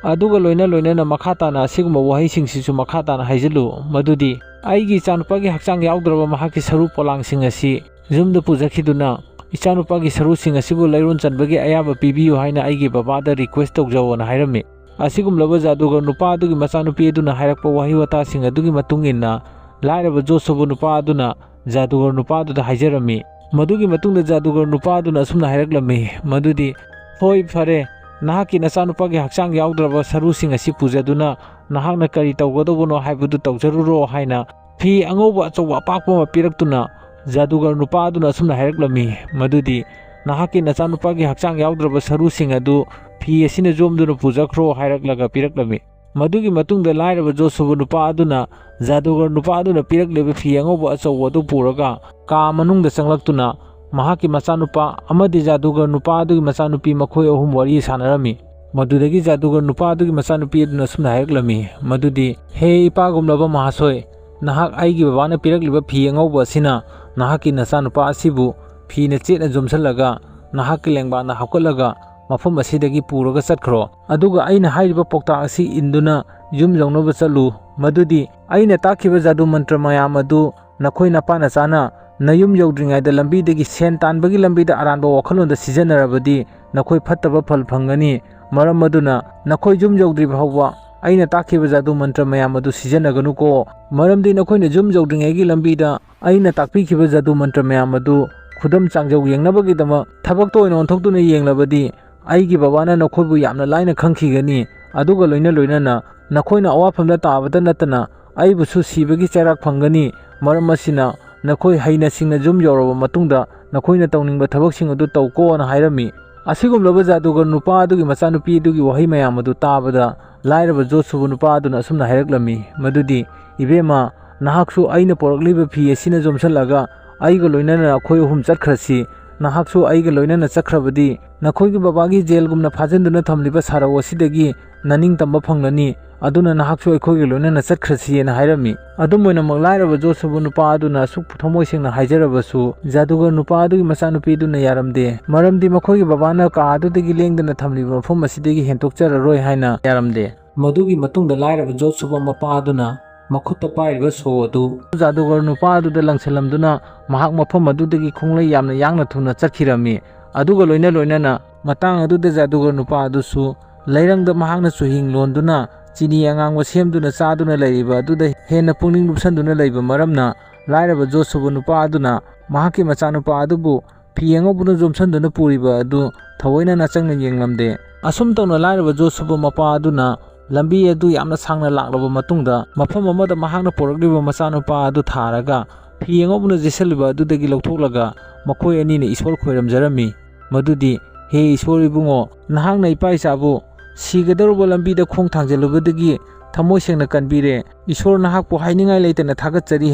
ꯑꯗꯨꯒ ꯂꯣꯏꯅ ꯂꯣꯏꯅꯅ ꯃꯈꯥ ꯇꯥꯅ ꯑꯁꯤꯒꯨꯝꯕ ꯋꯥꯍꯩꯁꯤꯡꯁꯤꯁꯨ ꯃꯈꯥ ꯇꯥꯅ ꯍꯥꯏꯖꯤꯜꯂꯨ, ꯃꯗꯨꯗꯤ, ꯑꯩꯒꯤ ꯏꯆꯥꯅꯨꯄꯥꯒꯤ ꯍꯛꯆꯥꯡ ꯌꯥꯎꯗ꯭ꯔꯕ ꯃꯍꯥꯛꯀꯤ ꯁꯔꯨ ꯄꯣꯂꯥꯡꯁꯤꯡ ꯑꯁꯤ ꯌꯨꯝꯗ ꯄꯨꯖꯈꯤꯗꯨꯅ ꯏꯆꯥꯅꯨꯄꯥꯒꯤ ꯁꯔꯨꯁꯤꯡ ꯑꯁꯤꯕꯨ ꯂꯩꯔꯣꯟ ꯆꯟꯕꯒꯤ ꯑꯌꯥꯕ ꯄꯤꯕꯤꯌꯨ ꯍꯥꯏꯅ ꯑꯩꯒꯤ ꯕꯕꯥꯗ ꯔꯤꯀ꯭ꯋꯦꯁ ꯇꯧꯖꯧꯑꯅ ꯍꯥꯏꯔꯝꯃꯤ꯫ ꯑꯁꯤꯒꯨꯝꯂꯕ ꯖꯥꯗꯨꯒꯔ ꯅꯨꯄꯥ ꯑꯗꯨꯒꯤ ꯃꯆꯥꯅꯨꯄꯤ ꯑꯗꯨꯅ ꯍꯥꯏꯔꯛꯄ ꯋꯥꯍꯩ ꯋꯥꯇꯥꯁꯤꯡ ꯑꯗꯨꯒꯤ ꯃꯇꯨꯡ ꯏꯟꯅ ꯂꯥꯏꯔꯕ ꯖꯣꯁꯣꯕꯨ ꯅꯨꯄꯥ ꯑꯗꯨꯅ ꯖꯥꯗꯨꯒꯔ ꯅꯨꯄꯥ ꯑꯗꯨꯗ ꯍꯥꯏꯖꯔꯝꯃꯤ꯫ ꯃꯗꯨꯒꯤ ꯃꯇꯨꯡꯗ ꯖꯥꯗꯨꯒꯔ ꯅꯨꯄꯥ ꯑꯗꯨꯅ ꯑꯁꯨꯝꯅ ꯍꯥꯏꯔꯛꯂꯝꯃꯤ, ꯃꯗꯨꯗꯤ, "ꯍꯣꯏ, ꯐꯔꯦ, ꯅꯍꯥꯛꯀꯤ ꯅꯆꯥꯅꯨꯄꯥꯒꯤ ꯍꯛꯆꯥꯡ ꯌꯥꯎꯗ꯭ꯔꯕ ꯁꯔꯨꯁꯤꯡ ꯑꯁꯤ ꯄꯨꯖꯗꯨꯅ ꯅꯍꯥꯛꯅ ꯀꯔꯤ ꯇꯧꯒꯗꯧꯕꯅꯣ ꯍꯥꯏꯕꯗꯨ ꯇꯧꯖꯔꯨꯔꯣ" ꯍꯥꯏꯅ ꯐꯤ ꯑꯉꯧꯕ ꯑꯆꯧꯕ ꯑꯄꯥꯛꯄ ꯑꯃ ꯄꯤꯔꯛꯇꯨꯅ ꯖꯥꯗꯨꯒꯔ ꯅꯨꯄꯥ ꯑꯗꯨꯅ ꯑꯁꯨꯝꯅ ꯍꯥꯏꯔꯛꯂꯝꯃꯤ, ꯃꯗꯨꯗꯤ, "ꯅꯍꯥꯛꯀꯤ ꯅꯆꯥꯅꯨꯄꯥꯒꯤ ꯍꯛꯆꯥꯡ ꯌꯥꯎꯗ꯭ꯔꯕ ꯁꯔꯨꯁꯤꯡ ꯑꯗꯨ ꯐꯤ ꯑꯁꯤꯅ ꯌꯣꯝꯗꯨꯅ ꯄꯨꯖꯈ꯭ꯔꯣ" ꯍꯥꯏꯔꯛꯂꯒ ꯄꯤꯔꯛꯂꯝꯃꯤ꯫ ꯃꯗꯨꯒꯤ ꯃꯇꯨꯡꯗ ꯂꯥꯏꯔꯕ ꯖꯣꯁꯨꯕ ꯅꯨꯄꯥ ꯑꯗꯨꯅ ꯖꯥꯗꯨꯒꯔ ꯅꯨꯄꯥ ꯑꯗꯨꯅ ꯄꯤꯔꯛꯂꯤꯕ ꯐꯤ ꯑꯉꯧꯕ ꯑꯆꯧꯕ ꯑꯗꯨ ꯄꯨꯔꯒ ꯀꯥ ꯃꯅꯨꯡꯗ ꯆꯪꯂꯛꯇꯨꯅ ꯃꯍꯥꯛꯀꯤ ꯃꯆꯥꯅꯨꯄꯥ ꯑꯃꯗꯤ ꯖꯥꯗꯨꯒꯔ ꯅꯨꯄꯥ ꯑꯗꯨꯒꯤ ꯃꯆꯥꯅꯨꯄꯤ ꯃꯈꯣꯏ ꯑꯍꯨꯝ ꯋꯥꯔꯤ ꯁꯥꯟꯅꯔꯝꯃꯤ꯫ ꯃꯗꯨꯗꯒꯤ ꯖꯥꯗꯨꯒꯔ ꯅꯨꯄꯥ ꯑꯗꯨꯒꯤ ꯃꯆꯥꯅꯨꯄꯤ ꯑꯗꯨꯅ ꯑꯁꯨꯝꯅ ꯍꯥꯏꯔꯛꯂꯝꯃꯤ, ꯃꯗꯨꯗꯤ, "ꯍꯦ ꯏꯄꯥꯒꯨꯝꯂꯕ ꯃꯍꯥꯁꯣꯏ, ꯅꯍꯥꯛ ꯑꯩꯒꯤ ꯕꯕꯥꯅ ꯄꯤꯔꯛꯂꯤꯕ ꯐꯤ ꯑꯉꯧꯕ ꯑꯁꯤꯅ ꯅꯍꯥꯛꯀꯤ ꯅꯆꯥꯅꯨꯄꯥ ꯑꯁꯤꯕꯨ ꯐꯤꯅ ꯆꯦꯠꯅ ꯌꯣꯝꯁꯤꯜꯂꯒ ꯅꯍꯥꯛꯀꯤ ꯂꯦꯡꯕꯥꯟꯗ ꯍꯥꯞꯀꯠꯂꯒ ꯃꯐꯝ ꯑꯁꯤꯗꯒꯤ ꯄꯨꯔꯒ ꯆꯠꯈ꯭ꯔꯣ꯫ ꯑꯗꯨꯒ ꯑꯩꯅ ꯍꯥꯏꯔꯤꯕ ꯄꯥꯎꯇꯥꯛ ꯑꯁꯤ ꯏꯟꯗꯨꯅ ꯌꯨꯝ ꯌꯧꯅꯕ ꯆꯠꯂꯨ꯫ ꯃꯗꯨꯗꯤ ꯑꯩꯅ ꯇꯥꯛꯈꯤꯕ ꯖꯥꯗꯨ ꯃꯟꯇ꯭ꯔ ꯃꯌꯥꯝ ꯑꯗꯨ ꯅꯈꯣꯏ ꯅꯄꯥ ꯅꯆꯥꯅ ꯅꯌꯨꯝ ꯌꯧꯗ꯭ꯔꯤꯉꯩꯗ ꯂꯝꯕꯤꯗꯒꯤ ꯁꯦꯟ ꯇꯥꯟꯕꯒꯤ ꯂꯝꯕꯤꯗ ꯑꯔꯥꯟꯕ ꯋꯥꯈꯜꯂꯣꯟꯗ ꯁꯤꯖꯤꯟꯅꯔꯕꯗꯤ ꯅꯈꯣꯏ ꯐꯠꯇꯕ ꯐꯜ ꯐꯪꯒꯅꯤ꯫ ꯃꯔꯝ ꯑꯗꯨꯅ ꯅꯈꯣꯏ ꯌꯨꯝ ꯌꯧꯗ꯭ꯔꯤꯕ ꯐꯥꯎꯕ ꯑꯩꯅ ꯇꯥꯛꯈꯤꯕ ꯖꯥꯗꯨ ꯃꯟꯇ꯭ꯔ ꯃꯌꯥꯝ ꯑꯗꯨ ꯁꯤꯖꯤꯟꯅꯒꯅꯨꯀꯣ꯫ ꯃꯔꯝꯗꯤ ꯅꯈꯣꯏꯅ ꯌꯨꯝ ꯌꯧꯗ꯭ꯔꯤꯉꯩꯒꯤ ꯂꯝꯕꯤꯗ ꯑꯩꯅ ꯇꯥꯛꯄꯤꯈꯤꯕ ꯖꯥꯗꯨ ꯃꯟꯇ꯭ꯔ ꯃꯌꯥꯝ ꯑꯗꯨ ꯈꯨꯗꯝ ꯆꯥꯡꯖꯧ ꯌꯦꯡꯅꯕꯒꯤꯗꯃꯛ ꯊꯕꯛꯇ ꯑꯣꯏꯅ ꯑꯣꯟꯊꯣꯛꯇꯨꯅ ꯌꯦꯡꯂꯕꯗꯤ ꯑꯩꯒꯤ ꯕꯕꯥꯅ ꯅꯈꯣꯏꯕꯨ ꯌꯥꯝꯅ ꯂꯥꯏꯅ ꯈꯪꯈꯤꯒꯅꯤ꯫ ꯑꯗꯨꯒ ꯂꯣꯏꯅ ꯂꯣꯏꯅꯅ ꯅꯈꯣꯏꯅ ꯑꯋꯥꯐꯝꯗ ꯇꯥꯕꯇ ꯅꯠꯇꯅ ꯑꯩꯕꯨꯁꯨ ꯁꯤꯕꯒꯤ ꯆꯩꯔꯥꯛ ꯐꯪꯒꯅꯤ꯫ ꯃꯔꯝ ꯑꯁꯤꯅ ꯅꯈꯣꯏ ꯍꯩꯅ ꯁꯤꯡꯅ ꯌꯨꯝ ꯌꯧꯔꯕ ꯃꯇꯨꯡꯗ ꯅꯈꯣꯏꯅ ꯇꯧꯅꯤꯡꯕ ꯊꯕꯛꯁꯤꯡ ꯑꯗꯨ ꯇꯧꯀꯣꯅ ꯍꯥꯏꯔꯝꯃꯤ꯫ ꯑꯁꯤꯒꯨꯝꯂꯕ ꯖꯥꯗꯨꯒꯔ ꯅꯨꯄꯥ ꯑꯗꯨꯒꯤ ꯃꯆꯥꯅꯨꯄꯤ ꯑꯗꯨꯒꯤ ꯋꯥꯍꯩ ꯃꯌꯥꯝ ꯑꯗꯨ ꯇꯥꯕꯗ ꯂꯥꯏꯔꯕ ꯖꯣꯠꯁꯨꯕ ꯅꯨꯄꯥ ꯑꯗꯨꯅ ꯑꯁꯨꯝꯅ ꯍꯥꯏꯔꯛꯂꯝꯃꯤ, ꯃꯗꯨꯗꯤ, "ꯏꯕꯦꯝꯃ, ꯅꯍꯥꯛꯁꯨ ꯑꯩꯅ ꯄꯣꯔꯛꯂꯤꯕ ꯐꯤ ꯑꯁꯤꯅ ꯌꯣꯝꯁꯤꯜꯂꯒ ꯑꯩꯒ ꯂꯣꯏꯅꯅ ꯑꯩꯈꯣꯏ ꯑꯍꯨꯝ ꯆꯠꯈ꯭ꯔꯁꯤ꯫ ꯅꯍꯥꯛꯁꯨ ꯑꯩꯒ ꯂꯣꯏꯅꯅ ꯆꯠꯈ꯭ꯔꯕꯗꯤ ꯅꯈꯣꯏꯒꯤ ꯕꯕꯥꯒꯤ ꯖꯦꯜꯒꯨꯝꯅ ꯐꯥꯖꯤꯟꯗꯨꯅ ꯊꯝꯂꯤꯕ ꯁꯥꯔꯧ ꯑꯁꯤꯗꯒꯤ ꯅꯅꯤꯡꯇꯝꯕ ꯐꯪꯂꯅꯤ꯫ ꯑꯗꯨꯅ ꯅꯍꯥꯛꯁꯨ ꯑꯩꯈꯣꯏꯒ ꯂꯣꯏꯅꯅ ꯆꯠꯈ꯭ꯔꯁꯤꯅ" ꯍꯥꯏꯔꯝꯃꯤ꯫ ꯑꯗꯨꯝ ꯑꯣꯏꯅꯃꯛ ꯂꯥꯏꯔꯕ ꯖꯣꯠꯁꯨꯕ ꯅꯨꯄꯥ ꯑꯗꯨꯅ ꯑꯁꯨꯛ ꯊꯃꯣꯏ ꯁꯦꯡꯅ ꯍꯥꯏꯖꯔꯕꯁꯨ ꯖꯥꯗꯨꯒꯔ ꯅꯨꯄꯥ ꯑꯗꯨꯒꯤ ꯃꯆꯥꯅꯨꯄꯤ ꯑꯗꯨꯅ ꯌꯥꯔꯝꯗꯦ꯫ ꯃꯔꯝꯗꯤ ꯃꯈꯣꯏꯒꯤ ꯕꯕꯥꯅ ꯀꯥ ꯑꯗꯨꯗꯒꯤ ꯂꯦꯡꯗꯅ ꯊꯝꯂꯤꯕ ꯃꯐꯝ ꯑꯁꯤꯗꯒꯤ ꯍꯦꯟꯇꯣꯛꯆꯔꯔꯣꯏ ꯍꯥꯏꯅ ꯌꯥꯔꯝꯗꯦ꯫ ꯃꯗꯨꯒꯤ ꯃꯇꯨꯡꯗ ꯂꯥꯏꯔꯕ ꯖꯣꯠꯁꯨꯕ ꯃꯄꯥ ꯑꯗꯨꯅ ꯃꯈꯨꯠꯇ ꯄꯥꯏꯔꯤꯕ ꯁꯣ ꯑꯗꯨ ꯖꯥꯗꯨꯒꯔ ꯅꯨꯄꯥ ꯑꯗꯨꯗ ꯂꯪꯁꯤꯜꯂꯝꯗꯨꯅ ꯃꯍꯥꯛ ꯃꯐꯝ ꯑꯗꯨꯗꯒꯤ ꯈꯣꯡꯂꯩ ꯌꯥꯝꯅ ꯌꯥꯡꯅ ꯊꯨꯅ ꯆꯠꯈꯤꯔꯝꯃꯤ꯫ ꯑꯗꯨꯒ ꯂꯣꯏꯅ ꯂꯣꯏꯅꯅ ꯃꯇꯥꯡ ꯑꯗꯨꯗ ꯖꯥꯗꯨꯒꯔ ꯅꯨꯄꯥ ꯑꯗꯨꯁꯨ ꯂꯩꯔꯪꯗ ꯃꯍꯥꯛꯅ ꯆꯨꯍꯤꯡ ꯂꯣꯟꯗꯨꯅ ꯆꯤꯅꯤ ꯑꯉꯥꯡꯕ ꯁꯦꯝꯗꯨꯅ ꯆꯥꯗꯨꯅ ꯂꯩꯔꯤꯕ ꯑꯗꯨꯗ ꯍꯦꯟꯅ ꯄꯨꯛꯅꯤꯡ ꯂꯨꯞꯁꯟꯗꯨꯅ ꯂꯩꯕ ꯃꯔꯝꯅ ꯂꯥꯏꯔꯕ ꯖꯣꯠꯁꯨꯕ ꯅꯨꯄꯥ ꯑꯗꯨꯅ ꯃꯍꯥꯛꯀꯤ ꯃꯆꯥꯅꯨꯄꯥ ꯑꯗꯨꯕꯨ ꯐꯤ ꯑꯉꯧꯕꯅ ꯌꯣꯝꯁꯟꯗꯨꯅ ꯄꯨꯔꯤꯕ ꯑꯗꯨ ꯊꯑꯣꯏꯅ ꯅꯆꯪꯅ ꯌꯦꯡꯂꯝꯗꯦ꯫ ꯑꯁꯨꯝ ꯇꯧꯅ ꯂꯥꯏꯔꯕ ꯖꯣꯠꯁꯨꯕ ꯃꯄꯥ ꯑꯗꯨꯅ ꯂꯝꯕꯤ ꯑꯗꯨ ꯌꯥꯝꯅ ꯁꯥꯡꯅ ꯂꯥꯛꯂꯕ ꯃꯇꯨꯡꯗ ꯃꯐꯝ ꯑꯃꯗ ꯃꯍꯥꯛꯅ ꯄꯣꯔꯛꯂꯤꯕ ꯃꯆꯥꯅꯨꯄꯥ ꯑꯗꯨ ꯊꯥꯔꯒ ꯐꯤ ꯑꯉꯧꯕꯅ ꯌꯦꯠꯁꯜꯂꯤꯕ ꯑꯗꯨꯗꯒꯤ ꯂꯧꯊꯣꯛꯂꯒ ꯃꯈꯣꯏ ꯑꯅꯤꯅ ꯏꯁꯣꯔ ꯈꯣꯏꯔꯝꯖꯔꯝꯃꯤ꯫ ꯃꯗꯨꯗꯤ, "ꯍꯦ ꯏꯁꯣꯔ ꯏꯕꯨꯡꯉꯣ, ꯅꯍꯥꯛꯅ ꯏꯄꯥ ꯏꯆꯥꯕꯨ ꯁꯤꯒꯗꯧꯔꯕ ꯂꯝꯕꯤꯗ ꯈꯣꯡ ꯊꯥꯡꯖꯤꯜꯂꯨꯕꯗꯒꯤ ꯊꯃꯣꯏ ꯁꯦꯡꯅ ꯀꯟꯕꯤꯔꯦ꯫ ꯏꯁꯣꯔ ꯅꯍꯥꯛꯄꯨ ꯍꯥꯏꯅꯤꯡꯉꯥꯏ ꯂꯩꯇꯅ ꯊꯥꯒꯠꯆꯔꯤ"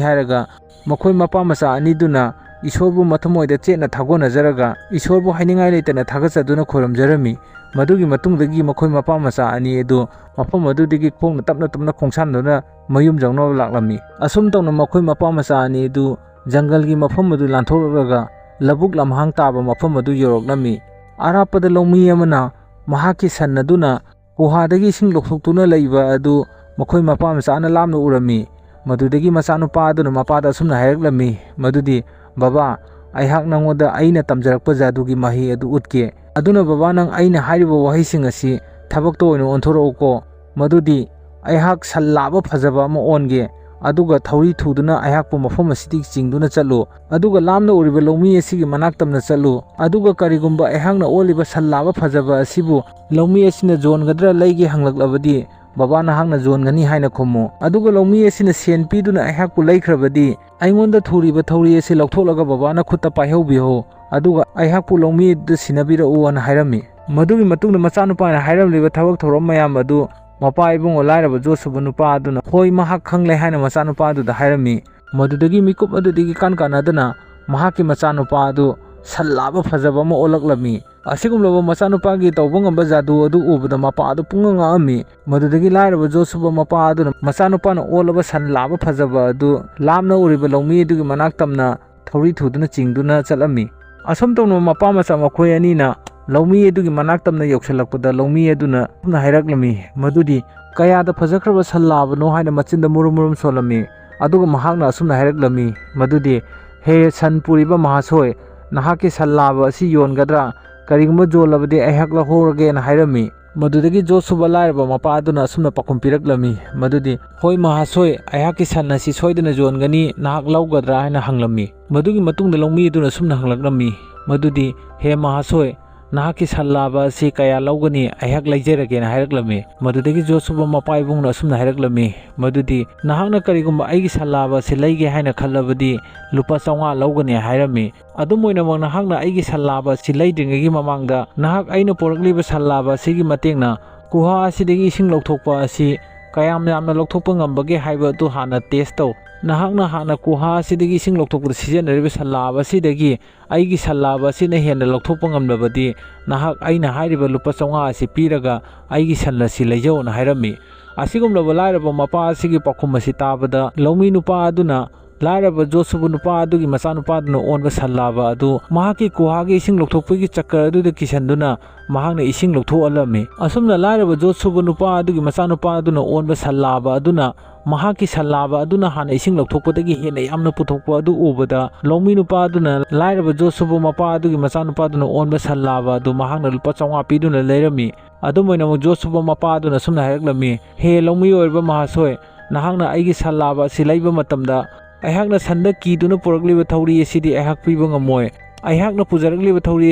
ꯍꯥꯏꯔꯒ ꯃꯈꯣꯏ ꯃꯄꯥ ꯃꯆꯥ ꯑꯅꯤꯗꯨꯅ ꯏꯁꯣꯔꯕꯨ ꯃꯊꯃꯣꯏꯗ ꯆꯦꯠꯅ ꯊꯥꯒꯣꯟꯅꯖꯔꯒ ꯏꯁꯣꯔꯕꯨ ꯍꯥꯏꯅꯤꯡꯉꯥꯏ ꯂꯩꯇꯅ ꯊꯥꯒꯠꯆꯗꯨꯅ ꯈꯣꯏꯔꯝꯖꯔꯝꯃꯤ꯫ ꯃꯗꯨꯒꯤ ꯃꯇꯨꯡꯗꯒꯤ ꯃꯈꯣꯏ ꯃꯄꯥ ꯃꯆꯥ ꯑꯅꯤ ꯑꯗꯨ ꯃꯐꯝ ꯑꯗꯨꯗꯒꯤ ꯈꯣꯡꯅ ꯇꯞꯅ ꯇꯞꯅ ꯈꯣꯡꯁꯥꯟꯗꯨꯅ ꯃꯌꯨꯝ ꯌꯧꯅꯕ ꯂꯥꯛꯂꯝꯃꯤ꯫ ꯑꯁꯨꯝ ꯇꯧꯅ ꯃꯈꯣꯏ ꯃꯄꯥ ꯃꯆꯥ ꯑꯅꯤ ꯑꯗꯨ ꯖꯪꯒꯜꯒꯤ ꯃꯐꯝ ꯑꯗꯨ ꯂꯥꯟꯊꯣꯛꯂꯛꯂꯒ ꯂꯧꯕꯨꯛ ꯂꯝꯍꯥꯡ ꯇꯥꯕ ꯃꯐꯝ ꯑꯗꯨ ꯌꯧꯔꯛꯂꯝꯃꯤ꯫ ꯑꯔꯥꯞꯄꯗ ꯂꯧꯃꯤ ꯑꯃꯅ ꯃꯍꯥꯛꯀꯤ ꯁꯟ ꯑꯗꯨꯅ ꯒꯨꯍꯥꯗꯒꯤ ꯏꯁꯤꯡ ꯂꯧꯊꯣꯛꯇꯨꯅ ꯂꯩꯕ ꯑꯗꯨ ꯃꯈꯣꯏ ꯃꯄꯥ ꯃꯆꯥꯅ ꯂꯥꯞꯅ ꯎꯔꯝꯃꯤ꯫ ꯃꯗꯨꯗꯒꯤ ꯃꯆꯥꯅꯨꯄꯥ ꯑꯗꯨꯅ ꯃꯄꯥꯗ ꯑꯁꯨꯝꯅ ꯍꯥꯏꯔꯛꯂꯝꯃꯤ, ꯃꯗꯨꯗꯤ, "ꯕꯕꯥ, ꯑꯩꯍꯥꯛ ꯅꯪꯉꯣꯟꯗ ꯑꯩꯅ ꯇꯝꯖꯔꯛꯄ ꯖꯥꯗꯨꯒꯤ ꯃꯍꯩ ꯑꯗꯨ ꯎꯠꯀꯦ꯫ ꯑꯗꯨꯅ ꯕꯕꯥ, ꯅꯪ ꯑꯩꯅ ꯍꯥꯏꯔꯤꯕ ꯋꯥꯍꯩꯁꯤꯡ ꯑꯁꯤ ꯊꯕꯛꯇ ꯑꯣꯏꯅ ꯑꯣꯟꯊꯣꯔꯛꯎꯀꯣ꯫ ꯃꯗꯨꯗꯤ, ꯑꯩꯍꯥꯛ ꯁꯟ ꯂꯥꯕ ꯐꯖꯕ ꯑꯃ ꯑꯣꯟꯒꯦ꯫ ꯑꯗꯨꯒ ꯊꯧꯔꯤ ꯊꯨꯗꯨꯅ ꯑꯩꯍꯥꯛꯄꯨ ꯃꯐꯝ ꯑꯁꯤꯗꯒꯤ ꯆꯤꯡꯗꯨꯅ ꯆꯠꯂꯨ꯫ ꯑꯗꯨꯒ ꯂꯥꯞꯅ ꯎꯔꯤꯕ ꯂꯧꯃꯤ ꯑꯁꯤꯒꯤ ꯃꯅꯥꯛ ꯇꯝꯅ ꯆꯠꯂꯨ꯫ ꯑꯗꯨꯒ ꯀꯔꯤꯒꯨꯝꯕ ꯑꯩꯍꯥꯛꯅ ꯑꯣꯜꯂꯤꯕ ꯁꯟ ꯂꯥꯕ ꯐꯖꯕ ꯑꯁꯤꯕꯨ ꯂꯧꯃꯤ ꯑꯁꯤꯅ ꯌꯣꯟꯒꯗ꯭ꯔꯥ ꯂꯩꯒꯦ ꯍꯪꯂꯛꯂꯕꯗꯤ, ꯕꯕꯥ, ꯅꯍꯥꯛꯅ ꯌꯣꯟꯒꯅꯤ ꯍꯥꯏꯅ ꯈꯨꯝꯃꯨ꯫ ꯑꯗꯨꯒ ꯂꯧꯃꯤ ꯑꯁꯤꯅ ꯁꯦꯟ ꯄꯤꯗꯨꯅ ꯑꯩꯍꯥꯛꯄꯨ ꯂꯩꯈ꯭ꯔꯕꯗꯤ, ꯑꯩꯉꯣꯟꯗ ꯊꯨꯔꯤꯕ ꯊꯧꯔꯤ ꯑꯁꯤ ꯂꯧꯊꯣꯛꯂꯒ ꯕꯕꯥꯅ ꯈꯨꯠꯇ ꯄꯥꯏꯍꯧꯕꯤꯍꯧ꯫ ꯑꯗꯨꯒ ꯑꯩꯍꯥꯛꯄꯨ ꯂꯧꯃꯤ ꯑꯗꯨꯗ ꯁꯤꯟꯅꯕꯤꯔꯛꯎ" ꯍꯥꯏꯅ ꯍꯥꯏꯔꯝꯃꯤ꯫ ꯃꯗꯨꯒꯤ ꯃꯇꯨꯡꯗ ꯃꯆꯥꯅꯨꯄꯥꯅ ꯍꯥꯏꯔꯝꯂꯤꯕ ꯊꯕꯛ ꯊꯧꯔꯝ ꯃꯌꯥꯝ ꯑꯗꯨ ꯃꯄꯥ ꯏꯕꯨꯡꯉꯣ ꯂꯥꯏꯔꯕ ꯖꯣꯁꯨꯕ ꯅꯨꯄꯥ ꯑꯗꯨꯅ, "ꯍꯣꯏ, ꯃꯍꯥꯛ ꯈꯪꯂꯦ" ꯍꯥꯏꯅ ꯃꯆꯥꯅꯨꯄꯥ ꯑꯗꯨꯗ ꯍꯥꯏꯔꯝꯃꯤ꯫ ꯃꯗꯨꯗꯒꯤ ꯃꯤꯀꯨꯞ ꯑꯗꯨꯗꯒꯤ ꯏꯀꯥꯟ ꯀꯥꯟꯅꯗꯅ ꯃꯍꯥꯛꯀꯤ ꯃꯆꯥꯅꯨꯄꯥ ꯑꯗꯨ ꯁꯟ ꯂꯥꯕ ꯐꯖꯕ ꯑꯃ ꯑꯣꯜꯂꯛꯂꯝꯃꯤ꯫ ꯑꯁꯤꯒꯨꯝꯂꯕ ꯃꯆꯥꯅꯨꯄꯥꯒꯤ ꯇꯧꯕ ꯉꯝꯕ ꯖꯥꯗꯨ ꯑꯗꯨ ꯎꯕꯗ ꯃꯄꯥ ꯑꯗꯨ ꯄꯨꯡꯉꯛ ꯉꯛꯑꯝꯃꯤ꯫ ꯃꯗꯨꯗꯒꯤ ꯂꯥꯏꯔꯕ ꯖꯣꯁꯨꯕ ꯃꯄꯥ ꯑꯗꯨꯅ ꯃꯆꯥꯅꯨꯄꯥꯅ ꯑꯣꯜꯂꯕ ꯁꯟ ꯂꯥꯕ ꯐꯖꯕ ꯑꯗꯨ ꯂꯥꯞꯅ ꯎꯔꯤꯕ ꯂꯧꯃꯤ ꯑꯗꯨꯒꯤ ꯃꯅꯥꯛ ꯇꯝꯅ ꯊꯧꯔꯤ ꯊꯨꯗꯨꯅ ꯆꯤꯡꯗꯨꯅ ꯆꯠꯂꯝꯃꯤ꯫ ꯑꯁꯨꯝ ꯇꯧꯅ ꯃꯄꯥ ꯃꯆꯥ ꯃꯈꯣꯏ ꯑꯅꯤꯅ ꯂꯧꯃꯤ ꯑꯗꯨꯒꯤ ꯃꯅꯥꯛ ꯇꯝꯅ ꯌꯧꯁꯤꯜꯂꯛꯄꯗ, ꯂꯧꯃꯤ ꯑꯗꯨꯅ ꯑꯁꯨꯝꯅ ꯍꯥꯏꯔꯛꯂꯝꯃꯤ ꯃꯗꯨꯗꯤ, "ꯀꯌꯥꯗ ꯐꯖꯈ꯭ꯔꯕ ꯁꯟ ꯂꯥꯕꯅꯣ" ꯍꯥꯏꯅ ꯃꯆꯤꯟꯗ ꯃꯨꯔꯨꯝ ꯃꯨꯔꯨꯝ ꯁꯣꯜꯂꯝꯃꯤ꯫ ꯑꯗꯨꯒ ꯃꯍꯥꯛꯅ ꯑꯁꯨꯝꯅ ꯍꯥꯏꯔꯛꯂꯝꯃꯤ ꯃꯗꯨꯗꯤ, "ꯍꯦ ꯁꯟ ꯄꯨꯔꯤꯕ ꯃꯍꯥꯁꯣꯏ, ꯅꯍꯥꯛꯀꯤ ꯁꯟ ꯂꯥꯕ ꯑꯁꯤ ꯌꯣꯟꯒꯗ꯭ꯔꯥ? ꯀꯔꯤꯒꯨꯝꯕ ꯌꯣꯜꯂꯕꯗꯤ ꯑꯩꯍꯥꯛ ꯂꯧꯍꯧꯔꯒꯦꯅ" ꯍꯥꯏꯔꯝꯃꯤ꯫ ꯃꯗꯨꯗꯒꯤ ꯖꯣꯁꯨꯕ ꯂꯥꯏꯔꯕ ꯃꯄꯥ ꯑꯗꯨꯅ ꯑꯁꯨꯝꯅ ꯄꯥꯎꯈꯨꯝ ꯄꯤꯔꯛꯂꯝꯃꯤ ꯃꯗꯨꯗꯤ, "ꯍꯣꯏ ꯃꯍꯥꯁꯣꯏ, ꯑꯩꯍꯥꯛꯀꯤ ꯁꯟ ꯑꯁꯤ ꯁꯣꯏꯗꯅ ꯌꯣꯟꯒꯅꯤ, ꯅꯍꯥꯛ ꯂꯧꯒꯗ꯭ꯔꯥ?" ꯍꯥꯏꯅ ꯍꯪꯂꯝꯃꯤ꯫ ꯃꯗꯨꯒꯤ ꯃꯇꯨꯡꯗ ꯂꯧꯃꯤ ꯑꯗꯨꯅ ꯑꯁꯨꯝꯅ ꯍꯪꯂꯛꯂꯝꯃꯤ ꯃꯗꯨꯗꯤ, "ꯍꯦ ꯃꯍꯥꯁꯣꯏ, ꯅꯍꯥꯛꯀꯤ ꯁꯟ ꯂꯥꯕ ꯑꯁꯤ ꯀꯌꯥ ꯂꯧꯒꯅꯤ? ꯑꯩꯍꯥꯛ ꯂꯩꯖꯔꯒꯦꯅ" ꯍꯥꯏꯔꯛꯂꯝꯃꯤ꯫ ꯃꯗꯨꯗꯒꯤ ꯖꯣꯁꯨꯕ ꯃꯄꯥ ꯏꯕꯨꯡꯅ ꯑꯁꯨꯝꯅ ꯍꯥꯏꯔꯛꯂꯝꯃꯤ ꯃꯗꯨꯗꯤ, "ꯅꯍꯥꯛꯅ ꯀꯔꯤꯒꯨꯝꯕ ꯑꯩꯒꯤ ꯁꯟ ꯂꯥꯕ ꯑꯁꯤ ꯂꯩꯒꯦ ꯍꯥꯏꯅ ꯈꯜꯂꯕꯗꯤ ꯂꯨꯄꯥ ꯆꯥꯝꯃꯉꯥ ꯂꯧꯒꯅꯤ" ꯍꯥꯏꯔꯝꯃꯤ꯫ ꯑꯗꯨꯝ ꯑꯣꯏꯅꯃꯛ ꯅꯍꯥꯛꯅ ꯑꯩꯒꯤ ꯁꯟ ꯂꯥꯕ ꯑꯁꯤ ꯂꯩꯗ꯭ꯔꯤꯉꯩꯒꯤ ꯃꯃꯥꯡꯗ ꯅꯍꯥꯛ ꯑꯩꯅ ꯄꯣꯔꯛꯂꯤꯕ ꯁꯟ ꯂꯥꯕ ꯑꯁꯤꯒꯤ ꯃꯇꯦꯡꯅ ꯀꯨꯍꯥ ꯑꯁꯤꯗꯒꯤ ꯏꯁꯤꯡ ꯂꯧꯊꯣꯛꯄ ꯑꯁꯤ ꯀꯌꯥꯝ ꯌꯥꯝꯅ ꯂꯧꯊꯣꯛꯄ ꯉꯝꯕꯒꯦ ꯍꯥꯏꯕ ꯑꯗꯨ ꯍꯥꯟꯅ ꯇꯦꯁ ꯇꯧ꯫ ꯅꯍꯥꯛꯅ ꯍꯥꯟꯅ ꯀꯨꯍꯥ ꯑꯁꯤꯗꯒꯤ ꯏꯁꯤꯡ ꯂꯧꯊꯣꯛꯄꯗ ꯁꯤꯖꯤꯟꯅꯔꯤꯕ ꯁꯟ ꯂꯥꯕ ꯑꯁꯤꯗꯒꯤ ꯑꯩꯒꯤ ꯁꯟ ꯂꯥꯕ ꯑꯁꯤꯅ ꯍꯦꯟꯅ ꯂꯧꯊꯣꯛꯄ ꯉꯝꯂꯕꯗꯤ ꯅꯍꯥꯛ ꯑꯩꯅ ꯍꯥꯏꯔꯤꯕ ꯂꯨꯄꯥ ꯆꯥꯝꯃꯉꯥ ꯑꯁꯤ ꯄꯤꯔꯒ ꯑꯩꯒꯤ ꯁꯟ ꯑꯁꯤ ꯂꯩꯖꯧꯅ ꯍꯥꯏꯔꯝꯃꯤ꯫ ꯑꯁꯤꯒꯨꯝꯂꯕ ꯂꯥꯏꯔꯕ ꯃꯄꯥ ꯑꯁꯤꯒꯤ ꯄꯥꯎꯈꯨꯝ ꯑꯁꯤ ꯇꯥꯕꯗ ꯂꯧꯃꯤ ꯅꯨꯄꯥ ꯑꯗꯨꯅ ꯂꯥꯏꯔꯕ ꯖꯣꯁꯨꯕ ꯅꯨꯄꯥ ꯑꯗꯨꯒꯤ ꯃꯆꯥꯅꯨꯄꯥꯗꯨꯅ ꯑꯣꯟꯕ ꯁꯟ ꯂꯥꯕ ꯑꯗꯨ ꯃꯍꯥꯛꯀꯤ ꯀꯨꯍꯥꯒꯤ ꯏꯁꯤꯡ ꯂꯧꯊꯣꯛꯄꯒꯤ ꯆꯀꯔ ꯑꯗꯨꯗ ꯀꯤꯁꯟꯗꯨꯅ ꯃꯍꯥꯛꯅ ꯏꯁꯤꯡ ꯂꯧꯊꯣꯛꯍꯜꯂꯝꯃꯤ꯫ ꯑꯁꯨꯝꯅ ꯂꯥꯏꯔꯕ ꯖꯣꯁꯨꯕ ꯅꯨꯄꯥ ꯑꯗꯨꯒꯤ ꯃꯆꯥꯅꯨꯄꯥ ꯑꯗꯨꯅ ꯑꯣꯟꯕ ꯁꯟ ꯂꯥꯕ ꯑꯗꯨꯅ ꯃꯍꯥꯛꯀꯤ ꯁꯟ ꯂꯥꯕ ꯑꯗꯨꯅ ꯍꯥꯟꯅ ꯏꯁꯤꯡ ꯂꯧꯊꯣꯛꯄꯗꯒꯤ ꯍꯦꯟꯅ ꯌꯥꯝꯅ ꯄꯨꯊꯣꯛꯄ ꯑꯗꯨ ꯎꯕꯗ, ꯂꯧꯃꯤ ꯅꯨꯄꯥ ꯑꯗꯨꯅ ꯂꯥꯏꯔꯕ ꯖꯣꯠ ꯁꯨꯕ ꯃꯄꯥ ꯑꯗꯨꯒꯤ ꯃꯆꯥꯅꯨꯄꯥꯗꯨꯅ ꯑꯣꯟꯕ ꯁꯟ ꯂꯥꯕ ꯑꯗꯨ ꯃꯍꯥꯛꯅ ꯂꯨꯄꯥ ꯆꯥꯝꯃꯉꯥ ꯄꯤꯗꯨꯅ ꯂꯩꯔꯝꯃꯤ꯫ ꯑꯗꯨꯝ ꯑꯣꯏꯅꯃꯛ ꯖꯣꯠ ꯁꯨꯕ ꯃꯄꯥ ꯑꯗꯨꯅ ꯑꯁꯨꯝꯅ ꯍꯥꯏꯔꯛꯂꯝꯃꯤ, "ꯍꯦ ꯂꯧꯃꯤ ꯑꯣꯏꯔꯕ ꯃꯍꯥꯁꯣꯏ, ꯅꯍꯥꯛꯅ ꯑꯩꯒꯤ ꯁꯟ ꯂꯥꯕ ꯑꯁꯤ ꯂꯩꯕ ꯃꯇꯝꯗ ꯑꯩꯍꯥꯛꯅ ꯁꯟꯗ ꯀꯤꯗꯨꯅ ꯄꯨꯔꯛꯂꯤꯕ ꯊꯧꯔꯤ ꯑꯁꯤꯗꯤ ꯑꯩꯍꯥꯛ ꯄꯤꯕ ꯉꯝꯃꯣꯏ꯫ ꯑꯩꯍꯥꯛꯅ ꯄꯨꯖꯔꯛꯂꯤꯕ ꯊꯧꯔꯤ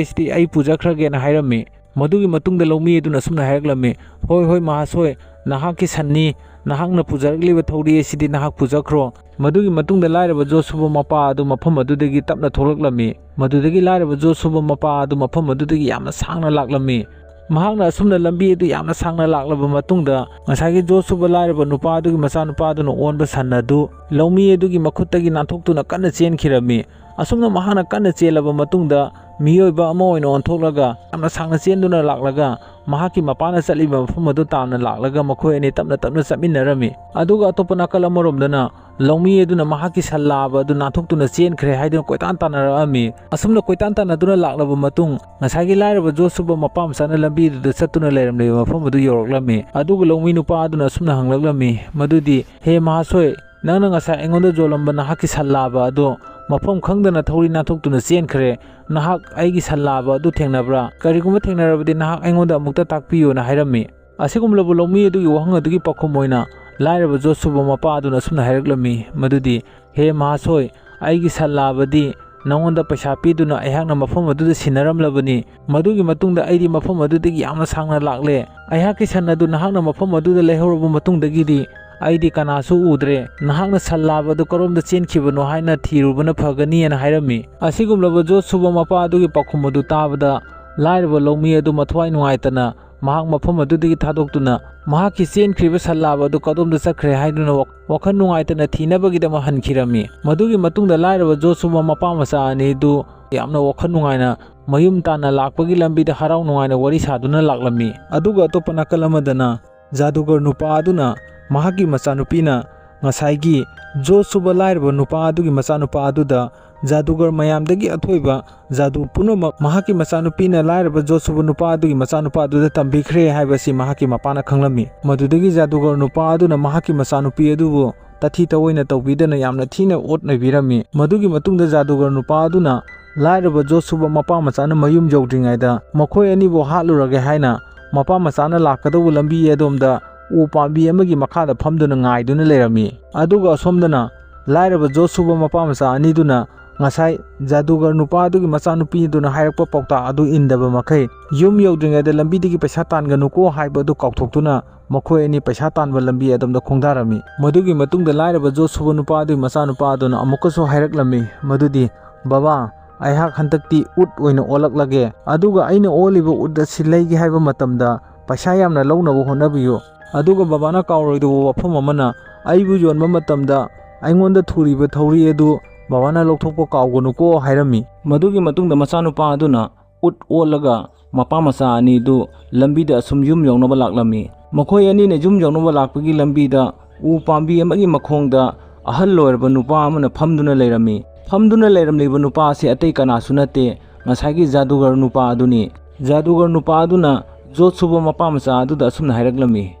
ꯑꯁꯤꯗꯤ ꯑꯩ ꯄꯨꯖꯈ꯭ꯔꯒꯦꯅ" ꯍꯥꯏꯔꯝꯃꯤ꯫ ꯃꯗꯨꯒꯤ ꯃꯇꯨꯡꯗ ꯂꯧꯃꯤ ꯑꯗꯨꯅ ꯑꯁꯨꯝꯅ ꯍꯥꯏꯔꯛꯂꯝꯃꯤ, "ꯍꯣꯏ, ꯍꯣꯏ, ꯃꯍꯥꯁꯣꯏ, ꯅꯍꯥꯛꯀꯤ ꯁꯟꯅꯤ, ꯅꯍꯥꯛꯅ ꯄꯨꯖꯔꯛꯂꯤꯕ ꯊꯧꯔꯤ ꯑꯁꯤꯗꯤ ꯅꯍꯥꯛ ꯄꯨꯖꯈ꯭ꯔꯣ"꯫ ꯃꯗꯨꯒꯤ ꯃꯇꯨꯡꯗ ꯂꯥꯏꯔꯕ ꯖꯣꯠ ꯁꯨꯕ ꯃꯄꯥ ꯑꯗꯨ ꯃꯐꯝ ꯑꯗꯨꯗꯒꯤ ꯇꯞꯅ ꯊꯣꯛꯂꯛꯂꯝꯃꯤ꯫ ꯃꯗꯨꯗꯒꯤ ꯂꯥꯏꯔꯕ ꯖꯣꯠ ꯁꯨꯕ ꯃꯄꯥ ꯑꯗꯨ ꯃꯐꯝ ꯑꯗꯨꯗꯒꯤ ꯌꯥꯝꯅ ꯁꯥꯡꯅ ꯂꯥꯛꯂꯝꯃꯤ꯫ ꯃꯍꯥꯛꯅ ꯑꯁꯨꯝꯅ ꯂꯝꯕꯤ ꯑꯗꯨ ꯌꯥꯝꯅ ꯁꯥꯡꯅ ꯂꯥꯛꯂꯕ ꯃꯇꯨꯡꯗ, ꯉꯁꯥꯏꯒꯤ ꯖꯣꯠ ꯁꯨꯕ ꯂꯥꯏꯔꯕ ꯅꯨꯄꯥ ꯑꯗꯨꯒꯤ ꯃꯆꯥꯅꯨꯄꯥ ꯑꯗꯨꯅ ꯑꯣꯟꯕ ꯁꯟ ꯑꯗꯨ ꯂꯧꯃꯤ ꯑꯗꯨꯒꯤ ꯃꯈꯨꯠꯇꯒꯤ ꯅꯥꯟꯊꯣꯛꯇꯨꯅ ꯀꯟꯅ ꯆꯦꯟꯈꯤꯔꯝꯃꯤ꯫ ꯑꯁꯨꯝꯅ ꯃꯍꯥꯛꯅ ꯀꯟꯅ ꯆꯦꯜꯂꯕ ꯃꯇꯨꯡꯗ, ꯃꯤꯑꯣꯏꯕ ꯑꯃ ꯑꯣꯏꯅ ꯑꯣꯟꯊꯣꯛꯂꯒ ꯌꯥꯝꯅ ꯁꯥꯡꯅ ꯆꯦꯟꯗꯨꯅ ꯂꯥꯛꯂꯒ ꯃꯍꯥꯛꯀꯤ ꯃꯄꯥꯅ ꯆꯠꯂꯤꯕ ꯃꯐꯝ ꯑꯗꯨ ꯇꯥꯟꯅ ꯂꯥꯛꯂꯒ ꯃꯈꯣꯏ ꯑꯅꯤ ꯇꯞꯅ ꯇꯞꯅ ꯆꯠꯃꯤꯟꯅꯔꯝꯃꯤ꯫ ꯑꯗꯨꯒ ꯑꯇꯣꯞꯄ ꯅꯥꯀꯜ ꯑꯃꯔꯣꯝꯗꯅ ꯂꯧꯃꯤ ꯑꯗꯨꯅ ꯃꯍꯥꯛꯀꯤ ꯁꯟ ꯂꯥꯕ ꯑꯗꯨ ꯅꯥꯟꯊꯣꯛꯇꯨꯅ ꯆꯦꯟꯈ꯭ꯔꯦ ꯍꯥꯏꯗꯨꯅ ꯀꯣꯏꯇꯥꯟ ꯇꯥꯟꯅꯔꯛꯑꯝꯃꯤ꯫ ꯑꯁꯨꯝꯅ ꯀꯣꯏꯇꯥꯟ ꯇꯥꯟꯅꯗꯨꯅ ꯂꯥꯛꯂꯕ ꯃꯇꯨꯡ, ꯉꯁꯥꯏꯒꯤ ꯂꯥꯏꯔꯕ ꯖꯣꯠ ꯁꯨꯕ ꯃꯄꯥ ꯃꯆꯥꯅ ꯂꯝꯕꯤꯗꯨꯗ ꯆꯠꯇꯨꯅ ꯂꯩꯔꯝꯂꯤꯕ ꯃꯐꯝ ꯑꯗꯨ ꯌꯧꯔꯛꯂꯝꯃꯤ꯫ ꯑꯗꯨꯒ ꯂꯧꯃꯤ ꯅꯨꯄꯥ ꯑꯗꯨꯅ ꯑꯁꯨꯝꯅ ꯍꯪꯂꯛꯂꯝꯃꯤ, ꯃꯗꯨꯗꯤ, "ꯍꯦ ꯃꯍꯥꯁꯣꯏ, ꯅꯪꯅ ꯉꯁꯥꯏ ꯑꯩꯉꯣꯟꯗ ꯌꯣꯜꯂꯝꯕ ꯅꯍꯥꯛꯀꯤ ꯁꯟ ꯂꯥꯕ ꯑꯗꯨ ꯃꯐꯝ ꯈꯪꯗꯅ ꯊꯧꯔꯤ ꯅꯥꯟꯊꯣꯛꯇꯨꯅ ꯆꯦꯟꯈ꯭ꯔꯦ꯫ ꯅꯍꯥꯛ ꯑꯩꯒꯤ ꯁꯟ ꯂꯥꯕ ꯑꯗꯨ ꯊꯦꯡꯅꯕ꯭ꯔꯥ? ꯀꯔꯤꯒꯨꯝꯕ ꯊꯦꯡꯅꯔꯕꯗꯤ ꯅꯍꯥꯛ ꯑꯩꯉꯣꯟꯗ ꯑꯃꯨꯛꯇ ꯇꯥꯛꯄꯤꯌꯨꯅ" ꯍꯥꯏꯔꯝꯃꯤ꯫ ꯑꯁꯤꯒꯨꯝꯂꯕ ꯂꯧꯃꯤ ꯑꯗꯨꯒꯤ ꯋꯥꯍꯪ ꯑꯗꯨꯒꯤ ꯄꯥꯎꯈꯨꯝ ꯑꯣꯏꯅ ꯂꯥꯏꯔꯕ ꯖꯣꯠ ꯁꯨꯕ ꯃꯄꯥ ꯑꯗꯨꯅ ꯑꯁꯨꯝꯅ ꯍꯥꯏꯔꯛꯂꯝꯃꯤ, ꯃꯗꯨꯗꯤ, "ꯍꯦ ꯃꯍꯥꯁꯣꯏ, ꯑꯩꯒꯤ ꯁꯟ ꯂꯥꯕꯗꯤ ꯅꯉꯣꯟꯗ ꯄꯩꯁꯥ ꯄꯤꯗꯨꯅ ꯑꯩꯍꯥꯛꯅ ꯃꯐꯝ ꯑꯗꯨꯗ ꯁꯤꯟꯅꯔꯝꯂꯕꯅꯤ꯫ ꯃꯗꯨꯒꯤ ꯃꯇꯨꯡꯗ ꯑꯩꯗꯤ ꯃꯐꯝ ꯑꯗꯨꯗꯒꯤ ꯌꯥꯝꯅ ꯁꯥꯡꯅ ꯂꯥꯛꯂꯦ꯫ ꯑꯩꯍꯥꯛꯀꯤ ꯁꯟ ꯑꯗꯨ ꯅꯍꯥꯛꯅ ꯃꯐꯝ ꯑꯗꯨꯗ ꯂꯩꯍꯧꯔꯕ ꯃꯇꯨꯡꯗꯒꯤꯗꯤ ꯑꯩꯗꯤ ꯀꯅꯥꯁꯨ ꯎꯗ꯭ꯔꯦ꯫ ꯅꯍꯥꯛꯅ ꯁꯟ ꯂꯥꯕ ꯑꯗꯨ ꯀꯔꯣꯝꯗ ꯆꯦꯟꯈꯤꯕꯅꯣ ꯍꯥꯏꯅ ꯊꯤꯔꯨꯕꯅ ꯐꯒꯅꯤꯅ" ꯍꯥꯏꯔꯝꯃꯤ꯫ ꯑꯁꯤꯒꯨꯝꯂꯕ ꯖꯣꯠ ꯁꯨꯕ ꯃꯄꯥ ꯑꯗꯨꯒꯤ ꯄꯥꯎꯈꯨꯝ ꯑꯗꯨ ꯇꯥꯕꯗ ꯂꯥꯏꯔꯕ ꯂꯧꯃꯤ ꯑꯗꯨ ꯃꯊ꯭ꯋꯥꯏ ꯅꯨꯡꯉꯥꯏꯇꯅ ꯃꯍꯥꯛ ꯃꯐꯝ ꯑꯗꯨꯗꯒꯤ ꯊꯥꯗꯣꯛꯇꯨꯅ ꯃꯍꯥꯛꯀꯤ ꯆꯦꯟꯈ꯭ꯔꯤꯕ ꯁꯟ ꯂꯥꯕ ꯑꯗꯨ ꯀꯗꯣꯝꯗ ꯆꯠꯈ꯭ꯔꯦ ꯍꯥꯏꯗꯨꯅ ꯋꯥ-, ꯋꯥꯈꯜ ꯅꯨꯡꯉꯥꯏꯇꯅ ꯊꯤꯅꯕꯒꯤꯗꯃꯛ ꯍꯟꯈꯤꯔꯝꯃꯤ꯫ ꯃꯗꯨꯒꯤ ꯃꯇꯨꯡꯗ ꯂꯥꯏꯔꯕ ꯖꯣꯠ ꯁꯨꯕ ꯃꯄꯥ ꯃꯆꯥ ꯑꯅꯤ ꯑꯗꯨ ꯌꯥꯝꯅ ꯋꯥꯈꯜ ꯅꯨꯡꯉꯥꯏꯅ ꯃꯌꯨꯝ ꯇꯥꯟꯅ ꯂꯥꯛꯄꯒꯤ ꯂꯝꯕꯤꯗ ꯍꯔꯥꯎ ꯅꯨꯡꯉꯥꯏꯅ ꯋꯥꯔꯤ ꯁꯥꯗꯨꯅ ꯂꯥꯛꯂꯝꯃꯤ꯫ ꯑꯗꯨꯒ ꯑꯇꯣꯞꯄ ꯅꯥꯀꯜ ꯑꯃꯗꯅ ꯖꯥꯗꯨꯒꯔ ꯅꯨꯄꯥ ꯑꯗꯨꯅ ꯃꯍꯥꯛꯀꯤ ꯃꯆꯥꯅꯨꯄꯤꯅ ꯉꯁꯥꯏꯒꯤ ꯖꯣꯠ ꯁꯨꯕ ꯂꯥꯏꯔꯕ ꯅꯨꯄꯥ ꯑꯗꯨꯒꯤ ꯃꯆꯥꯅꯨꯄꯥ ꯑꯗꯨꯗ ꯖꯥꯗꯨꯒꯔ ꯃꯌꯥꯝꯗꯒꯤ ꯑꯊꯣꯏꯕ ꯖꯥꯗꯨ ꯄꯨꯝꯅꯃꯛ ꯃꯍꯥꯛꯀꯤ ꯃꯆꯥꯅꯨꯄꯤꯅ ꯂꯥꯏꯔꯕ ꯖꯣꯠ ꯁꯨꯕ ꯅꯨꯄꯥ ꯑꯗꯨꯒꯤ ꯃꯆꯥꯅꯨꯄꯥ ꯑꯗꯨꯗ ꯇꯝꯕꯤꯈ꯭ꯔꯦ ꯍꯥꯏꯕꯁꯤ ꯃꯍꯥꯛꯀꯤ ꯃꯄꯥꯅ ꯈꯪꯂꯝꯃꯤ꯫ ꯃꯗꯨꯗꯒꯤ ꯖꯥꯗꯨꯒꯔ ꯅꯨꯄꯥ ꯑꯗꯨꯅ ꯃꯍꯥꯛꯀꯤ ꯃꯆꯥꯅꯨꯄꯤ ꯑꯗꯨꯕꯨ ꯇꯥꯊꯤ ꯇꯧꯑꯣꯏꯅ ꯇꯧꯕꯤꯗꯅ ꯌꯥꯝꯅ ꯊꯤꯅ ꯑꯣꯠ ꯅꯩꯕꯤꯔꯝꯃꯤ꯫ ꯃꯗꯨꯒꯤ ꯃꯇꯨꯡꯗ ꯖꯥꯗꯨꯒꯔ ꯅꯨꯄꯥ ꯑꯗꯨꯅ ꯂꯥꯏꯔꯕ ꯖꯣꯠ ꯁꯨꯕ ꯃꯄꯥ ꯃꯆꯥꯅ ꯃꯌꯨꯝ ꯌꯧꯗ꯭ꯔꯤꯉꯩꯗ ꯃꯈꯣꯏ ꯑꯅꯤꯕꯨ ꯍꯥꯠꯂꯨꯔꯒꯦ ꯍꯥꯏꯅ ꯃꯄꯥ ꯃꯆꯥꯅ ꯂꯥꯛꯀꯗꯧꯕ ꯂꯝꯕꯤ ꯑꯗꯣꯝꯗ ꯎ ꯄꯥꯝꯕꯤ ꯑꯃꯒꯤ ꯃꯈꯥꯗ ꯐꯝꯗꯨꯅ ꯉꯥꯏꯗꯨꯅ ꯂꯩꯔꯝꯃꯤ꯫ ꯑꯗꯨꯒ ꯑꯁꯣꯝꯗꯅ ꯂꯥꯏꯔꯕ ꯖꯣꯠ ꯁꯨꯕ ꯃꯄꯥ ꯃꯆꯥ ꯑꯅꯤꯗꯨꯅ ꯉꯁꯥꯏ ꯖꯥꯗꯨꯒꯔ ꯅꯨꯄꯥ ꯑꯗꯨꯒꯤ ꯃꯆꯥꯅꯨꯄꯤ ꯑꯗꯨꯅ ꯍꯥꯏꯔꯛꯄ ꯄꯥꯎꯇꯥꯛ ꯑꯗꯨ ꯏꯟꯗꯕ ꯃꯈꯩ ꯌꯨꯝ ꯌꯧꯗ꯭ꯔꯤꯉꯩꯗ ꯂꯝꯕꯤꯗꯒꯤ ꯄꯩꯁꯥ ꯇꯥꯟꯒꯅꯨꯀꯣ ꯍꯥꯏꯕ ꯑꯗꯨ ꯀꯥꯎꯊꯣꯛꯇꯨꯅ ꯃꯈꯣꯏ ꯑꯅꯤ ꯄꯩꯁꯥ ꯇꯥꯟꯕ ꯂꯝꯕꯤ ꯑꯗꯣꯝꯗ ꯈꯣꯡꯗꯥꯔꯝꯃꯤ꯫ ꯃꯗꯨꯒꯤ ꯃꯇꯨꯡꯗ ꯂꯥꯏꯔꯕ ꯖꯣꯠ ꯁꯨꯕ ꯅꯨꯄꯥ ꯑꯗꯨꯒꯤ ꯃꯆꯥꯅꯨꯄꯥ ꯑꯗꯨꯅ ꯑꯃꯨꯛꯀꯁꯨ ꯍꯥꯏꯔꯛꯂꯝꯃꯤ ꯃꯗꯨꯗꯤ, "ꯕꯕꯥ, ꯑꯩꯍꯥꯛ ꯍꯟꯗꯛꯇꯤ ꯎꯠ ꯑꯣꯏꯅ ꯑꯣꯜꯂꯛꯂꯒꯦ, ꯑꯗꯨꯒ ꯑꯩꯅ ꯑꯣꯜꯂꯤꯕ ꯎꯠ ꯑꯁꯤ ꯂꯩꯒꯦ ꯍꯥꯏꯕ ꯃꯇꯝꯗ ꯄꯩꯁꯥ ꯌꯥꯝꯅ ꯂꯧꯅꯕ ꯍꯣꯠꯅꯕꯤꯌꯨ꯫ ꯑꯗꯨꯒ ꯕꯕꯥꯅ ꯀꯥꯎꯔꯣꯏꯗꯕ ꯋꯥꯐꯝ ꯑꯃꯅ, ꯑꯩꯕꯨ ꯌꯣꯟꯕ ꯃꯇꯝꯗ ꯑꯩꯉꯣꯟꯗ ꯊꯨꯔꯤꯕ ꯊꯧꯔꯤ ꯑꯗꯨ ꯕꯕꯥꯅ ꯂꯧꯊꯣꯛꯄ ꯀꯥꯎꯒꯅꯨꯀꯣ" ꯍꯥꯏꯔꯝꯃꯤ꯫ ꯃꯗꯨꯒꯤ ꯃꯇꯨꯡꯗ ꯃꯆꯥꯅꯨꯄꯥ ꯑꯗꯨꯅ ꯎꯠ ꯑꯣꯜꯂꯒ ꯃꯄꯥ ꯃꯆꯥ ꯑꯅꯤꯗꯨ ꯂꯝꯕꯤꯗ ꯑꯁꯨꯝ ꯌꯨꯝ ꯌꯧꯅꯕ ꯂꯥꯛꯂꯝꯃꯤ꯫ ꯃꯈꯣꯏ ꯑꯅꯤꯅ ꯌꯨꯝ ꯌꯧꯅꯕ ꯂꯥꯛꯄꯒꯤ ꯂꯝꯕꯤꯗ ꯎ ꯄꯥꯝꯕꯤ ꯑꯃꯒꯤ ꯃꯈꯣꯡꯗ ꯑꯍꯜ ꯑꯣꯏꯔꯕ ꯅꯨꯄꯥ ꯑꯃꯅ ꯐꯝꯗꯨꯅ ꯂꯩꯔꯝꯃꯤ꯫ ꯐꯝꯗꯨꯅ ꯂꯩꯔꯝꯂꯤꯕ ꯅꯨꯄꯥ ꯑꯁꯤ ꯑꯇꯩ ꯀꯅꯥꯁꯨ ꯅꯠꯇꯦ, ꯉꯁꯥꯏꯒꯤ ꯖꯥꯗꯨꯒꯔ ꯅꯨꯄꯥ ꯑꯗꯨꯅꯤ꯫ ꯖꯥꯗꯨꯒꯔ ꯅꯨꯄꯥ ꯑꯗꯨꯅ ꯖꯣꯠ ꯁꯨꯕ ꯃꯄꯥ ꯃꯆꯥ ꯑꯗꯨꯗ ꯑꯁꯨꯝꯅ ꯍꯥꯏꯔꯛꯂꯝꯃꯤ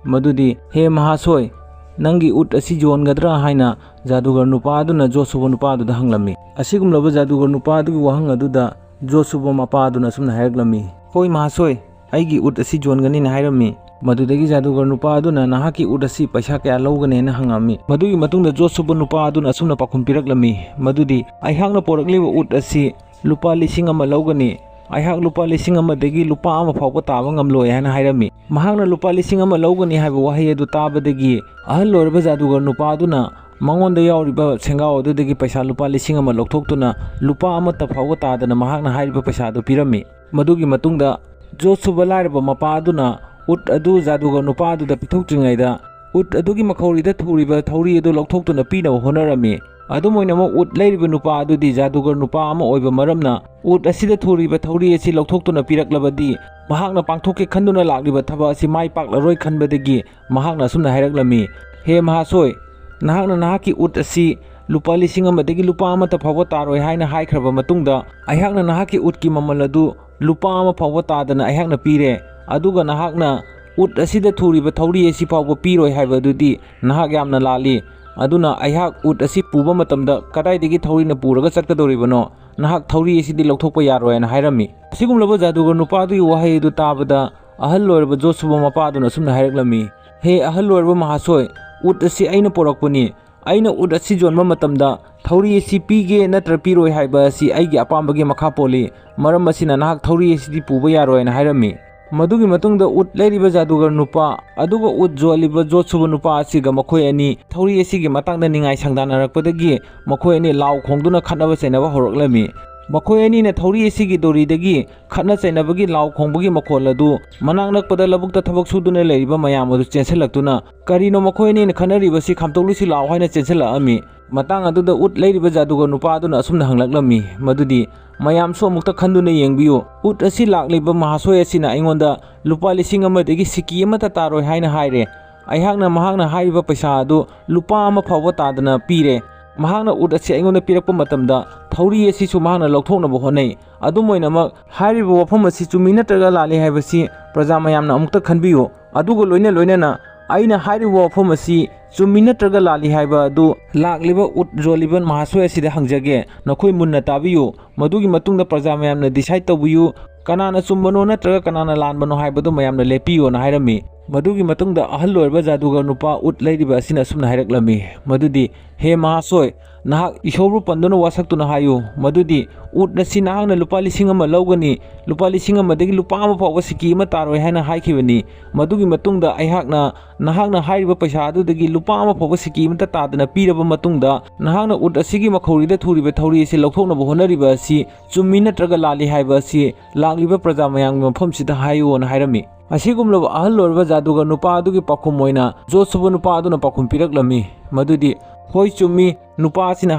ꯃꯗꯨꯗꯤ, "ꯍꯦ ꯃꯍꯥꯁꯣꯏ, ꯅꯪꯒꯤ ꯎꯠ ꯑꯁꯤ ꯌꯣꯟꯒꯗ꯭ꯔꯥ?" ꯍꯥꯏꯅ ꯖꯥꯗꯨꯒꯔ ꯅꯨꯄꯥ ꯑꯗꯨꯅ ꯖꯣꯠ ꯁꯨꯕ ꯅꯨꯄꯥ ꯑꯗꯨꯗ ꯍꯪꯂꯝꯃꯤ꯫ ꯑꯁꯤꯒꯨꯝꯂꯕ ꯖꯥꯗꯨꯒꯔ ꯅꯨꯄꯥ ꯑꯗꯨꯒꯤ ꯋꯥꯍꯪ ꯑꯗꯨꯗ ꯖꯣꯠ ꯁꯨꯕ ꯃꯄꯥ ꯑꯗꯨꯅ ꯑꯁꯨꯝꯅ ꯍꯥꯏꯔꯛꯂꯝꯃꯤ, "ꯍꯣꯏ ꯃꯍꯥꯁꯣꯏ, ꯑꯩꯒꯤ ꯎꯠ ꯑꯁꯤ ꯌꯣꯟꯒꯅꯤꯅ ꯍꯥꯏꯔꯝꯃꯤ"꯫ ꯃꯗꯨꯗꯒꯤ ꯖꯥꯗꯨꯒꯔ ꯅꯨꯄꯥ ꯑꯗꯨꯅ, "ꯅꯍꯥꯛꯀꯤ ꯎꯠ ꯑꯁꯤ ꯄꯩꯁꯥ ꯀꯌꯥ ꯂꯧꯒꯅꯤ?" ꯍꯥꯏꯅ ꯍꯪꯉꯝꯃꯤ꯫ ꯃꯗꯨꯒꯤ ꯃꯇꯨꯡꯗ ꯖꯣꯠ ꯁꯨꯕ ꯅꯨꯄꯥ ꯑꯗꯨꯅ ꯑꯁꯨꯝꯅ ꯄꯥꯎꯈꯨꯝ ꯄꯤꯔꯛꯂꯝꯃꯤ ꯃꯗꯨꯗꯤ, "ꯑꯩꯍꯥꯛꯅ ꯄꯣꯔꯛꯂꯤꯕ ꯎꯠ ꯑꯁꯤ ꯂꯨꯄꯥ ꯂꯤꯁꯤꯡ ꯑꯃ ꯂꯧꯒꯅꯤ꯫ ꯑꯩꯍꯥꯛ ꯂꯨꯄꯥ ꯂꯤꯁꯤꯡ ꯑꯃꯗꯒꯤ ꯂꯨꯄꯥ ꯑꯃ ꯐꯥꯎꯕ ꯇꯥꯕ ꯉꯝꯂꯣꯏ" ꯍꯥꯏꯅ ꯍꯥꯏꯔꯝꯃꯤ꯫ ꯃꯍꯥꯛꯅ ꯂꯨꯄꯥ ꯂꯤꯁꯤꯡ ꯑꯃ ꯂꯧꯒꯅꯤ ꯍꯥꯏꯕ ꯋꯥꯍꯩ ꯑꯗꯨ ꯇꯥꯕꯗꯒꯤ ꯑꯍꯜ ꯑꯣꯏꯔꯕ ꯖꯥꯗꯨꯒꯔ ꯅꯨꯄꯥ ꯑꯗꯨꯅ ꯃꯉꯣꯟꯗ ꯌꯥꯎꯔꯤꯕ ꯁꯦꯡꯒꯥꯎ ꯑꯗꯨꯗꯒꯤ ꯄꯩꯁꯥ ꯂꯨꯄꯥ ꯂꯤꯁꯤꯡ ꯑꯃ ꯂꯧꯊꯣꯛꯇꯨꯅ ꯂꯨꯄꯥ ꯑꯃꯠꯇ ꯐꯥꯎꯕ ꯇꯥꯗꯅ ꯃꯍꯥꯛꯅ ꯍꯥꯏꯔꯤꯕ ꯄꯩꯁꯥ ꯑꯗꯨ ꯄꯤꯔꯝꯃꯤ꯫ ꯃꯗꯨꯒꯤ ꯃꯇꯨꯡꯗ ꯖꯣꯠ ꯁꯨꯕ ꯂꯥꯏꯔꯕ ꯃꯄꯥ ꯑꯗꯨꯅ ꯎꯠ ꯑꯗꯨ ꯖꯥꯗꯨꯒꯔ ꯅꯨꯄꯥ ꯑꯗꯨꯗ ꯄꯤꯊꯣꯛꯇ꯭ꯔꯤꯉꯩꯗ ꯎꯠ ꯑꯗꯨꯒꯤ ꯃꯈꯧꯔꯤꯗ ꯊꯨꯔꯤꯕ ꯊꯧꯔꯤ ꯑꯗꯨ ꯂꯧꯊꯣꯛꯇꯨꯅ ꯄꯤꯅꯕ ꯍꯣꯠꯅꯔꯝꯃꯤ꯫ ꯑꯗꯨꯝ ꯑꯣꯏꯅꯃꯛ, ꯎꯠ ꯂꯩꯔꯤꯕ ꯅꯨꯄꯥ ꯑꯗꯨꯗꯤ ꯖꯥꯗꯨꯒꯔ ꯅꯨꯄꯥ ꯑꯃ ꯑꯣꯏꯕ ꯃꯔꯝꯅ ꯎꯠ ꯑꯁꯤꯗ ꯊꯨꯔꯤꯕ ꯊꯧꯔꯤ ꯑꯁꯤ ꯂꯧꯊꯣꯛꯇꯨꯅ ꯄꯤꯔꯛꯂꯕꯗꯤ ꯃꯍꯥꯛꯅ ꯄꯥꯡꯊꯣꯛꯀꯦ ꯈꯟꯗꯨꯅ ꯂꯥꯛꯂꯤꯕ ꯊꯕꯛ ꯑꯁꯤ ꯃꯥꯏ ꯄꯥꯛꯂꯔꯣꯏ ꯈꯟꯕꯗꯒꯤ ꯃꯍꯥꯛꯅ ꯑꯁꯨꯝꯅ ꯍꯥꯏꯔꯛꯂꯝꯃꯤ, "ꯍꯦ ꯃꯍꯥꯁꯣꯏ, ꯅꯍꯥꯛꯅ ꯅꯍꯥꯛꯀꯤ ꯎꯠ ꯑꯁꯤ ꯂꯨꯄꯥ ꯂꯤꯁꯤꯡ ꯑꯃꯗꯒꯤ ꯂꯨꯄꯥ ꯑꯃꯠꯇ ꯐꯥꯎꯕ ꯇꯥꯔꯣꯏ ꯍꯥꯏꯅ ꯍꯥꯏꯈ꯭ꯔꯕ ꯃꯇꯨꯡꯗ, ꯑꯩꯍꯥꯛꯅ ꯅꯍꯥꯛꯀꯤ ꯎꯠꯀꯤ ꯃꯃꯜ ꯑꯗꯨ ꯂꯨꯄꯥ ꯑꯃ ꯐꯥꯎꯕ ꯇꯥꯗꯅ ꯑꯩꯍꯥꯛꯅ ꯄꯤꯔꯦ꯫ ꯑꯗꯨꯒ ꯅꯍꯥꯛꯅ ꯎꯠ ꯑꯁꯤꯗ ꯊꯨꯔꯤꯕ ꯊꯧꯔꯤ ꯑꯁꯤ ꯐꯥꯎꯕ ꯄꯤꯔꯣꯏ ꯍꯥꯏꯕ ꯑꯗꯨꯗꯤ ꯅꯍꯥꯛ ꯌꯥꯝꯅ ꯂꯥꯜꯂꯤ꯫ ꯑꯗꯨꯅ ꯑꯩꯍꯥꯛ ꯎꯠ ꯑꯁꯤ ꯄꯨꯕ ꯃꯇꯝꯗ ꯀꯗꯥꯏꯗꯒꯤ ꯊꯧꯔꯤꯅ ꯄꯨꯔꯒ ꯆꯠꯀꯗꯧꯔꯤꯕꯅꯣ? ꯅꯍꯥꯛ ꯊꯧꯔꯤ ꯑꯁꯤꯗꯤ ꯂꯧꯊꯣꯛꯄ ꯌꯥꯔꯣꯏ ꯍꯥꯏꯅ ꯍꯥꯏꯔꯝꯃꯤ꯫ ꯑꯁꯤꯒꯨꯝꯂꯕ ꯖꯥꯗꯨꯒꯔ ꯅꯨꯄꯥ ꯑꯗꯨꯒꯤ ꯋꯥꯍꯩ ꯑꯗꯨ ꯇꯥꯕꯗ, ꯑꯍꯜ ꯑꯣꯏꯔꯕ ꯖꯣꯠ ꯁꯨꯕ ꯃꯄꯥ ꯑꯗꯨꯅ ꯑꯁꯨꯝꯅ ꯍꯥꯏꯔꯛꯂꯝꯃꯤ, "ꯍꯦ ꯑꯍꯜ ꯑꯣꯏꯔꯕ ꯃꯍꯥꯁꯣꯏ, ꯎꯠ ꯑꯁꯤ ꯑꯩꯅ ꯄꯣꯔꯛꯄꯅꯤ꯫ ꯑꯩꯅ ꯎꯠ ꯑꯁꯤ ꯌꯣꯟꯕ ꯃꯇꯝꯗ ꯊꯧꯔꯤ ꯑꯁꯤ ꯄꯤꯒꯦ ꯅꯠꯇ꯭ꯔ ꯄꯤꯔꯣꯏ ꯍꯥꯏꯕ ꯑꯁꯤ ꯑꯩꯒꯤ ꯑꯄꯥꯝꯕꯒꯤ ꯃꯈꯥ ꯄꯣꯜꯂꯤ꯫ ꯃꯔꯝ ꯑꯁꯤꯅ ꯅꯍꯥꯛ ꯊꯧꯔꯤ ꯑꯁꯤꯗꯤ ꯄꯨꯕ ꯌꯥꯔꯣꯏ" ꯍꯥꯏꯅ ꯍꯥꯏꯔꯝꯃꯤ꯫ ꯃꯗꯨꯒꯤ ꯃꯇꯨꯡꯗ ꯎꯠ ꯂꯩꯔꯤꯕ ꯖꯥꯗꯨꯒꯔ ꯅꯨꯄꯥ ꯑꯗꯨꯒ ꯎꯠ ꯌꯣꯜꯂꯤꯕ ꯖꯣꯠ ꯁꯨꯕ ꯅꯨꯄꯥ ꯑꯁꯤꯒ ꯃꯈꯣꯏ ꯑꯅꯤ ꯊꯧꯔꯤ ꯑꯁꯤꯒꯤ ꯃꯇꯥꯡꯗ ꯅꯤꯡꯉꯥꯏ ꯁꯪꯗꯥꯅꯔꯛꯄꯗꯒꯤ ꯃꯈꯣꯏ ꯑꯅꯤ ꯂꯥꯎ ꯈꯣꯡꯗꯨꯅ ꯈꯠꯅꯕ ꯆꯩꯅꯕ ꯍꯧꯔꯛꯂꯝꯃꯤ꯫ ꯃꯈꯣꯏ ꯑꯅꯤꯅ ꯊꯧꯔꯤ ꯑꯁꯤꯒꯤ ꯗꯣꯔꯤꯗꯒꯤ ꯈꯠꯅ ꯆꯩꯅꯕꯒꯤ ꯂꯥꯎ ꯈꯣꯡꯕꯒꯤ ꯃꯈꯣꯜ ꯑꯗꯨ ꯃꯅꯥꯛ ꯅꯛꯄꯗ ꯂꯧꯕꯨꯛꯇ ꯊꯕꯛ ꯁꯨꯗꯨꯅ ꯂꯩꯔꯤꯕ ꯃꯌꯥꯝ ꯑꯗꯨ ꯆꯦꯟꯁꯤꯜꯂꯛꯇꯨꯅ, "ꯀꯔꯤꯅꯣ ꯃꯈꯣꯏ ꯑꯅꯤꯅ ꯈꯠꯅꯔꯤꯕꯁꯤ? ꯈꯥꯝꯇꯣꯛꯂꯨꯁꯤ ꯂꯥꯎ" ꯍꯥꯏꯅ ꯆꯦꯟꯁꯤꯜꯂꯛꯑꯝꯃꯤ꯫ ꯃꯇꯥꯡ ꯑꯗꯨꯗ ꯎꯠ ꯂꯩꯔꯤꯕ ꯖꯥꯗꯨꯒꯔ ꯅꯨꯄꯥ ꯑꯗꯨꯅ ꯑꯁꯨꯝꯅ ꯍꯪꯂꯛꯂꯝꯃꯤ, ꯃꯗꯨꯗꯤ, "ꯃꯌꯥꯝꯁꯨ ꯑꯃꯨꯛꯇ ꯈꯟꯗꯨꯅ ꯌꯦꯡꯕꯤꯌꯨ, ꯎꯠ ꯑꯁꯤ ꯂꯥꯛꯂꯤꯕ ꯃꯍꯥꯁꯣꯏ ꯑꯁꯤꯅ ꯑꯩꯉꯣꯟꯗ ꯂꯨꯄꯥ ꯂꯤꯁꯤꯡ ꯑꯃꯗꯒꯤ ꯁꯤꯀꯤ ꯑꯃꯠꯇ ꯇꯥꯔꯣꯏ ꯍꯥꯏꯅ ꯍꯥꯏꯔꯦ꯫ ꯑꯩꯍꯥꯛꯅ ꯃꯍꯥꯛꯅ ꯍꯥꯏꯔꯤꯕ ꯄꯩꯁꯥ ꯑꯗꯨ ꯂꯨꯄꯥ ꯑꯃ ꯐꯥꯎꯕ ꯇꯥꯗꯅ ꯄꯤꯔꯦ꯫ ꯃꯍꯥꯛꯅ ꯎꯠ ꯑꯁꯤ ꯑꯩꯉꯣꯟꯗ ꯄꯤꯔꯛꯄ ꯃꯇꯝꯗ ꯊꯧꯔꯤ ꯑꯁꯤꯁꯨ ꯃꯍꯥꯛꯅ ꯂꯧꯊꯣꯛꯅꯕ ꯍꯣꯠꯅꯩ꯫ ꯑꯗꯨꯝ ꯑꯣꯏꯅꯃꯛ, ꯍꯥꯏꯔꯤꯕ ꯋꯥꯐꯝ ꯑꯁꯤ ꯆꯨꯝꯃꯤ ꯅꯠꯇ꯭ꯔꯒ ꯂꯥꯜꯂꯤ ꯍꯥꯏꯕꯁꯤ ꯄ꯭ꯔꯖꯥ ꯃꯌꯥꯝꯅ ꯑꯃꯨꯛꯇ ꯈꯟꯕꯤꯌꯨ꯫ ꯑꯗꯨꯒ ꯂꯣꯏꯅ ꯂꯣꯏꯅꯅ ꯑꯩꯅ ꯍꯥꯏꯔꯤꯕ ꯋꯥꯐꯝ ꯑꯁꯤ ꯆꯨꯝꯃꯤ ꯅꯠꯇ꯭ꯔꯒ ꯂꯥꯜꯂꯤ ꯍꯥꯏꯕ ꯑꯗꯨ ꯂꯥꯛꯂꯤꯕ ꯎꯠ ꯌꯣꯜꯂꯤꯕ ꯃꯍꯥꯁꯣꯏ ꯑꯁꯤꯗ ꯍꯪꯖꯒꯦ꯫ ꯅꯈꯣꯏ ꯃꯨꯟꯅ ꯇꯥꯕꯤꯌꯨ꯫ ꯃꯗꯨꯒꯤ ꯃꯇꯨꯡꯗ ꯄ꯭ꯔꯖꯥ ꯃꯌꯥꯝꯅ decide ꯇꯧꯕꯤꯌꯨ, ꯀꯅꯥꯅ ꯆꯨꯝꯕꯅꯣ ꯅꯠꯇ꯭ꯔꯒ ꯀꯅꯥꯅ ꯂꯥꯟꯕꯅꯣ ꯍꯥꯏꯕꯗꯨ ꯃꯌꯥꯝꯅ ꯂꯦꯞꯄꯤꯌꯣꯅ ꯍꯥꯏꯔꯝꯃꯤ꯫ ꯃꯗꯨꯒꯤ ꯃꯇꯨꯡꯗ ꯑꯍꯜ ꯑꯣꯏꯔꯕ ꯖꯥꯗꯨꯒꯔ ꯅꯨꯄꯥ ꯎꯠ ꯂꯩꯔꯤꯕ ꯑꯁꯤꯅ ꯑꯁꯨꯝꯅ ꯍꯥꯏꯔꯛꯂꯝꯃꯤ, ꯃꯗꯨꯗꯤ, "ꯍꯦ ꯃꯍꯥꯁꯣꯏ, ꯅꯍꯥꯛ ꯏꯁꯣꯔꯕꯨ ꯄꯟꯗꯨꯅ ꯋꯥꯁꯛꯇꯨꯅ ꯍꯥꯏꯌꯨ, ꯃꯗꯨꯗꯤ ꯎꯠ ꯑꯁꯤ ꯅꯍꯥꯛꯅ ꯂꯨꯄꯥ ꯂꯤꯁꯤꯡ ꯑꯃ ꯂꯧꯒꯅꯤ, ꯂꯨꯄꯥ ꯂꯤꯁꯤꯡ ꯑꯃꯗꯒꯤ ꯂꯨꯄꯥ ꯑꯃ ꯐꯥꯎꯕ ꯁꯤꯀꯤ ꯑꯃ ꯇꯥꯔꯣꯏ ꯍꯥꯏꯅ ꯍꯥꯏꯈꯤꯕꯅꯤ꯫ ꯃꯗꯨꯒꯤ ꯃꯇꯨꯡꯗ ꯑꯩꯍꯥꯛꯅ ꯅꯍꯥꯛꯅ ꯍꯥꯏꯔꯤꯕ ꯄꯩꯁꯥ ꯑꯗꯨꯗꯒꯤ ꯂꯨꯄꯥ ꯑꯃ ꯐꯥꯎꯕ ꯁꯤꯀꯤ ꯑꯃꯠꯇ ꯇꯥꯗꯅ ꯄꯤꯔꯕ ꯃꯇꯨꯡꯗ, ꯅꯍꯥꯛꯅ ꯎꯠ ꯑꯁꯤꯒꯤ ꯃꯈꯧꯔꯤꯗ ꯊꯨꯔꯤꯕ ꯊꯧꯔꯤ ꯑꯁꯤ ꯂꯧꯊꯣꯛꯅꯕ ꯍꯣꯠꯅꯔꯤꯕ ꯑꯁꯤ ꯆꯨꯝꯃꯤ ꯅꯠꯇ꯭ꯔꯒ ꯂꯥꯜꯂꯤ ꯍꯥꯏꯕ ꯑꯁꯤ ꯂꯥꯛꯂꯤꯕ ꯄ꯭ꯔꯖꯥ ꯃꯌꯥꯝꯒꯤ ꯃꯐꯝꯁꯤꯗ ꯍꯥꯏꯌꯨꯅ" ꯍꯥꯏꯔꯝꯃꯤ꯫ ꯑꯁꯤꯒꯨꯝꯂꯕ ꯑꯍꯜ ꯑꯣꯏꯔꯕ ꯖꯥꯗꯨꯒꯔ ꯅꯨꯄꯥ ꯑꯗꯨꯒꯤ ꯄꯥꯎꯈꯨꯝ ꯑꯣꯏꯅ ꯖꯣꯠ ꯁꯨꯕ ꯅꯨꯄꯥ ꯑꯗꯨꯅ ꯄꯥꯎꯈꯨꯝ ꯄꯤꯔꯛꯂꯝꯃꯤ, ꯃꯗꯨꯗꯤ, "ꯍꯣꯏ, ꯆꯨꯝꯃꯤ, ꯅꯨꯄꯥ ꯑꯁꯤꯅ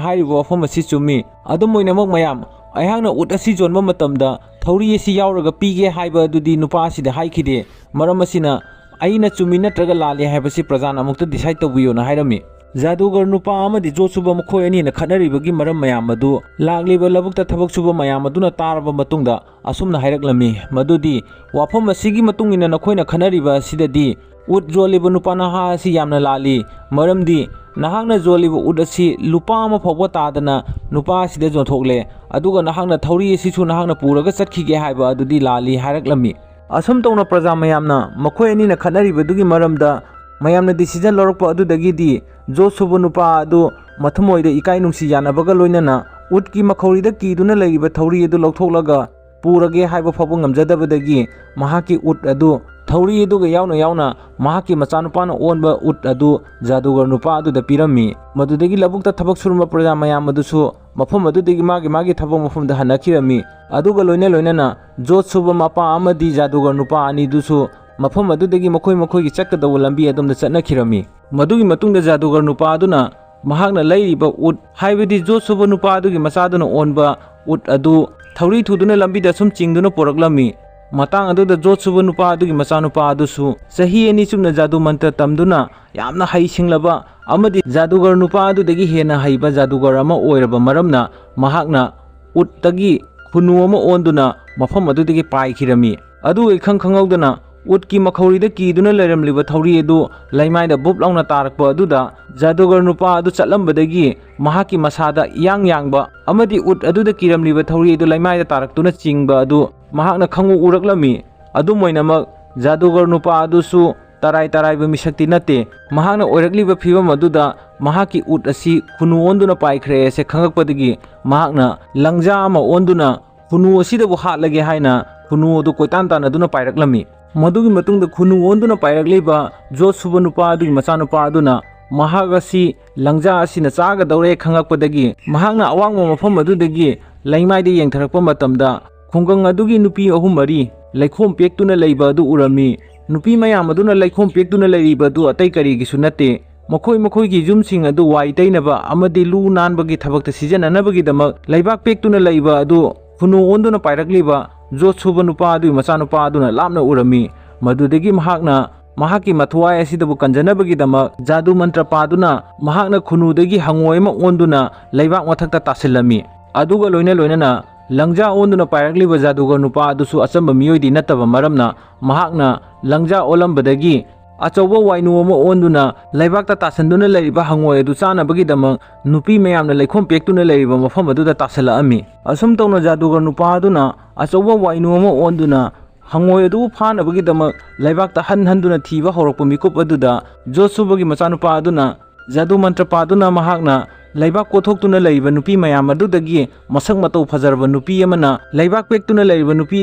ꯍꯥꯏꯔꯤꯕ ꯋꯥꯐꯝ ꯑꯁꯤ ꯆꯨꯝꯃꯤ꯫ ꯑꯗꯨꯝ ꯑꯣꯏꯅꯃꯛ ꯃꯌꯥꯝ, ꯑꯩꯍꯥꯛꯅ ꯎꯠ ꯑꯁꯤ ꯌꯣꯟꯕ ꯃꯇꯝꯗ ꯊꯧꯔꯤ ꯑꯁꯤ ꯌꯥꯎꯔꯒ ꯄꯤꯒꯦ ꯍꯥꯏꯕ ꯑꯗꯨꯗꯤ ꯅꯨꯄꯥ ꯑꯁꯤꯗ ꯍꯥꯏꯈꯤꯗꯦ꯫ ꯃꯔꯝ ꯑꯁꯤꯅ ꯑꯩꯅ ꯆꯨꯝꯃꯤ ꯅꯠꯇ꯭ꯔꯒ ꯂꯥꯜꯂꯤ ꯍꯥꯏꯕꯁꯤ ꯄ꯭ꯔꯖꯥꯅ ꯑꯃꯨꯛꯇ decide ꯇꯧꯕꯤꯌꯣꯅ" ꯍꯥꯏꯔꯝꯃꯤ꯫ ꯖꯥꯗꯨꯒꯔ ꯅꯨꯄꯥ ꯑꯃꯗꯤ ꯖꯣꯠ ꯁꯨꯕ ꯃꯈꯣꯏ ꯑꯅꯤꯅ ꯈꯠꯅꯔꯤꯕꯒꯤ ꯃꯔꯝ ꯃꯌꯥꯝ ꯑꯗꯨ ꯂꯥꯛꯂꯤꯕ ꯂꯧꯕꯨꯛꯇ ꯊꯕꯛ ꯁꯨꯕ ꯃꯌꯥꯝ ꯑꯗꯨꯅ ꯇꯥꯔꯕ ꯃꯇꯨꯡꯗ ꯑꯁꯨꯝꯅ ꯍꯥꯏꯔꯛꯂꯝꯃꯤ, ꯃꯗꯨꯗꯤ, "ꯋꯥꯐꯝ ꯑꯁꯤꯒꯤ ꯃꯇꯨꯡ ꯏꯟꯅ ꯅꯈꯣꯏꯅ ꯈꯠꯅꯔꯤꯕ ꯑꯁꯤꯗꯗꯤ ꯎꯠ ꯌꯣꯜꯂꯤꯕ ꯅꯨꯄꯥ ꯅꯍꯥ ꯑꯁꯤ ꯌꯥꯝꯅ ꯂꯥꯜꯂꯤ, ꯃꯔꯝꯗꯤ ꯅꯍꯥꯛꯅ ꯌꯣꯜꯂꯤꯕ ꯎꯠ ꯑꯁꯤ ꯂꯨꯄꯥ ꯑꯃ ꯐꯥꯎꯕ ꯇꯥꯗꯅ ꯅꯨꯄꯥ ꯑꯁꯤꯗ ꯌꯣꯟꯊꯣꯛꯂꯦ, ꯑꯗꯨꯒ ꯅꯍꯥꯛꯅ ꯊꯧꯔꯤ ꯑꯁꯤꯁꯨ ꯅꯍꯥꯛꯅ ꯄꯨꯔꯒ ꯆꯠꯈꯤꯒꯦ ꯍꯥꯏꯕ ꯑꯗꯨꯗꯤ ꯂꯥꯜꯂꯤ" ꯍꯥꯏꯔꯛꯂꯝꯃꯤ꯫ ꯑꯁꯨꯝ ꯇꯧꯅ ꯄ꯭ꯔꯖꯥ ꯃꯌꯥꯝꯅ ꯃꯈꯣꯏ ꯑꯅꯤꯅ ꯈꯠꯅꯔꯤꯕꯗꯨꯒꯤ ꯃꯔꯝꯗ ꯃꯌꯥꯝꯅ decision ꯂꯧꯔꯛꯄ ꯑꯗꯨꯗꯒꯤꯗꯤ ꯖꯣꯠ ꯁꯨꯕ ꯅꯨꯄꯥ ꯑꯗꯨ ꯃꯊꯃꯣꯏꯗ ꯏꯀꯥꯏ ꯅꯨꯡꯁꯤ ꯌꯥꯅꯕꯒ ꯂꯣꯏꯅꯅ ꯎꯠꯀꯤ ꯃꯈꯧꯔꯤꯗ ꯀꯤꯗꯨꯅ ꯂꯩꯔꯤꯕ ꯊꯧꯔꯤ ꯑꯗꯨ ꯂꯧꯊꯣꯛꯂꯒ ꯄꯨꯔꯒꯦ ꯍꯥꯏꯕ ꯐꯥꯎꯕ ꯉꯝꯖꯗꯕꯗꯒꯤ ꯃꯍꯥꯛꯀꯤ ꯎꯠ ꯑꯗꯨ, ꯊꯧꯔꯤ ꯑꯗꯨꯒ ꯌꯥꯎꯅ ꯌꯥꯎꯅ ꯃꯍꯥꯛꯀꯤ ꯃꯆꯥꯅꯨꯄꯥꯅ ꯑꯣꯟꯕ ꯎꯠ ꯑꯗꯨ ꯖꯥꯗꯨꯒꯔ ꯅꯨꯄꯥ ꯑꯗꯨꯗ ꯄꯤꯔꯝꯃꯤ꯫ ꯃꯗꯨꯗꯒꯤ ꯂꯧꯕꯨꯛꯇ ꯊꯕꯛ ꯁꯨꯔꯝꯕ ꯄ꯭ꯔꯖꯥ ꯃꯌꯥꯝ ꯑꯗꯨꯁꯨ ꯃꯐꯝ ꯑꯗꯨꯗꯒꯤ ꯃꯥꯒꯤ ꯃꯥꯒꯤ ꯊꯕꯛ ꯃꯐꯝꯗ ꯍꯟꯅꯈꯤꯔꯝꯃꯤ꯫ ꯑꯗꯨꯒ ꯂꯣꯏꯅ ꯂꯣꯏꯅꯅ ꯖꯣꯠ ꯁꯨꯕ ꯃꯄꯥ ꯑꯃꯗꯤ ꯖꯥꯗꯨꯒꯔ ꯅꯨꯄꯥ ꯑꯅꯤꯗꯨꯁꯨ ꯃꯐꯝ ꯑꯗꯨꯗꯒꯤ ꯃꯈꯣꯏ ꯃꯈꯣꯏꯒꯤ ꯆꯠꯀꯗꯧꯕ ꯂꯝꯕꯤ ꯑꯗꯣꯝꯗ ꯆꯠꯅꯈꯤꯔꯝꯃꯤ꯫ ꯃꯗꯨꯒꯤ ꯃꯇꯨꯡꯗ ꯖꯥꯗꯨꯒꯔ ꯅꯨꯄꯥ ꯑꯗꯨꯅ ꯃꯍꯥꯛꯅ ꯂꯩꯔꯤꯕ ꯎꯠ, ꯍꯥꯏꯕꯗꯤ ꯖꯣꯠ ꯁꯨꯕ ꯅꯨꯄꯥ ꯑꯗꯨꯒꯤ ꯃꯆꯥꯗꯨꯅ ꯑꯣꯟꯕ ꯎꯠ ꯑꯗꯨ ꯊꯧꯔꯤ ꯊꯨꯗꯨꯅ ꯂꯝꯕꯤꯗ ꯁꯨꯝ ꯆꯤꯡꯗꯨꯅ ꯄꯨꯔꯛꯂꯝꯃꯤ꯫ ꯃꯇꯥꯡ ꯑꯗꯨꯗ ꯖꯣꯠ ꯁꯨꯕ ꯅꯨꯄꯥ ꯑꯗꯨꯒꯤ ꯃꯆꯥꯅꯨꯄꯥ ꯑꯗꯨꯁꯨ ꯆꯍꯤ ꯑꯅꯤ ꯆꯨꯞꯅ ꯖꯥꯗꯨ ꯃꯟꯇ꯭ꯔ ꯇꯝꯗꯨꯅ ꯌꯥꯝꯅ ꯍꯩꯁꯤꯡꯂꯕ ꯑꯃꯗꯤ ꯖꯥꯗꯨꯒꯔ ꯅꯨꯄꯥ ꯑꯗꯨꯗꯒꯤ ꯍꯦꯟꯅ ꯍꯩꯕ ꯖꯥꯗꯨꯒꯔ ꯑꯃ ꯑꯣꯏꯔꯕ ꯃꯔꯝꯅ ꯃꯍꯥꯛꯅ ꯎꯠꯇꯒꯤ ꯈꯨꯅꯨ ꯑꯃ ꯑꯣꯟꯗꯨꯅ ꯃꯐꯝ ꯑꯗꯨꯗꯒꯤ ꯄꯥꯏꯈꯤꯔꯝꯃꯤ꯫ ꯑꯗꯨ ꯏꯈꯪ ꯈꯪꯍꯧꯗꯅ ꯎꯠꯀꯤ ꯃꯈꯧꯔꯤꯗ ꯀꯤꯗꯨꯅ ꯂꯩꯔꯝꯂꯤꯕ ꯊꯧꯔꯤ ꯑꯗꯨ ꯂꯩꯃꯥꯏꯗ ꯕꯨꯞ ꯂꯥꯎꯅ ꯇꯥꯔꯛꯄ ꯑꯗꯨꯗ ꯖꯥꯗꯨꯒꯔ ꯅꯨꯄꯥ ꯑꯗꯨ ꯆꯠꯂꯝꯕꯗꯒꯤ ꯃꯍꯥꯛꯀꯤ ꯃꯁꯥꯗ ꯏꯌꯥꯡ ꯌꯥꯡꯕ ꯑꯃꯗꯤ ꯎꯠ ꯑꯗꯨꯗ ꯀꯤꯔꯝꯂꯤꯕ ꯊꯧꯔꯤ ꯑꯗꯨ ꯂꯩꯃꯥꯏꯗ ꯇꯥꯔꯛꯇꯨꯅ ꯆꯤꯡꯕ ꯑꯗꯨ ꯃꯍꯥꯛꯅ ꯈꯪꯎ ꯎꯔꯛꯂꯝꯃꯤ꯫ ꯑꯗꯨꯝ ꯑꯣꯏꯅꯃꯛ, ꯖꯥꯗꯨꯒꯔ ꯅꯨꯄꯥ ꯑꯗꯨꯁꯨ ꯇꯔꯥꯏ ꯇꯔꯥꯏꯕ ꯃꯤꯁꯛꯇꯤ ꯅꯠꯇꯦ꯫ ꯃꯍꯥꯛꯅ ꯑꯣꯏꯔꯛꯂꯤꯕ ꯐꯤꯕꯝ ꯑꯗꯨꯗ ꯃꯍꯥꯛꯀꯤ ꯎꯠ ꯑꯁꯤ ꯈꯨꯅꯨ ꯑꯣꯟꯗꯨꯅ ꯄꯥꯏꯈ꯭ꯔꯦ ꯍꯥꯏꯁꯦ ꯈꯪꯉꯛꯄꯗꯒꯤ ꯃꯍꯥꯛꯅ ꯂꯪꯖꯥ ꯑꯃ ꯑꯣꯟꯗꯨꯅ ꯈꯨꯅꯨ ꯑꯁꯤꯗꯕꯨ ꯍꯥꯠꯂꯒꯦ ꯍꯥꯏꯅ ꯈꯨꯅꯨ ꯑꯗꯨ ꯀꯣꯏꯇꯥꯟ ꯇꯥꯟꯅꯗꯨꯅ ꯄꯥꯏꯔꯛꯂꯝꯃꯤ꯫ ꯃꯗꯨꯒꯤ ꯃꯇꯨꯡꯗ ꯈꯨꯅꯨ ꯑꯣꯟꯗꯨꯅ ꯄꯥꯏꯔꯛꯂꯤꯕ ꯖꯣꯠ ꯁꯨꯕ ꯅꯨꯄꯥ ꯑꯗꯨꯒꯤ ꯃꯆꯥꯅꯨꯄꯥ ꯑꯗꯨꯅ ꯃꯍꯥꯛ ꯑꯁꯤ ꯂꯪꯖꯥ ꯑꯁꯤꯅ ꯆꯥꯒꯗꯧꯔꯦ ꯈꯪꯉꯛꯄꯗꯒꯤ ꯃꯍꯥꯛꯅ ꯑꯋꯥꯡꯕ ꯃꯐꯝ ꯑꯗꯨꯗꯒꯤ ꯂꯩꯃꯥꯏꯗ ꯌꯦꯡꯊꯔꯛꯄ ꯃꯇꯝꯗ ꯈꯨꯡꯒꯪ ꯑꯗꯨꯒꯤ ꯅꯨꯄꯤ ꯑꯍꯨꯝ ꯃꯔꯤ ꯂꯩꯈꯣꯝ ꯄꯦꯛꯇꯨꯅ ꯂꯩꯕ ꯑꯗꯨ ꯎꯔꯝꯃꯤ꯫ ꯅꯨꯄꯤ ꯃꯌꯥꯝ ꯑꯗꯨꯅ ꯂꯩꯈꯣꯝ ꯄꯦꯛꯇꯨꯅ ꯂꯩꯔꯤꯕ ꯑꯗꯨ ꯑꯇꯩ ꯀꯔꯤꯒꯤꯁꯨ ꯅꯠꯇꯦ, ꯃꯈꯣꯏ ꯃꯈꯣꯏꯒꯤ ꯌꯨꯝꯁꯤꯡ ꯑꯗꯨ ꯋꯥꯏ ꯇꯩꯅꯕ ꯑꯃꯗꯤ ꯂꯨ ꯅꯥꯟꯕꯒꯤ ꯊꯕꯛꯇ ꯁꯤꯖꯤꯟꯅꯅꯕꯒꯤꯗꯃꯛ ꯂꯩꯕꯥꯛ ꯄꯦꯛꯇꯨꯅ ꯂꯩꯕ ꯑꯗꯨ ꯈꯨꯅꯨ ꯑꯣꯟꯗꯨꯅ ꯄꯥꯏꯔꯛꯂꯤꯕ ꯖꯣꯠ ꯁꯨꯕ ꯅꯨꯄꯥ ꯑꯗꯨꯒꯤ ꯃꯆꯥꯅꯨꯄꯥ ꯑꯗꯨꯅ ꯂꯥꯞꯅ ꯎꯔꯝꯃꯤ꯫ ꯃꯗꯨꯗꯒꯤ ꯃꯍꯥꯛꯅ ꯃꯍꯥꯛꯀꯤ ꯃꯊ꯭ꯋꯥꯏ ꯑꯁꯤꯗꯕꯨ ꯀꯟꯖꯅꯕꯒꯤꯗꯃꯛ ꯖꯥꯗꯨ ꯃꯟꯇ꯭ꯔ ꯄꯥꯗꯨꯅ ꯃꯍꯥꯛꯅ ꯈꯨꯅꯨꯗꯒꯤ ꯍꯪꯉꯣꯏ ꯑꯃ ꯑꯣꯟꯗꯨꯅ ꯂꯩꯕꯥꯛ ꯃꯊꯛꯇ ꯇꯥꯁꯤꯜꯂꯝꯃꯤ꯫ ꯑꯗꯨꯒ ꯂꯣꯏꯅ ꯂꯣꯏꯅꯅ ꯂꯪꯖꯥ ꯑꯣꯟꯗꯨꯅ ꯄꯥꯏꯔꯛꯂꯤꯕ ꯖꯥꯗꯨꯒꯔ ꯅꯨꯄꯥ ꯑꯗꯨꯁꯨ ꯑꯆꯝꯕ ꯃꯤꯑꯣꯏꯗꯤ ꯅꯠꯇꯕ ꯃꯔꯝꯅ, ꯃꯍꯥꯛꯅ ꯂꯪꯖꯥ ꯑꯣꯜꯂꯝꯕꯗꯒꯤ ꯑꯆꯧꯕ ꯋꯥꯏꯅꯨ ꯑꯃ ꯑꯣꯟꯗꯨꯅ ꯂꯩꯕꯥꯛꯇ ꯇꯥꯁꯤꯟꯗꯨꯅ ꯂꯩꯔꯤꯕ ꯍꯪꯉꯣꯏ ꯑꯗꯨ ꯆꯥꯅꯕꯒꯤꯗꯃꯛ ꯅꯨꯄꯤ ꯃꯌꯥꯝꯅ ꯂꯩꯈꯣꯝ ꯄꯦꯛꯇꯨꯅ ꯂꯩꯔꯤꯕ ꯃꯐꯝ ꯑꯗꯨꯗ ꯇꯥꯁꯤꯜꯂꯛꯑꯝꯃꯤ꯫ ꯑꯁꯨꯝ ꯇꯧꯅ ꯖꯥꯗꯨꯒꯔ ꯅꯨꯄꯥ ꯑꯗꯨꯅ ꯑꯆꯧꯕ ꯋꯥꯏꯅꯨ ꯑꯃ ꯑꯣꯟꯗꯨꯅ ꯍꯪꯉꯣꯏ ꯑꯗꯨꯕꯨ ꯐꯥꯅꯕꯒꯤꯗꯃꯛ ꯂꯩꯕꯥꯛꯇ ꯍꯟ ꯍꯟꯗꯨꯅ ꯊꯤꯕ ꯍꯧꯔꯛꯄ ꯃꯤꯀꯨꯞ ꯑꯗꯨꯗ ꯖꯣꯁꯨꯕꯒꯤ ꯃꯆꯥꯅꯨꯄꯥ ꯑꯗꯨꯅ ꯖꯥꯗꯨ ꯃꯟꯇ꯭ꯔ ꯄꯥꯗꯨꯅ ꯃꯍꯥꯛꯅ ꯂꯩꯕꯥꯛ ꯀꯣꯊꯣꯛꯇꯨꯅ ꯂꯩꯔꯤꯕ ꯅꯨꯄꯤ ꯃꯌꯥꯝ ꯑꯗꯨꯗꯒꯤ ꯃꯁꯛ ꯃꯇꯧ ꯐꯖꯔꯕ ꯅꯨꯄꯤ ꯑꯃꯅ ꯂꯩꯕꯥꯛ ꯄꯦꯛꯇꯨꯅ ꯂꯩꯔꯤꯕ ꯅꯨꯄꯤ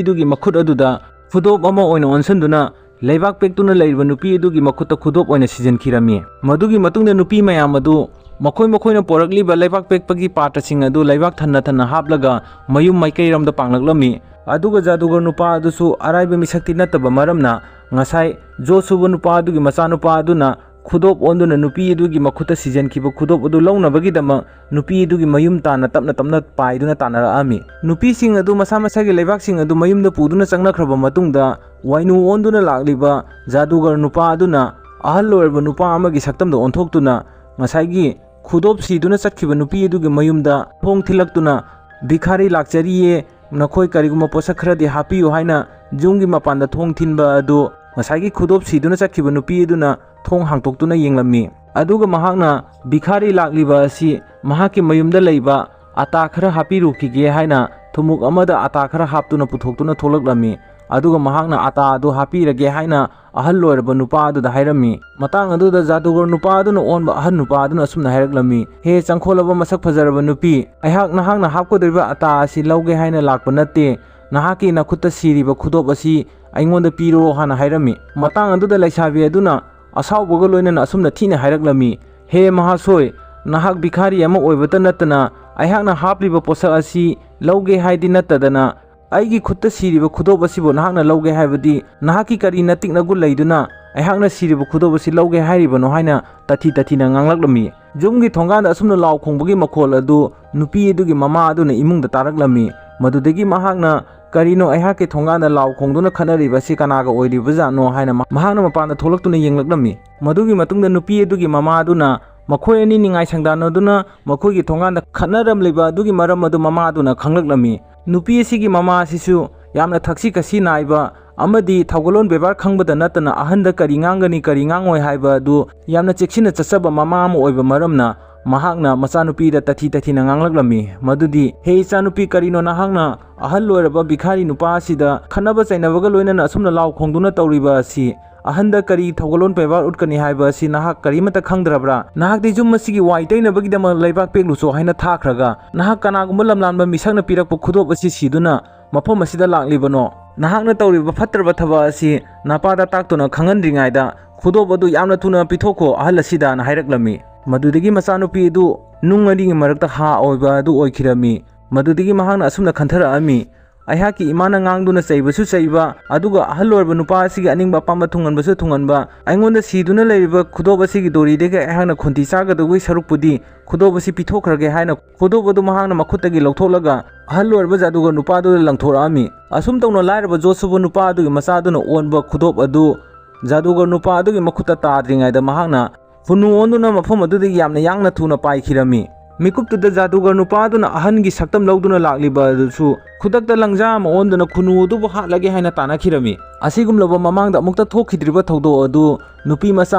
ꯑꯗꯨꯒꯤ ꯃꯈꯨꯠ ꯑꯗꯨꯗ ꯈꯨꯗꯣꯞ ꯑꯃ ꯑꯣꯏꯅ ꯑꯣꯟꯁꯤꯟꯗꯨꯅ ꯂꯩꯕꯥꯛ ꯄꯦꯛꯇꯨꯅ ꯂꯩꯔꯤꯕ ꯅꯨꯄꯤ ꯑꯗꯨꯒꯤ ꯃꯈꯨꯠꯇ ꯈꯨꯗꯣꯞ ꯑꯣꯏꯅ ꯁꯤꯖꯤꯟꯈꯤꯔꯝꯃꯤ꯫ ꯃꯗꯨꯒꯤ ꯃꯇꯨꯡꯗ ꯅꯨꯄꯤ ꯃꯌꯥꯝ ꯑꯗꯨ ꯃꯈꯣꯏ ꯃꯈꯣꯏꯅ ꯄꯣꯔꯛꯂꯤꯕ ꯂꯩꯕꯥꯛ ꯄꯦꯛꯄꯒꯤ ꯄꯥꯇ꯭ꯔꯁꯤꯡ ꯑꯗꯨ ꯂꯩꯕꯥꯛ ꯊꯟꯅ ꯊꯟꯅ ꯍꯥꯞꯂꯒ ꯃꯌꯨꯝ ꯃꯥꯏꯀꯩꯔꯣꯝꯗ ꯄꯥꯡꯂꯛꯂꯝꯃꯤ꯫ ꯑꯗꯨꯒ ꯖꯥꯗꯨꯒꯔ ꯅꯨꯄꯥ ꯑꯗꯨꯁꯨ ꯑꯔꯥꯏꯕ ꯃꯤꯁꯛꯇꯤ ꯅꯠꯇꯕ ꯃꯔꯝꯅ ꯉꯁꯥꯏ ꯖꯣꯁꯨꯕ ꯅꯨꯄꯥ ꯑꯗꯨꯒꯤ ꯃꯆꯥꯅꯨꯄꯥ ꯑꯗꯨꯅ ꯈꯨꯗꯣꯞ ꯑꯣꯟꯗꯨꯅ ꯅꯨꯄꯤ ꯑꯗꯨꯒꯤ ꯃꯈꯨꯠꯇ ꯁꯤꯖꯤꯟꯈꯤꯕ ꯈꯨꯗꯣꯞ ꯑꯗꯨ ꯂꯧꯅꯕꯒꯤꯗꯃꯛ ꯅꯨꯄꯤ ꯑꯗꯨꯒꯤ ꯃꯌꯨꯝ ꯇꯥꯟꯅ ꯇꯞꯅ ꯇꯞꯅ ꯄꯥꯏꯗꯨꯅ ꯇꯥꯟꯅꯔꯛꯑꯝꯃꯤ꯫ ꯅꯨꯄꯤꯁꯤꯡ ꯑꯗꯨ ꯃꯁꯥ ꯃꯁꯥꯒꯤ ꯂꯩꯕꯥꯛꯁꯤꯡ ꯑꯗꯨ ꯃꯌꯨꯝꯗ ꯄꯨꯗꯨꯅ ꯆꯪꯅꯈ꯭ꯔꯕ ꯃꯇꯨꯡꯗ, ꯋꯥꯏꯅꯨ ꯑꯣꯟꯗꯨꯅ ꯂꯥꯛꯂꯤꯕ ꯖꯥꯗꯨꯒꯔ ꯅꯨꯄꯥ ꯑꯗꯨꯅ ꯑꯍꯜ ꯑꯣꯏꯔꯕ ꯅꯨꯄꯥ ꯑꯃꯒꯤ ꯁꯛꯇꯝꯗ ꯑꯣꯟꯊꯣꯛꯇꯨꯅ ꯉꯁꯥꯏꯒꯤ ꯈꯨꯗꯣꯞ ꯁꯤꯗꯨꯅ ꯆꯠꯈꯤꯕ ꯅꯨꯄꯤ ꯑꯗꯨꯒꯤ ꯃꯌꯨꯝꯗ ꯊꯣꯡ ꯊꯤꯜꯂꯛꯇꯨꯅ, "ꯚꯤꯈꯥꯔꯤ ꯂꯥꯛꯆꯔꯤꯌꯦ, ꯅꯈꯣꯏ ꯀꯔꯤꯒꯨꯝꯕ ꯄꯣꯠꯁꯛ ꯈꯔꯗꯤ ꯍꯥꯞꯄꯤꯌꯨ" ꯍꯥꯏꯅ ꯌꯨꯝꯒꯤ ꯃꯄꯥꯟꯗ ꯊꯣꯡ ꯊꯤꯟꯕ ꯑꯗꯨ ꯉꯁꯥꯏꯒꯤ ꯈꯨꯗꯣꯞ ꯁꯤꯗꯨꯅ ꯆꯠꯈꯤꯕ ꯅꯨꯄꯤ ꯑꯗꯨꯅ ꯊꯣꯡ ꯍꯥꯡꯇꯣꯛꯇꯨꯅ ꯌꯦꯡꯂꯝꯃꯤ꯫ ꯑꯗꯨꯒ ꯃꯍꯥꯛꯅ ꯚꯤꯈꯥꯔꯤ ꯂꯥꯛꯂꯤꯕ ꯑꯁꯤ ꯃꯍꯥꯛꯀꯤ ꯃꯌꯨꯝꯗ ꯂꯩꯕ ꯑꯇꯥ ꯈꯔ ꯍꯥꯞꯄꯤꯔꯨꯈꯤꯒꯦ ꯍꯥꯏꯅ ꯊꯨꯝꯃꯣꯛ ꯑꯃꯗ ꯑꯇꯥ ꯈꯔ ꯍꯥꯞꯇꯨꯅ ꯄꯨꯊꯣꯛꯇꯨꯅ ꯊꯣꯛꯂꯛꯂꯝꯃꯤ꯫ ꯑꯗꯨꯒ ꯃꯍꯥꯛꯅ ꯑꯇꯥ ꯑꯗꯨ ꯍꯥꯞꯄꯤꯔꯒꯦ ꯍꯥꯏꯅ ꯑꯍꯜ ꯑꯣꯏꯔꯕ ꯅꯨꯄꯥ ꯑꯗꯨꯗ ꯍꯥꯏꯔꯝꯃꯤ꯫ ꯃꯇꯥꯡ ꯑꯗꯨꯗ ꯖꯥꯗꯨꯒꯔ ꯅꯨꯄꯥ ꯑꯗꯨꯅ ꯑꯣꯟꯕ ꯑꯍꯜ ꯅꯨꯄꯥ ꯑꯗꯨꯅ ꯑꯁꯨꯝꯅ ꯍꯥꯏꯔꯛꯂꯝꯃꯤ, "ꯍꯦ ꯆꯪꯈꯣꯜꯂꯕ ꯃꯁꯛ ꯐꯖꯔꯕ ꯅꯨꯄꯤ, ꯑꯩꯍꯥꯛ ꯅꯍꯥꯛꯅ ꯍꯥꯞꯀꯗꯧꯔꯤꯕ ꯑꯇꯥ ꯑꯁꯤ ꯂꯧꯒꯦ ꯍꯥꯏꯅ ꯂꯥꯛꯄ ꯅꯠꯇꯦ꯫ ꯅꯍꯥꯛꯀꯤ ꯅꯈꯨꯠꯇ ꯁꯤꯔꯤꯕ ꯈꯨꯗꯣꯞ ꯑꯁꯤ ꯑꯩꯉꯣꯟꯗ ꯄꯤꯔꯣ" ꯍꯥꯏꯅ ꯍꯥꯏꯔꯝꯃꯤ꯫ ꯃꯇꯥꯡ ꯑꯗꯨꯗ ꯂꯩꯁꯥꯕꯤ ꯑꯗꯨꯅ ꯑꯁꯥꯎꯕꯒ ꯂꯣꯏꯅꯅ ꯑꯁꯨꯝꯅ ꯊꯤꯅ ꯍꯥꯏꯔꯛꯂꯝꯃꯤ, "ꯍꯦ ꯃꯍꯥꯁꯣꯏ, ꯅꯍꯥꯛ ꯚꯤꯈꯥꯔꯤ ꯑꯃ ꯑꯣꯏꯕꯇ ꯅꯠꯇꯅ ꯑꯩꯍꯥꯛꯅ ꯍꯥꯞꯂꯤꯕ ꯄꯣꯠꯁꯛ ꯑꯁꯤ ꯂꯧꯒꯦ ꯍꯥꯏꯗꯤ ꯅꯠꯇꯗꯅ, ꯑꯩꯒꯤ ꯈꯨꯠꯇ ꯁꯤꯔꯤꯕ ꯈꯨꯗꯣꯞ ꯑꯁꯤꯕꯨ ꯅꯍꯥꯛꯅ ꯂꯧꯒꯦ ꯍꯥꯏꯕꯗꯤ ꯅꯍꯥꯛꯀꯤ ꯀꯔꯤ ꯅꯇꯤꯛ ꯅꯒꯨꯟ ꯂꯩꯗꯨꯅ ꯑꯩꯍꯥꯛꯅ ꯁꯤꯔꯤꯕ ꯈꯨꯗꯣꯞ ꯑꯁꯤ ꯂꯧꯒꯦ ꯍꯥꯏꯔꯤꯕꯅꯣ?" ꯍꯥꯏꯅ ꯇꯥꯊꯤ ꯇꯥꯊꯤꯅ ꯉꯥꯡꯂꯛꯂꯝꯃꯤ꯫ ꯌꯨꯝꯒꯤ ꯊꯣꯡꯒꯥꯟꯗ ꯑꯁꯨꯝꯅ ꯂꯥꯎ ꯈꯣꯡꯕꯒꯤ ꯃꯈꯣꯜ ꯑꯗꯨ ꯅꯨꯄꯤ ꯑꯗꯨꯒꯤ ꯃꯃꯥ ꯑꯗꯨꯅ ꯏꯃꯨꯡꯗ ꯇꯥꯔꯛꯂꯝꯃꯤ꯫ ꯃꯗꯨꯗꯒꯤ ꯃꯍꯥꯛꯅ "ꯀꯔꯤꯅꯣ ꯑꯩꯍꯥꯛꯀꯤ ꯊꯣꯡꯒꯥꯟꯗ ꯂꯥꯎ ꯈꯣꯡꯗꯨꯅ ꯈꯠꯅꯔꯤꯕ ꯑꯁꯤ ꯀꯅꯥꯒ ꯑꯣꯏꯔꯤꯕꯖꯥꯠꯅꯣ?" ꯍꯥꯏꯅ ꯃꯍꯥꯛꯅ ꯃꯄꯥꯟꯗ ꯊꯣꯛꯂꯛꯇꯨꯅ ꯌꯦꯡꯂꯛꯂꯝꯃꯤ꯫ ꯃꯗꯨꯒꯤ ꯃꯇꯨꯡꯗ ꯅꯨꯄꯤ ꯑꯗꯨꯒꯤ ꯃꯃꯥ ꯑꯗꯨꯅ ꯃꯈꯣꯏ ꯑꯅꯤ ꯅꯤꯡꯉꯥꯏ ꯁꯪꯗꯥꯅꯗꯨꯅ ꯃꯈꯣꯏꯒꯤ ꯊꯣꯡꯒꯥꯟꯗ ꯈꯠꯅꯔꯝꯂꯤꯕ ꯑꯗꯨꯒꯤ ꯃꯔꯝ ꯑꯗꯨ ꯃꯃꯥ ꯑꯗꯨꯅ ꯈꯪꯂꯛꯂꯝꯃꯤ꯫ ꯅꯨꯄꯤ ꯑꯁꯤꯒꯤ ꯃꯃꯥ ꯑꯁꯤꯁꯨ ꯌꯥꯝꯅ ꯊꯛꯁꯤ ꯈꯥꯁꯤ ꯅꯥꯏꯕ ꯑꯃꯗꯤ ꯊꯧꯒꯜꯂꯣꯟ ꯕꯦꯕꯥꯔ ꯈꯪꯕꯗ ꯅꯠꯇꯅ ꯑꯍꯟꯗ ꯀꯔꯤ ꯉꯥꯡꯒꯅꯤ ꯀꯔꯤ ꯉꯥꯡꯉꯣꯏ ꯍꯥꯏꯕ ꯑꯗꯨ ꯌꯥꯝꯅ ꯆꯦꯛꯁꯤꯟꯅ ꯆꯠꯆꯕ ꯃꯃꯥ ꯑꯃ ꯑꯣꯏꯕ ꯃꯔꯝꯅ ꯃꯍꯥꯛꯅ ꯃꯆꯥꯅꯨꯄꯤꯗ ꯇꯊꯤ ꯇꯊꯤꯅ ꯉꯥꯡꯂꯛꯂꯝꯃꯤ꯫ ꯃꯗꯨꯗꯤ, "ꯍꯦ ꯏꯆꯥꯅꯨꯄꯤ, ꯀꯔꯤꯅꯣ ꯅꯍꯥꯛꯅ ꯑꯍꯜ ꯑꯣꯏꯔꯕ ꯚꯤꯈꯥꯔꯤ ꯅꯨꯄꯥ ꯑꯁꯤꯗ ꯈꯠꯅꯕ ꯆꯩꯅꯕꯒ ꯂꯣꯏꯅꯅ ꯑꯁꯨꯝꯅ ꯂꯥꯎ ꯈꯣꯡꯗꯨꯅ ꯇꯧꯔꯤꯕ ꯑꯁꯤ? ꯑꯍꯟꯗ ꯀꯔꯤ ꯊꯧꯒꯜꯂꯣꯟ ꯕꯦꯕꯥꯔ ꯎꯠꯀꯅꯤ ꯍꯥꯏꯕ ꯑꯁꯤ ꯅꯍꯥꯛ ꯀꯔꯤꯃꯠꯇ ꯈꯪꯗ꯭ꯔꯕ꯭ꯔꯥ? ꯅꯍꯥꯛꯇꯤ ꯌꯨꯝ ꯑꯁꯤꯒꯤ ꯋꯥꯏ ꯇꯩꯅꯕꯒꯤꯗꯃꯛ ꯂꯩꯕꯥꯛ ꯄꯦꯛꯂꯨꯆꯣ ꯍꯥꯏꯅ ꯊꯥꯈ꯭ꯔꯒ ꯅꯍꯥꯛ ꯀꯅꯥꯒꯨꯝꯕ ꯂꯝꯂꯥꯟꯕ ꯃꯤꯁꯛꯅ ꯄꯤꯔꯛꯄ ꯈꯨꯗꯣꯞ ꯑꯁꯤ ꯁꯤꯗꯨꯅ ꯃꯐꯝ ꯑꯁꯤꯗ ꯂꯥꯛꯂꯤꯕꯅꯣ? ꯅꯍꯥꯛꯅ ꯇꯧꯔꯤꯕ ꯐꯠꯇ꯭ꯔꯕ ꯊꯕꯛ ꯑꯁꯤ ꯅꯄꯥꯗ ꯇꯥꯛꯇꯨꯅ ꯈꯪꯍꯟꯗ꯭ꯔꯤꯉꯩꯗ ꯈꯨꯗꯣꯞ ꯑꯗꯨ ꯌꯥꯝꯅ ꯊꯨꯅ ꯄꯤꯊꯣꯛꯈꯣ ꯑꯍꯜ ꯑꯁꯤꯗꯅ" ꯍꯥꯏꯔꯛꯂꯝꯃꯤ꯫ ꯃꯗꯨꯗꯒꯤ ꯃꯆꯥꯅꯨꯄꯤ ꯑꯗꯨ ꯅꯨꯡ ꯑꯅꯤꯒꯤ ꯃꯔꯛꯇ ꯍꯥ ꯑꯣꯏꯕ ꯑꯗꯨ ꯑꯣꯏꯈꯤꯔꯝꯃꯤ꯫ ꯃꯗꯨꯗꯒꯤ ꯃꯍꯥꯛꯅ ꯑꯁꯨꯝꯅ ꯈꯟꯊꯔꯛꯑꯝꯃꯤ, "ꯑꯩꯍꯥꯛꯀꯤ ꯏꯃꯥꯅ ꯉꯥꯡꯗꯨꯅ ꯆꯩꯕꯁꯨ ꯆꯩꯕ, ꯑꯗꯨꯒ ꯑꯍꯜ ꯑꯣꯏꯔꯕ ꯅꯨꯄꯥ ꯑꯁꯤꯒꯤ ꯑꯅꯤꯡꯕ ꯑꯄꯥꯝꯕ ꯊꯨꯡꯍꯟꯕꯁꯨ ꯊꯨꯡꯍꯟꯕ, ꯑꯩꯉꯣꯟꯗ ꯁꯤꯗꯨꯅ ꯂꯩꯔꯤꯕ ꯈꯨꯗꯣꯞ ꯑꯁꯤꯒꯤ ꯗꯣꯔꯤꯗꯒꯤ ꯑꯩꯍꯥꯛꯅ ꯈꯣꯟꯊꯤ ꯆꯥꯒꯗꯧꯕꯒꯤ ꯁꯔꯨꯛꯄꯨꯗꯤ ꯈꯨꯗꯣꯞ ꯑꯁꯤ ꯄꯤꯊꯣꯛꯈ꯭ꯔꯒꯦ" ꯍꯥꯏꯅ ꯈꯨꯗꯣꯞ ꯑꯗꯨ ꯃꯍꯥꯛꯅ ꯃꯈꯨꯠꯇꯒꯤ ꯂꯧꯊꯣꯛꯂꯒ ꯑꯍꯜ ꯑꯣꯏꯔꯕ ꯖꯥꯗꯨꯒꯔ ꯅꯨꯄꯥꯗꯨꯗ ꯂꯪꯊꯣꯔꯛꯑꯝꯃꯤ꯫ ꯑꯁꯨꯝ ꯇꯧꯅ ꯂꯥꯏꯔꯕ ꯖꯣꯠꯁꯨꯕ ꯅꯨꯄꯥ ꯑꯗꯨꯒꯤ ꯃꯆꯥꯗꯨꯅ ꯑꯣꯟꯕ ꯈꯨꯗꯣꯞ ꯑꯗꯨ ꯖꯥꯗꯨꯒꯔ ꯅꯨꯄꯥ ꯑꯗꯨꯒꯤ ꯃꯈꯨꯠꯇ ꯇꯥꯗ꯭ꯔꯤꯉꯩꯗ ꯃꯍꯥꯛꯅ ꯈꯨꯟꯅꯨ ꯑꯣꯟꯗꯨꯅ ꯃꯐꯝ ꯑꯗꯨꯗꯒꯤ ꯌꯥꯝꯅ ꯌꯥꯡꯅ ꯊꯨꯅ ꯄꯥꯏꯈꯤꯔꯝꯃꯤ꯫ ꯃꯤꯀꯨꯞꯇꯨꯗ ꯖꯥꯗꯨꯒꯔ ꯅꯨꯄꯥ ꯑꯗꯨꯅ ꯑꯍꯟꯒꯤ ꯁꯛꯇꯝ ꯂꯧꯗꯨꯅ ꯂꯥꯛꯂꯤꯕ ꯑꯗꯨꯁꯨ ꯈꯨꯗꯛꯇ ꯂꯪꯖꯥ ꯑꯃ ꯑꯣꯟꯗꯨꯅ ꯈꯨꯟꯅꯨ ꯑꯗꯨꯕꯨ ꯍꯥꯠꯂꯒꯦ ꯍꯥꯏꯅ ꯇꯥꯟꯅꯈꯤꯔꯝꯃꯤ꯫ ꯑꯁꯤꯒꯨꯝꯂꯕ ꯃꯃꯥꯡꯗ ꯑꯃꯨꯛꯇ ꯊꯣꯛꯈꯤꯗ꯭ꯔꯤꯕ ꯊꯧꯗꯣꯛ ꯑꯗꯨ ꯅꯨꯄꯤ ꯃꯆꯥ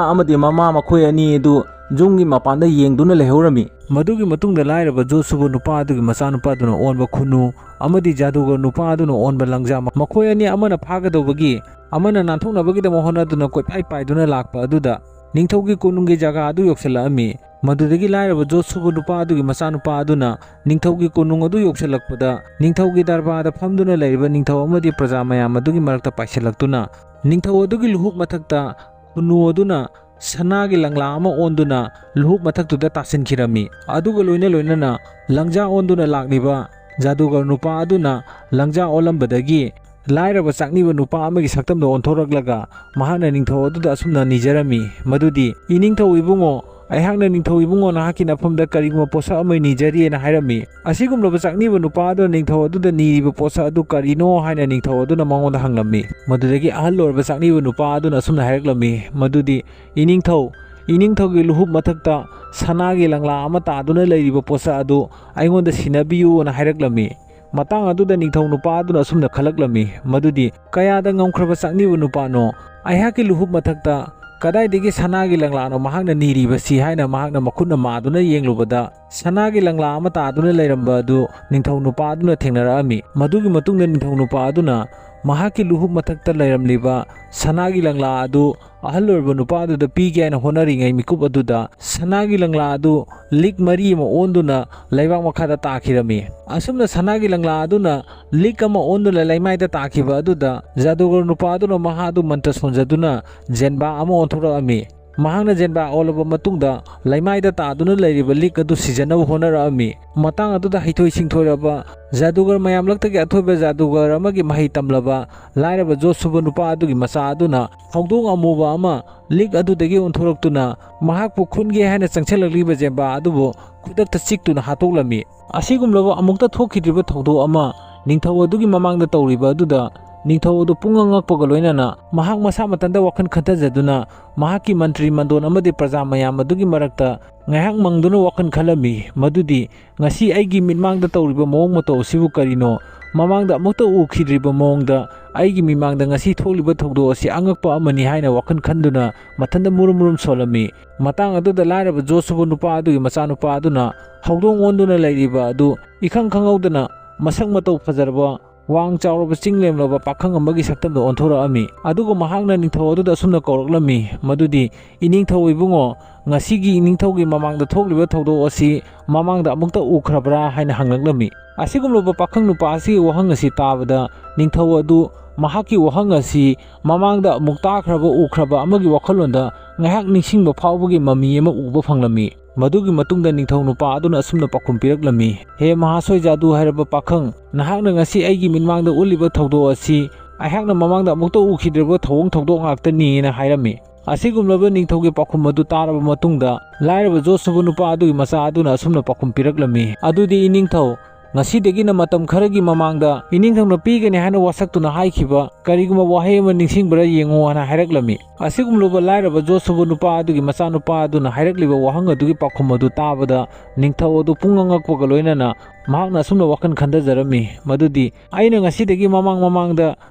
ꯑꯃꯗꯤ ꯃꯃꯥ ꯃꯈꯣꯏ ꯑꯅꯤ ꯑꯗꯨ ꯌꯨꯝꯒꯤ ꯃꯄꯥꯟꯗ ꯌꯦꯡꯗꯨꯅ ꯂꯩꯍꯧꯔꯝꯃꯤ꯫ ꯃꯗꯨꯒꯤ ꯃꯇꯨꯡꯗ ꯂꯥꯏꯔꯕ ꯖꯣꯠꯁꯨꯕ ꯅꯨꯄꯥ ꯑꯗꯨꯒꯤ ꯃꯆꯥꯅꯨꯄꯥꯗꯨꯅ ꯑꯣꯟꯕ ꯈꯨꯟꯅꯨ ꯑꯃꯗꯤ ꯖꯥꯗꯨꯒꯔ ꯅꯨꯄꯥ ꯑꯗꯨꯅ ꯑꯣꯟꯕ ꯂꯪꯖꯥ ꯃꯈꯣꯏ ꯑꯅꯤ ꯑꯃꯅ ꯐꯥꯒꯗꯧꯕꯒꯤ ꯑꯃꯅ ꯅꯥꯟꯊꯣꯛꯅꯕꯒꯤꯗꯃꯛ ꯍꯣꯠꯅꯗꯨꯅ ꯀꯣꯏꯄꯥꯏ ꯄꯥꯏꯗꯨꯅ ꯂꯥꯛꯄ ꯑꯗꯨꯗ ꯅꯤꯡꯊꯧꯒꯤ ꯀꯣꯅꯨꯡꯒꯤ ꯖꯒꯥ ꯑꯗꯨ ꯌꯧꯁꯤꯜꯂꯛꯑꯝꯃꯤ꯫ ꯃꯗꯨꯗꯒꯤ ꯂꯥꯏꯔꯕ ꯖꯣꯠꯁꯨꯕ ꯅꯨꯄꯥ ꯑꯗꯨꯒꯤ ꯃꯆꯥꯅꯨꯄꯥ ꯑꯗꯨꯅ ꯅꯤꯡꯊꯧꯒꯤ ꯀꯣꯅꯨꯡ ꯑꯗꯨ ꯌꯧꯁꯤꯜꯂꯛꯄꯗ ꯅꯤꯡꯊꯧꯒꯤ ꯗꯔꯕꯥꯔꯗ ꯐꯝꯗꯨꯅ ꯂꯩꯔꯤꯕ ꯅꯤꯡꯊꯧ ꯑꯃꯗꯤ ꯄ꯭ꯔꯖꯥ ꯃꯌꯥꯝ ꯑꯗꯨꯒꯤ ꯃꯔꯛꯇ ꯄꯥꯏꯁꯤꯜꯂꯛꯇꯨꯅ ꯅꯤꯡꯊꯧ ꯑꯗꯨꯒꯤ ꯂꯨꯍꯨꯛ ꯃꯊꯛꯇ ꯈꯨꯟꯅꯨ ꯑꯗꯨꯅ ꯁꯅꯥꯒꯤ ꯂꯪꯂꯥ ꯑꯃ ꯑꯣꯟꯗꯨꯅ ꯂꯨꯍꯨꯛ ꯃꯊꯛꯇꯨꯗ ꯇꯥꯁꯤꯟꯈꯤꯔꯝꯃꯤ꯫ ꯑꯗꯨꯒ ꯂꯣꯏꯅ ꯂꯣꯏꯅꯅ ꯂꯪꯖꯥ ꯑꯣꯟꯗꯨꯅ ꯂꯥꯛꯂꯤꯕ ꯖꯥꯗꯨꯒꯔ ꯅꯨꯄꯥ ꯑꯗꯨꯅ ꯂꯪꯖꯥ ꯑꯣꯜꯂꯝꯕꯗꯒꯤ ꯂꯥꯏꯔꯕ ꯆꯥꯛꯅꯤꯕ ꯅꯨꯄꯥ ꯑꯃꯒꯤ ꯁꯛꯇꯝꯗ ꯑꯣꯟꯊꯣꯔꯛꯂꯒ ꯃꯍꯥꯛꯅ ꯅꯤꯡꯊꯧ ꯑꯗꯨꯗ ꯑꯁꯨꯝꯅ ꯅꯤꯖꯔꯝꯃꯤ, ꯃꯗꯨꯗꯤ, "ꯏꯅꯤꯡꯊꯧ ꯏꯕꯨꯡꯉꯣ, "ꯑꯩꯍꯥꯛꯅ ꯅꯤꯡꯊꯧ ꯏꯕꯨꯡꯉꯣ ꯅꯍꯥꯛꯀꯤ ꯅꯐꯝꯗ ꯀꯔꯤꯒꯨꯝꯕ ꯄꯣꯠꯁꯛ ꯑꯃ ꯅꯤꯖꯔꯤꯅ" ꯍꯥꯏꯔꯝꯃꯤ꯫ ꯑꯁꯤꯒꯨꯝꯂꯕ ꯆꯥꯛꯅꯤꯕ ꯅꯨꯄꯥ ꯑꯗꯨꯅ ꯅꯤꯡꯊꯧ ꯑꯗꯨꯗ ꯅꯤꯔꯤꯕ ꯄꯣꯠꯁꯛ ꯑꯗꯨ ꯀꯔꯤꯅꯣ ꯍꯥꯏꯅ ꯅꯤꯡꯊꯧ ꯑꯗꯨꯅ ꯃꯉꯣꯟꯗ ꯍꯪꯂꯝꯃꯤ꯫ ꯃꯗꯨꯗꯒꯤ ꯑꯍꯜ ꯑꯣꯏꯔꯕ ꯆꯥꯛꯅꯤꯕ ꯅꯨꯄꯥ ꯑꯗꯨꯅ ꯑꯁꯨꯝꯅ ꯍꯥꯏꯔꯛꯂꯝꯃꯤ, ꯃꯗꯨꯗꯤ, "ꯏꯅꯤꯡꯊꯧ, ꯏꯅꯤꯡꯊꯧꯒꯤ ꯂꯨꯍꯨꯞ ꯃꯊꯛꯇ ꯁꯅꯥꯒꯤ ꯂꯪꯂꯥ ꯑꯃ ꯇꯥꯗꯨꯅ ꯂꯩꯔꯤꯕ ꯄꯣꯠꯁꯛ ꯑꯗꯨ ꯑꯩꯉꯣꯟꯗ ꯁꯤꯟꯅꯕꯤꯌꯨꯅ" ꯍꯥꯏꯔꯛꯂꯝꯃꯤ꯫ ꯃꯇꯥꯡ ꯑꯗꯨꯗ ꯅꯤꯡꯊꯧ ꯅꯨꯄꯥ ꯑꯗꯨꯅ ꯑꯁꯨꯝꯅ ꯈꯜꯂꯛꯂꯝꯃꯤ, ꯃꯗꯨꯗꯤ, "ꯀꯌꯥꯗ ꯉꯝꯈ꯭ꯔꯕ ꯆꯥꯛꯅꯤꯕ ꯅꯨꯄꯥꯅꯣ? ꯑꯩꯍꯥꯛꯀꯤ ꯂꯨꯍꯨꯞ ꯃꯊꯛꯇ ꯀꯗꯥꯏꯗꯒꯤ ꯁꯅꯥꯒꯤ ꯂꯪꯂꯥꯅꯣ ꯃꯍꯥꯛꯅ ꯅꯤꯔꯤꯕꯁꯤ?" ꯍꯥꯏꯅ ꯃꯍꯥꯛꯅ ꯃꯈꯨꯠꯅ ꯃꯥꯗꯨꯅ ꯌꯦꯡꯂꯨꯕꯗ, ꯁꯅꯥꯒꯤ ꯂꯪꯂꯥ ꯑꯃ ꯇꯥꯗꯨꯅ ꯂꯩꯔꯝꯕ ꯑꯗꯨ ꯅꯤꯡꯊꯧ ꯅꯨꯄꯥ ꯑꯗꯨꯅ ꯊꯦꯡꯅꯔꯛꯑꯝꯃꯤ꯫ ꯃꯗꯨꯒꯤ ꯃꯇꯨꯡꯗ ꯅꯤꯡꯊꯧ ꯅꯨꯄꯥ ꯑꯗꯨꯅ ꯃꯍꯥꯛꯀꯤ ꯂꯨꯍꯨꯞ ꯃꯊꯛꯇ ꯂꯩꯔꯝꯂꯤꯕ ꯁꯅꯥꯒꯤ ꯂꯪꯂꯥ ꯑꯗꯨ ꯑꯍꯜ ꯑꯣꯏꯔꯕ ꯅꯨꯄꯥ ꯑꯗꯨꯗ ꯄꯤꯒꯦ ꯍꯥꯏꯅ ꯍꯣꯠꯅꯔꯤꯉꯩ ꯃꯤꯀꯨꯞ ꯑꯗꯨꯗ ꯁꯅꯥꯒꯤ ꯂꯪꯂꯥ ꯑꯗꯨ ꯂꯤꯛ ꯃꯔꯤ ꯑꯃ ꯑꯣꯟꯗꯨꯅ ꯂꯩꯕꯥꯛ ꯃꯈꯥꯗ ꯇꯥꯈꯤꯔꯝꯃꯤ꯫ ꯑꯁꯨꯝꯅ ꯁꯅꯥꯒꯤ ꯂꯪꯂꯥ ꯑꯗꯨꯅ ꯂꯤꯛ ꯑꯃ ꯑꯣꯟꯗꯨꯅ ꯂꯩꯃꯥꯏꯗ ꯇꯥꯈꯤꯕ ꯑꯗꯨꯗ ꯖꯥꯗꯨꯒꯔ ꯅꯨꯄꯥ ꯑꯗꯨꯅ ꯃꯍꯥꯛ ꯑꯗꯨ ꯃꯟꯇ꯭ꯔ ꯁꯣꯟꯖꯗꯨꯅ ꯖꯦꯟꯕꯥ ꯑꯃ ꯑꯣꯟꯊꯣꯔꯛꯑꯝꯃꯤ꯫ ꯃꯍꯥꯛꯅ ꯖꯦꯟꯕꯥ ꯑꯣꯜꯂꯕ ꯃꯇꯨꯡꯗ ꯂꯩꯃꯥꯏꯗ ꯇꯥꯗꯨꯅ ꯂꯩꯔꯤꯕ ꯂꯤꯛ ꯑꯗꯨ ꯁꯤꯖꯅꯕ ꯍꯣꯠꯅꯔꯛꯑꯝꯃꯤ꯫ ꯃꯇꯥꯡ ꯑꯗꯨꯗ ꯍꯩꯊꯣꯏ ꯁꯤꯡꯊꯣꯏꯔꯕ ꯖꯥꯗꯨꯒꯔ ꯃꯌꯥꯝꯂꯛꯇꯒꯤ ꯑꯊꯣꯏꯕ ꯖꯥꯗꯨꯒꯔ ꯑꯃꯒꯤ ꯃꯍꯩ ꯇꯝꯂꯕ ꯂꯥꯏꯔꯕ ꯖꯣꯁꯨꯕ ꯅꯨꯄꯥ ꯑꯗꯨꯒꯤ ꯃꯆꯥ ꯑꯗꯨꯅ ꯍꯧꯗꯣꯡ ꯑꯃꯨꯕ ꯑꯃ ꯂꯤꯛ ꯑꯗꯨꯗꯒꯤ ꯑꯣꯟꯊꯣꯔꯛꯇꯨꯅ ꯃꯍꯥꯛꯄꯨ ꯈꯨꯟꯒꯦ ꯍꯥꯏꯅ ꯆꯪꯁꯤꯜꯂꯛꯂꯤꯕ ꯖꯦꯟꯕꯥ ꯑꯗꯨꯕꯨ ꯈꯨꯗꯛꯇ ꯆꯤꯛꯇꯨꯅ ꯍꯥꯠꯇꯣꯛꯂꯝꯃꯤ꯫ ꯑꯁꯤꯒꯨꯝꯂꯕ ꯑꯃꯨꯛꯇ ꯊꯣꯛꯈꯤꯗ꯭ꯔꯤꯕ ꯊꯧꯗꯣꯛ ꯑꯃ ꯅꯤꯡꯊꯧ ꯑꯗꯨꯒꯤ ꯃꯃꯥꯡꯗ ꯇꯧꯔꯤꯕ ꯑꯗꯨꯗ ꯅꯤꯡꯊꯧ ꯑꯗꯨ ꯄꯨꯡꯉꯛ ꯉꯛꯄꯒ ꯂꯣꯏꯅꯅ ꯃꯍꯥꯛ ꯃꯁꯥ ꯃꯊꯟꯇ ꯋꯥꯈꯜ ꯈꯟꯊꯖꯗꯨꯅ ꯃꯍꯥꯛꯀꯤ ꯃꯟꯇ꯭ꯔꯤ ꯃꯟꯗꯣꯟ ꯑꯃꯗꯤ ꯄ꯭ꯔꯖꯥ ꯃꯌꯥꯝ ꯑꯗꯨꯒꯤ ꯃꯔꯛꯇ ꯉꯥꯏꯍꯥꯛ ꯃꯪꯗꯨꯅ ꯋꯥꯈꯜ ꯈꯜꯂꯝꯃꯤ, ꯃꯗꯨꯗꯤ, "ꯉꯁꯤ ꯑꯩꯒꯤ ꯃꯤꯠꯃꯥꯡꯗ ꯇꯧꯔꯤꯕ ꯃꯑꯣꯡ ꯃꯇꯧ ꯑꯁꯤꯕꯨ ꯀꯔꯤꯅꯣ? ꯃꯃꯥꯡꯗ ꯑꯃꯨꯛꯇ ꯎꯈꯤꯗ꯭ꯔꯤꯕ ꯃꯑꯣꯡꯗ ꯑꯩꯒꯤ ꯃꯤꯠꯃꯥꯡꯗ ꯉꯁꯤ ꯊꯣꯛꯂꯤꯕ ꯊꯧꯗꯣꯛ ꯑꯁꯤ ꯑꯉꯛꯄ ꯑꯃꯅꯤ" ꯍꯥꯏꯅ ꯋꯥꯈꯜ ꯈꯟꯗꯨꯅ ꯃꯊꯟꯇ ꯃꯨꯔꯨꯝ ꯃꯨꯔꯨꯝ ꯁꯣꯜꯂꯝꯃꯤ꯫ ꯃꯇꯥꯡ ꯑꯗꯨꯗ ꯂꯥꯏꯔꯕ ꯖꯣꯁꯨꯕ ꯅꯨꯄꯥ ꯑꯗꯨꯒꯤ ꯃꯆꯥꯅꯨꯄꯥ ꯑꯗꯨꯅ ꯍꯧꯗꯣꯡ ꯑꯣꯟꯗꯨꯅ ꯂꯩꯔꯤꯕ ꯑꯗꯨ ꯏꯈꯪ ꯈꯪꯍꯧꯗꯅ ꯃꯁꯛ ꯃꯇꯧ ꯐꯖꯔꯕ, ꯋꯥꯡ ꯆꯥꯎꯔꯕ, ꯆꯤꯡ ꯂꯦꯝꯂꯕ ꯄꯥꯈꯪ ꯑꯃꯒꯤ ꯁꯛꯇꯝꯗ ꯑꯣꯟꯊꯣꯔꯛꯑꯝꯃꯤ꯫ ꯑꯗꯨꯒ ꯃꯍꯥꯛꯅ ꯅꯤꯡꯊꯧ ꯑꯗꯨꯗ ꯑꯁꯨꯝꯅ ꯀꯧꯔꯛꯂꯝꯃꯤ, ꯃꯗꯨꯗꯤ, "ꯏꯅꯤꯡꯊꯧ ꯏꯕꯨꯡꯉꯣ, ꯉꯁꯤꯒꯤ ꯏꯅꯤꯡꯊꯧꯒꯤ ꯃꯃꯥꯡꯗ ꯊꯣꯛꯂꯤꯕ ꯊꯧꯗꯣꯛ ꯑꯁꯤ ꯃꯃꯥꯡꯗ ꯑꯃꯨꯛꯇ ꯎꯈ꯭ꯔꯕ꯭ꯔꯥ?" ꯍꯥꯏꯅ ꯍꯪꯂꯛꯂꯝꯃꯤ꯫ ꯑꯁꯤꯒꯨꯝꯂꯕ ꯄꯥꯈꯪ ꯅꯨꯄꯥ ꯑꯁꯤꯒꯤ ꯋꯥꯍꯪ ꯑꯁꯤ ꯇꯥꯕꯗ ꯅꯤꯡꯊꯧ ꯑꯗꯨ ꯃꯍꯥꯛꯀꯤ ꯋꯥꯍꯪ ꯑꯁꯤ ꯃꯃꯥꯡꯗ ꯑꯃꯨꯛ ꯇꯥꯈ꯭ꯔꯕ ꯎꯈ꯭ꯔꯕ ꯑꯃꯒꯤ ꯋꯥꯈꯜꯂꯣꯟꯗ ꯉꯥꯏꯍꯥꯛ ꯅꯤꯡꯁꯤꯡꯕ ꯐꯥꯎꯕꯒꯤ ꯃꯃꯤ ꯑꯃ ꯎꯕ ꯐꯪꯂꯝꯃꯤ꯫ ꯃꯗꯨꯒꯤ ꯃꯇꯨꯡꯗ ꯅꯤꯡꯊꯧ ꯅꯨꯄꯥ ꯑꯗꯨꯅ ꯑꯁꯨꯝꯅ ꯄꯥꯎꯈꯨꯝ ꯄꯤꯔꯛꯂꯝꯃꯤ, "ꯍꯦ ꯃꯍꯥꯁꯣꯏ ꯖꯥꯗꯨ ꯍꯥꯏꯔꯕ ꯄꯥꯈꯪ, ꯅꯍꯥꯛꯅ ꯉꯁꯤ ꯑꯩꯒꯤ ꯃꯤꯠꯃꯥꯡꯗ ꯎꯠꯂꯤꯕ ꯊꯧꯗꯣꯛ ꯑꯁꯤ ꯑꯩꯍꯥꯛꯅ ꯃꯃꯥꯡꯗ ꯑꯃꯨꯛꯇ ꯎꯈꯤꯗ꯭ꯔꯤꯕ ꯊꯧꯑꯣꯡ ꯊꯧꯗꯣꯛ ꯉꯥꯛꯇꯅꯤꯅ" ꯍꯥꯏꯔꯝꯃꯤ꯫ ꯑꯁꯤꯒꯨꯝꯂꯕ ꯅꯤꯡꯊꯧꯒꯤ ꯄꯥꯎꯈꯨꯝ ꯑꯗꯨ ꯇꯥꯔꯕ ꯃꯇꯨꯡꯗ, ꯂꯥꯏꯔꯕ ꯖꯣꯁꯨꯕ ꯅꯨꯄꯥ ꯑꯗꯨꯒꯤ ꯃꯆꯥ ꯑꯗꯨꯅ ꯑꯁꯨꯝꯅ ꯄꯥꯎꯈꯨꯝ ꯄꯤꯔꯛꯂꯝꯃꯤ, "ꯑꯗꯨꯗꯤ ꯏꯅꯤꯡꯊꯧ, ꯉꯁꯤꯗꯒꯤꯅ ꯃꯇꯝ ꯈꯔꯒꯤ ꯃꯃꯥꯡꯗ ꯏꯅꯤꯡꯊꯧꯅ ꯄꯤꯒꯅꯤ ꯍꯥꯏꯅ ꯋꯥꯁꯛꯇꯨꯅ ꯍꯥꯏꯈꯤꯕ ꯀꯔꯤꯒꯨꯝꯕ ꯋꯥꯍꯩ ꯑꯃ ꯅꯤꯡꯁꯤꯡꯕ꯭ꯔꯥ ꯌꯦꯡꯉꯨ" ꯍꯥꯏꯅ ꯍꯥꯏꯔꯛꯂꯝꯃꯤ꯫ ꯑꯁꯤꯒꯨꯝꯂꯕ ꯂꯥꯏꯔꯕ ꯖꯣꯁꯨꯕ ꯅꯨꯄꯥ ꯑꯗꯨꯒꯤ ꯃꯆꯥꯅꯨꯄꯥ ꯑꯗꯨꯅ ꯍꯥꯏꯔꯛꯂꯤꯕ ꯋꯥꯍꯪ ꯑꯗꯨꯒꯤ ꯄꯥꯎꯈꯨꯝ ꯑꯗꯨ ꯇꯥꯕꯗ, ꯅꯤꯡꯊꯧ ꯑꯗꯨ ꯄꯨꯡꯉꯛ ꯉꯛꯄꯒ ꯂꯣꯏꯅꯅ ꯃꯍꯥꯛꯅ ꯑꯁꯨꯝꯅ ꯋꯥꯈꯜ ꯈꯟꯊꯖꯔꯝꯃꯤ, ꯃꯗꯨꯗꯤ, "ꯑꯩꯅ ꯉꯁꯤꯗꯒꯤ ꯃꯃꯥꯡ ꯃꯃꯥꯡꯗ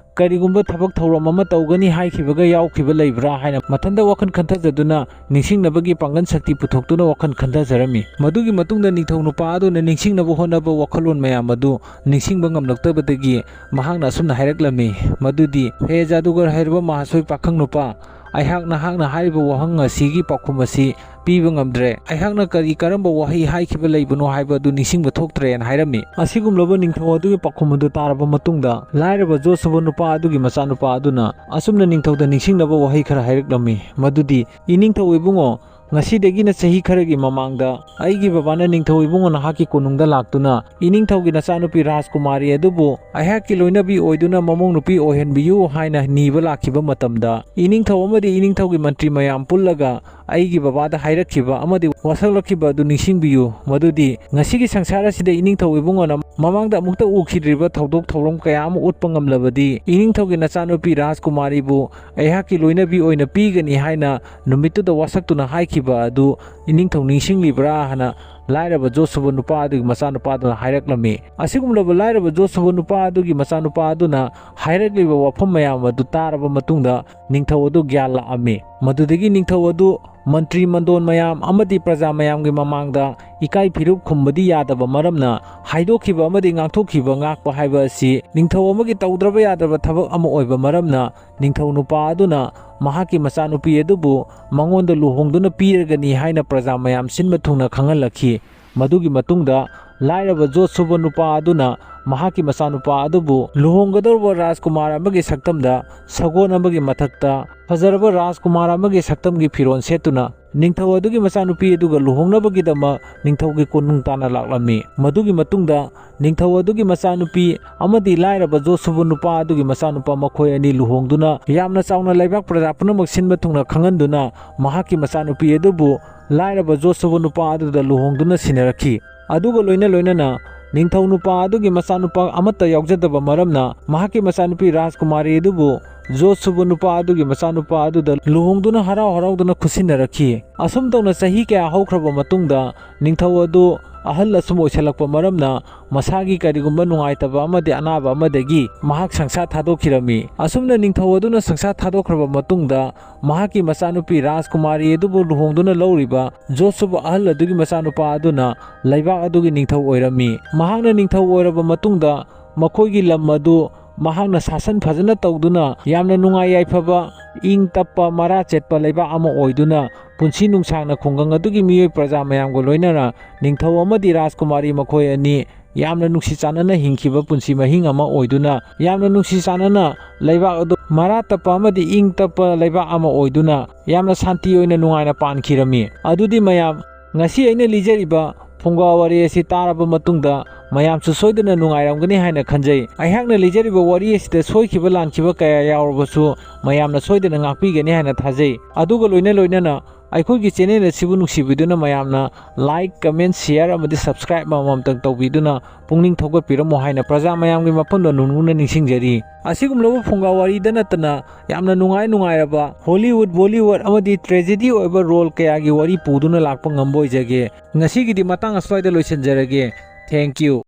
ꯀꯔꯤꯒꯨꯝꯕ ꯊꯕꯛ ꯊꯧꯔꯝ ꯑꯃ ꯇꯧꯒꯅꯤ ꯍꯥꯏꯈꯤꯕꯒ ꯌꯥꯎꯈꯤꯕ ꯂꯩꯕ꯭ꯔꯥ?" ꯍꯥꯏꯅ ꯃꯊꯟꯇ ꯋꯥꯈꯜ ꯈꯟꯊꯖꯗꯨꯅ, ꯅꯤꯡꯁꯤꯡꯅꯕꯒꯤ ꯄꯥꯡꯒꯜ ꯁꯛꯇꯤ ꯄꯨꯊꯣꯛꯇꯨꯅ ꯋꯥꯈꯜ ꯈꯟꯊꯖꯔꯝꯃꯤ꯫ ꯃꯗꯨꯒꯤ ꯃꯇꯨꯡꯗ ꯅꯤꯡꯊꯧ ꯅꯨꯄꯥ ꯑꯗꯨꯅ ꯅꯤꯡꯁꯤꯡꯅꯕ ꯍꯣꯠꯅꯕ ꯋꯥꯈꯜꯂꯣꯟ ꯃꯌꯥꯝ ꯑꯗꯨ ꯅꯤꯡꯁꯤꯡꯕ ꯉꯝꯂꯛꯇꯕꯗꯒꯤ ꯃꯍꯥꯛꯅ ꯑꯁꯨꯝꯅ ꯍꯥꯏꯔꯛꯂꯝꯃꯤ, ꯃꯗꯨꯗꯤ, "ꯍꯦ ꯖꯥꯗꯨꯒꯔ ꯍꯥꯏꯔꯕ ꯃꯍꯥꯁꯣꯏ ꯄꯥꯈꯪ ꯅꯨꯄꯥ, ꯑꯩꯍꯥꯛ ꯅꯍꯥꯛꯅ ꯍꯥꯏꯔꯤꯕ ꯋꯥꯍꯪ ꯑꯁꯤꯒꯤ ꯄꯥꯎꯈꯨꯝ ꯑꯁꯤ ꯄꯤꯕ ꯉꯝꯗ꯭ꯔꯦ꯫ ꯑꯩꯍꯥꯛꯅ ꯀꯔꯤ ꯀꯔꯝꯕ ꯋꯥꯍꯩ ꯍꯥꯏꯈꯤꯕ ꯂꯩꯕꯅꯣ ꯍꯥꯏꯕ ꯑꯗꯨ ꯅꯤꯡꯁꯤꯡꯕ ꯊꯣꯛꯇ꯭ꯔꯦꯅ" ꯍꯥꯏꯔꯝꯃꯤ꯫ ꯑꯁꯤꯒꯨꯝꯂꯕ ꯅꯤꯡꯊꯧ ꯑꯗꯨꯒꯤ ꯄꯥꯎꯈꯨꯝ ꯑꯗꯨ ꯇꯥꯔꯕ ꯃꯇꯨꯡꯗ, ꯂꯥꯏꯔꯕ ꯖꯣꯁꯨꯕ ꯅꯨꯄꯥ ꯑꯗꯨꯒꯤ ꯃꯆꯥꯅꯨꯄꯥ ꯑꯗꯨꯅ ꯑꯁꯨꯝꯅ ꯅꯤꯡꯊꯧꯗ ꯅꯤꯡꯁꯤꯡꯅꯕ ꯋꯥꯍꯩ ꯈꯔ ꯍꯥꯏꯔꯛꯂꯝꯃꯤ, ꯃꯗꯨꯗꯤ, "ꯏꯅꯤꯡꯊꯧ ꯏꯕꯨꯡꯉꯣ, ꯉꯁꯤꯗꯒꯤꯅ ꯆꯍꯤ ꯈꯔꯒꯤ ꯃꯃꯥꯡꯗ ꯑꯩꯒꯤ ꯕꯕꯥꯅ ꯅꯤꯡꯊꯧ ꯏꯕꯨꯡꯉꯣ ꯅꯍꯥꯛꯀꯤ ꯀꯣꯅꯨꯡꯗ ꯂꯥꯛꯇꯨꯅ ꯏꯅꯤꯡꯊꯧꯒꯤ ꯅꯆꯥꯅꯨꯄꯤ ꯔꯥꯖꯀꯨꯃꯥꯔꯤ ꯑꯗꯨꯕꯨ ꯑꯩꯍꯥꯛꯀꯤ ꯂꯣꯏꯅꯕꯤ ꯑꯣꯏꯗꯨꯅ ꯃꯃꯧ ꯅꯨꯄꯤ ꯑꯣꯏꯍꯟꯕꯤꯌꯨ ꯍꯥꯏꯅ ꯅꯤꯕ ꯂꯥꯛꯈꯤꯕ ꯃꯇꯝꯗ, ꯏꯅꯤꯡꯊꯧ ꯑꯃꯗꯤ ꯏꯅꯤꯡꯊꯧꯒꯤ ꯃꯟꯇ꯭ꯔꯤ ꯃꯌꯥꯝ ꯄꯨꯜꯂꯒ ꯑꯩꯒꯤ ꯕꯕꯥꯗ ꯍꯥꯏꯔꯛꯈꯤꯕ ꯑꯃꯗꯤ ꯋꯥꯁꯛꯂꯛꯈꯤꯕ ꯑꯗꯨ ꯅꯤꯡꯁꯤꯡꯕꯤꯌꯨ, ꯃꯗꯨꯗꯤ ꯉꯁꯤꯒꯤ ꯁꯪꯁꯥꯔ ꯑꯁꯤꯗ ꯏꯅꯤꯡꯊꯧ ꯏꯕꯨꯡꯉꯣꯅ ꯃꯃꯥꯡꯗ ꯑꯃꯨꯛꯇ ꯎꯈꯤꯗ꯭ꯔꯤꯕ ꯊꯧꯗꯣꯛ ꯊꯧꯔꯝ ꯀꯌꯥ ꯑꯃ ꯎꯠꯄ ꯉꯝꯂꯕꯗꯤ, ꯏꯅꯤꯡꯊꯧꯒꯤ ꯅꯆꯥꯅꯨꯄꯤ ꯔꯥꯖꯀꯨꯃꯥꯔꯤꯕꯨ ꯑꯩꯍꯥꯛꯀꯤ ꯂꯣꯏꯅꯕꯤ ꯑꯣꯏꯅ ꯄꯤꯒꯅꯤ" ꯍꯥꯏꯅ ꯅꯨꯃꯤꯠꯇꯨꯗ ꯋꯥꯁꯛꯇꯨꯅ ꯍꯥꯏꯈꯤꯕ ꯑꯗꯨ ꯏꯅꯤꯡꯊꯧ ꯅꯤꯡꯁꯤꯡꯂꯤꯕ꯭ꯔꯥ ꯍꯥꯏꯅ ꯂꯥꯏꯔꯕ ꯖꯣꯁꯨꯕ ꯅꯨꯄꯥ ꯑꯗꯨꯒꯤ ꯃꯆꯥꯅꯨꯄꯥꯗꯨꯅ ꯍꯥꯏꯔꯛꯂꯝꯃꯤ꯫ ꯑꯁꯤꯒꯨꯝꯂꯕ ꯂꯥꯏꯔꯕ ꯖꯣꯁꯨꯕ ꯅꯨꯄꯥ ꯑꯗꯨꯒꯤ ꯃꯆꯥꯅꯨꯄꯥ ꯑꯗꯨꯅ ꯍꯥꯏꯔꯛꯂꯤꯕ ꯋꯥꯐꯝ ꯃꯌꯥꯝ ꯑꯗꯨ ꯇꯥꯔꯕ ꯃꯇꯨꯡꯗ, ꯅꯤꯡꯊꯧ ꯑꯗꯨ ꯒ꯭ꯌꯥꯟ ꯂꯥꯛꯑꯝꯃꯤ꯫ ꯃꯗꯨꯗꯒꯤ ꯅꯤꯡꯊꯧ ꯑꯗꯨ ꯃꯟꯇ꯭ꯔꯤ ꯃꯟꯗꯣꯟ ꯃꯌꯥꯝ ꯑꯃꯗꯤ ꯄ꯭ꯔꯖꯥ ꯃꯌꯥꯝꯒꯤ ꯃꯃꯥꯡꯗ ꯏꯀꯥꯏ ꯐꯤꯔꯨꯞ ꯈꯨꯝꯕꯗꯤ ꯌꯥꯗꯕ ꯃꯔꯝꯅ, ꯍꯥꯏꯗꯣꯛꯈꯤꯕ ꯑꯃꯗꯤ ꯉꯥꯡꯊꯣꯛꯈꯤꯕ ꯉꯥꯛꯄ ꯍꯥꯏꯕ ꯑꯁꯤ ꯅꯤꯡꯊꯧ ꯑꯃꯒꯤ ꯇꯧꯗ꯭ꯔꯕ ꯌꯥꯗ꯭ꯔꯕ ꯊꯕꯛ ꯑꯃ ꯑꯣꯏꯕ ꯃꯔꯝꯅ, ꯅꯤꯡꯊꯧ ꯅꯨꯄꯥ ꯑꯗꯨꯅ ꯃꯍꯥꯛꯀꯤ ꯃꯆꯥꯅꯨꯄꯤ ꯑꯗꯨꯕꯨ ꯃꯉꯣꯟꯗ ꯂꯨꯍꯣꯡꯗꯨꯅ ꯄꯤꯔꯒꯅꯤ ꯍꯥꯏꯅ ꯄ꯭ꯔꯖꯥ ꯃꯌꯥꯝ ꯁꯤꯟꯕ ꯊꯨꯡꯅ ꯈꯪꯍꯜꯂꯛꯈꯤ꯫ ꯃꯗꯨꯒꯤ ꯃꯇꯨꯡꯗ ꯂꯥꯏꯔꯕ ꯖꯣꯠ ꯁꯨꯕ ꯅꯨꯄꯥ ꯑꯗꯨꯅ ꯃꯍꯥꯛꯀꯤ ꯃꯆꯥꯅꯨꯄꯥ ꯑꯗꯨꯕꯨ ꯂꯨꯍꯣꯡꯒꯗꯧꯔꯕ ꯔꯥꯖꯀꯨꯃꯥꯔ ꯑꯃꯒꯤ ꯁꯛꯇꯝꯗ ꯁꯒꯣꯜ ꯑꯃꯒꯤ ꯃꯊꯛꯇ ꯐꯖꯔꯕ ꯔꯥꯖꯀꯨꯃꯥꯔ ꯑꯃꯒꯤ ꯁꯛꯇꯝꯒꯤ ꯐꯤꯔꯣꯜ ꯁꯦꯠꯇꯨꯅ ꯅꯤꯡꯊꯧ ꯑꯗꯨꯒꯤ ꯃꯆꯥꯅꯨꯄꯤ ꯑꯗꯨꯒ ꯂꯨꯍꯣꯡꯅꯕꯒꯤꯗꯃꯛ ꯅꯤꯡꯊꯧꯒꯤ ꯀꯣꯅꯨꯡ ꯇꯥꯟꯅ ꯂꯥꯛꯂꯝꯃꯤ꯫ ꯃꯗꯨꯒꯤ ꯃꯇꯨꯡꯗ ꯅꯤꯡꯊꯧ ꯑꯗꯨꯒꯤ ꯃꯆꯥꯅꯨꯄꯤ ꯑꯃꯗꯤ ꯂꯥꯏꯔꯕ ꯖꯣꯠ ꯁꯨꯕ ꯅꯨꯄꯥ ꯑꯗꯨꯒꯤ ꯃꯆꯥꯅꯨꯄꯥ ꯃꯈꯣꯏ ꯑꯅꯤ ꯂꯨꯍꯣꯡꯗꯨꯅ ꯌꯥꯝꯅ ꯆꯥꯎꯅ ꯂꯩꯕꯥꯛ ꯄ꯭ꯔꯖꯥ ꯄꯨꯝꯅꯃꯛ ꯁꯤꯟꯕ ꯊꯨꯡꯅ ꯈꯪꯍꯟꯗꯨꯅ ꯃꯍꯥꯛꯀꯤ ꯃꯆꯥꯅꯨꯄꯤ ꯑꯗꯨꯕꯨ ꯂꯥꯏꯔꯕ ꯖꯣꯠ ꯁꯨꯕ ꯅꯨꯄꯥ ꯑꯗꯨꯗ ꯂꯨꯍꯣꯡꯗꯨꯅ ꯁꯤꯟꯅꯔꯛꯈꯤ꯫ ꯑꯗꯨꯒ ꯂꯣꯏꯅ ꯂꯣꯏꯅꯅ ꯅꯤꯡꯊꯧ ꯅꯨꯄꯥ ꯑꯗꯨꯒꯤ ꯃꯆꯥꯅꯨꯄꯥ ꯑꯃꯠꯇ ꯌꯥꯎꯖꯗꯕ ꯃꯔꯝꯅ ꯃꯍꯥꯛꯀꯤ ꯃꯆꯥꯅꯨꯄꯤ ꯔꯥꯖꯀꯨꯃꯥꯔꯤ ꯑꯗꯨꯕꯨ ꯖꯣꯠ ꯁꯨꯕ ꯅꯨꯄꯥ ꯑꯗꯨꯒꯤ ꯃꯆꯥꯅꯨꯄꯥ ꯑꯗꯨꯗ ꯂꯨꯍꯣꯡꯗꯨꯅ ꯍꯔꯥꯎ ꯍꯔꯥꯎꯗꯨꯅ ꯈꯨꯠꯁꯤꯟꯅꯔꯛꯈꯤ꯫ ꯑꯁꯨꯝ ꯇꯧꯅ ꯆꯍꯤ ꯀꯌꯥ ꯍꯧꯈ꯭ꯔꯕ ꯃꯇꯨꯡꯗ ꯅꯤꯡꯊꯧ ꯑꯗꯨ ꯑꯍꯜ ꯑꯁꯨꯝ ꯑꯣꯏꯁꯜꯂꯛꯄ ꯃꯔꯝꯅ ꯃꯁꯥꯒꯤ ꯀꯔꯤꯒꯨꯝꯕ ꯅꯨꯡꯉꯥꯏꯇꯕ ꯑꯃꯗꯤ ꯑꯅꯥꯕ ꯑꯃꯗꯒꯤ ꯃꯍꯥꯛ ꯁꯪꯁꯥꯔ ꯊꯥꯗꯣꯛꯈꯤꯔꯝꯃꯤ꯫ ꯑꯁꯨꯝꯅ ꯅꯤꯡꯊꯧ ꯑꯗꯨꯅ ꯁꯪꯁꯥꯔ ꯊꯥꯗꯣꯛꯈ꯭ꯔꯕ ꯃꯇꯨꯡꯗ ꯃꯍꯥꯛꯀꯤ ꯃꯆꯥꯅꯨꯄꯤ ꯔꯥꯖꯀꯨꯃꯥꯔꯤ ꯑꯗꯨꯕꯨ ꯂꯨꯍꯣꯡꯗꯨꯅ ꯂꯧꯔꯤꯕ ꯖꯣꯠ ꯁꯨꯕ ꯑꯍꯜ ꯑꯗꯨꯒꯤ ꯃꯆꯥꯅꯨꯄꯥ ꯑꯗꯨꯅ ꯂꯩꯕꯥꯛ ꯑꯗꯨꯒꯤ ꯅꯤꯡꯊꯧ ꯑꯣꯏꯔꯝꯃꯤ꯫ ꯃꯍꯥꯛꯅ ꯅꯤꯡꯊꯧ ꯑꯣꯏꯔꯕ ꯃꯇꯨꯡꯗ ꯃꯈꯣꯏꯒꯤ ꯂꯝ ꯑꯗꯨ ꯃꯍꯥꯛꯅ ꯁꯥꯁꯟ ꯐꯖꯅ ꯇꯧꯗꯨꯅ ꯌꯥꯝꯅ ꯅꯨꯡꯉꯥꯏ ꯌꯥꯏꯐꯕ, ꯏꯪ ꯇꯞꯄ, ꯃꯔꯥ ꯆꯦꯠꯄ ꯂꯩꯕꯥꯛ ꯑꯃ ꯑꯣꯏꯗꯨꯅ ꯄꯨꯟꯁꯤ ꯅꯨꯡꯁꯥꯡꯅ ꯈꯨꯡꯒꯪ ꯑꯗꯨꯒꯤ ꯃꯤꯑꯣꯏ ꯄ꯭ꯔꯖꯥ ꯃꯌꯥꯝꯒ ꯂꯣꯏꯅꯅ ꯅꯤꯡꯊꯧ ꯑꯃꯗꯤ ꯔꯥꯖꯀꯨꯃꯥꯔꯤ ꯃꯈꯣꯏ ꯑꯅꯤ ꯌꯥꯝꯅ ꯅꯨꯡꯁꯤ ꯆꯥꯟꯅꯅ ꯍꯤꯡꯈꯤꯕ ꯄꯨꯟꯁꯤ ꯃꯍꯤꯡ ꯑꯃ ꯑꯣꯏꯗꯨꯅ, ꯌꯥꯝꯅ ꯅꯨꯡꯁꯤ ꯆꯥꯟꯅꯅ ꯂꯩꯕꯥꯛ ꯑꯗꯨ ꯃꯔꯥ ꯇꯞꯄ ꯑꯃꯗꯤ ꯏꯪ ꯇꯞꯄ ꯂꯩꯕꯥꯛ ꯑꯃ ꯑꯣꯏꯗꯨꯅ ꯌꯥꯝꯅ ꯁꯥꯟꯇꯤ ꯑꯣꯏꯅ ꯅꯨꯡꯉꯥꯏꯅ ꯄꯥꯟꯈꯤꯔꯝꯃꯤ꯫ ꯑꯗꯨꯗꯤ ꯃꯌꯥꯝ, ꯉꯁꯤ ꯑꯩꯅ ꯂꯤꯖꯔꯤꯕ ꯐꯨꯡꯒꯥ ꯋꯥꯔꯤ ꯑꯁꯤ ꯇꯥꯔꯕ ꯃꯇꯨꯡꯗ ꯃꯌꯥꯝꯁꯨ ꯁꯣꯏꯗꯅ ꯅꯨꯡꯉꯥꯏꯔꯝꯒꯅꯤ ꯍꯥꯏꯅ ꯈꯟꯖꯩ꯫ ꯑꯩꯍꯥꯛꯅ ꯂꯤꯖꯔꯤꯕ ꯋꯥꯔꯤ ꯑꯁꯤꯗ ꯁꯣꯏꯈꯤꯕ ꯂꯥꯟꯈꯤꯕ ꯀꯌꯥ ꯌꯥꯎꯔꯕꯁꯨ ꯃꯌꯥꯝꯅ ꯁꯣꯏꯗꯅ ꯉꯥꯛꯄꯤꯒꯅꯤ ꯍꯥꯏꯅ ꯊꯥꯖꯩ꯫ ꯑꯗꯨꯒ ꯂꯣꯏꯅ ꯂꯣꯏꯅꯅ ꯑꯩꯈꯣꯏꯒꯤ channel ꯑꯁꯤꯕꯨ ꯅꯨꯡꯁꯤꯕꯤꯗꯨꯅ ꯃꯌꯥꯝꯅ like, comment, share ꯑꯃꯗꯤ subscribe ꯑꯃꯃꯝꯇꯪ ꯇꯧꯕꯤꯗꯨꯅ ꯄꯨꯛꯅꯤꯡ ꯊꯧꯒꯠꯄꯤꯔꯝꯃꯨ ꯍꯥꯏꯅ ꯄ꯭ꯔꯖꯥ ꯃꯌꯥꯝꯒꯤ ꯃꯐꯝꯗ ꯅꯨꯡꯅꯨꯡꯅ ꯅꯤꯡꯁꯤꯡꯖꯔꯤ꯫ ꯑꯁꯤꯒꯨꯝꯂꯕ ꯐꯨꯡꯒꯥ ꯋꯥꯔꯤꯗ ꯅꯠꯇꯅ ꯌꯥꯝꯅ ꯅꯨꯡꯉꯥꯏ ꯅꯨꯡꯉꯥꯏꯔꯕ Hollywood, Bollywood ꯑꯃꯗꯤ tragedy ꯑꯣꯏꯕ role ꯀꯌꯥꯒꯤ ꯋꯥꯔꯤ ꯄꯨꯗꯨꯅ ꯂꯥꯛꯄ ꯉꯝꯕ ꯑꯣꯏꯖꯒꯦ꯫ ꯉꯁꯤꯒꯤꯗꯤ ꯃꯇꯥꯡ ꯑꯁ꯭ꯋꯥꯏꯗ ꯂꯣꯏꯁꯤꯟꯖꯔꯒꯦ꯫ Thank you꯫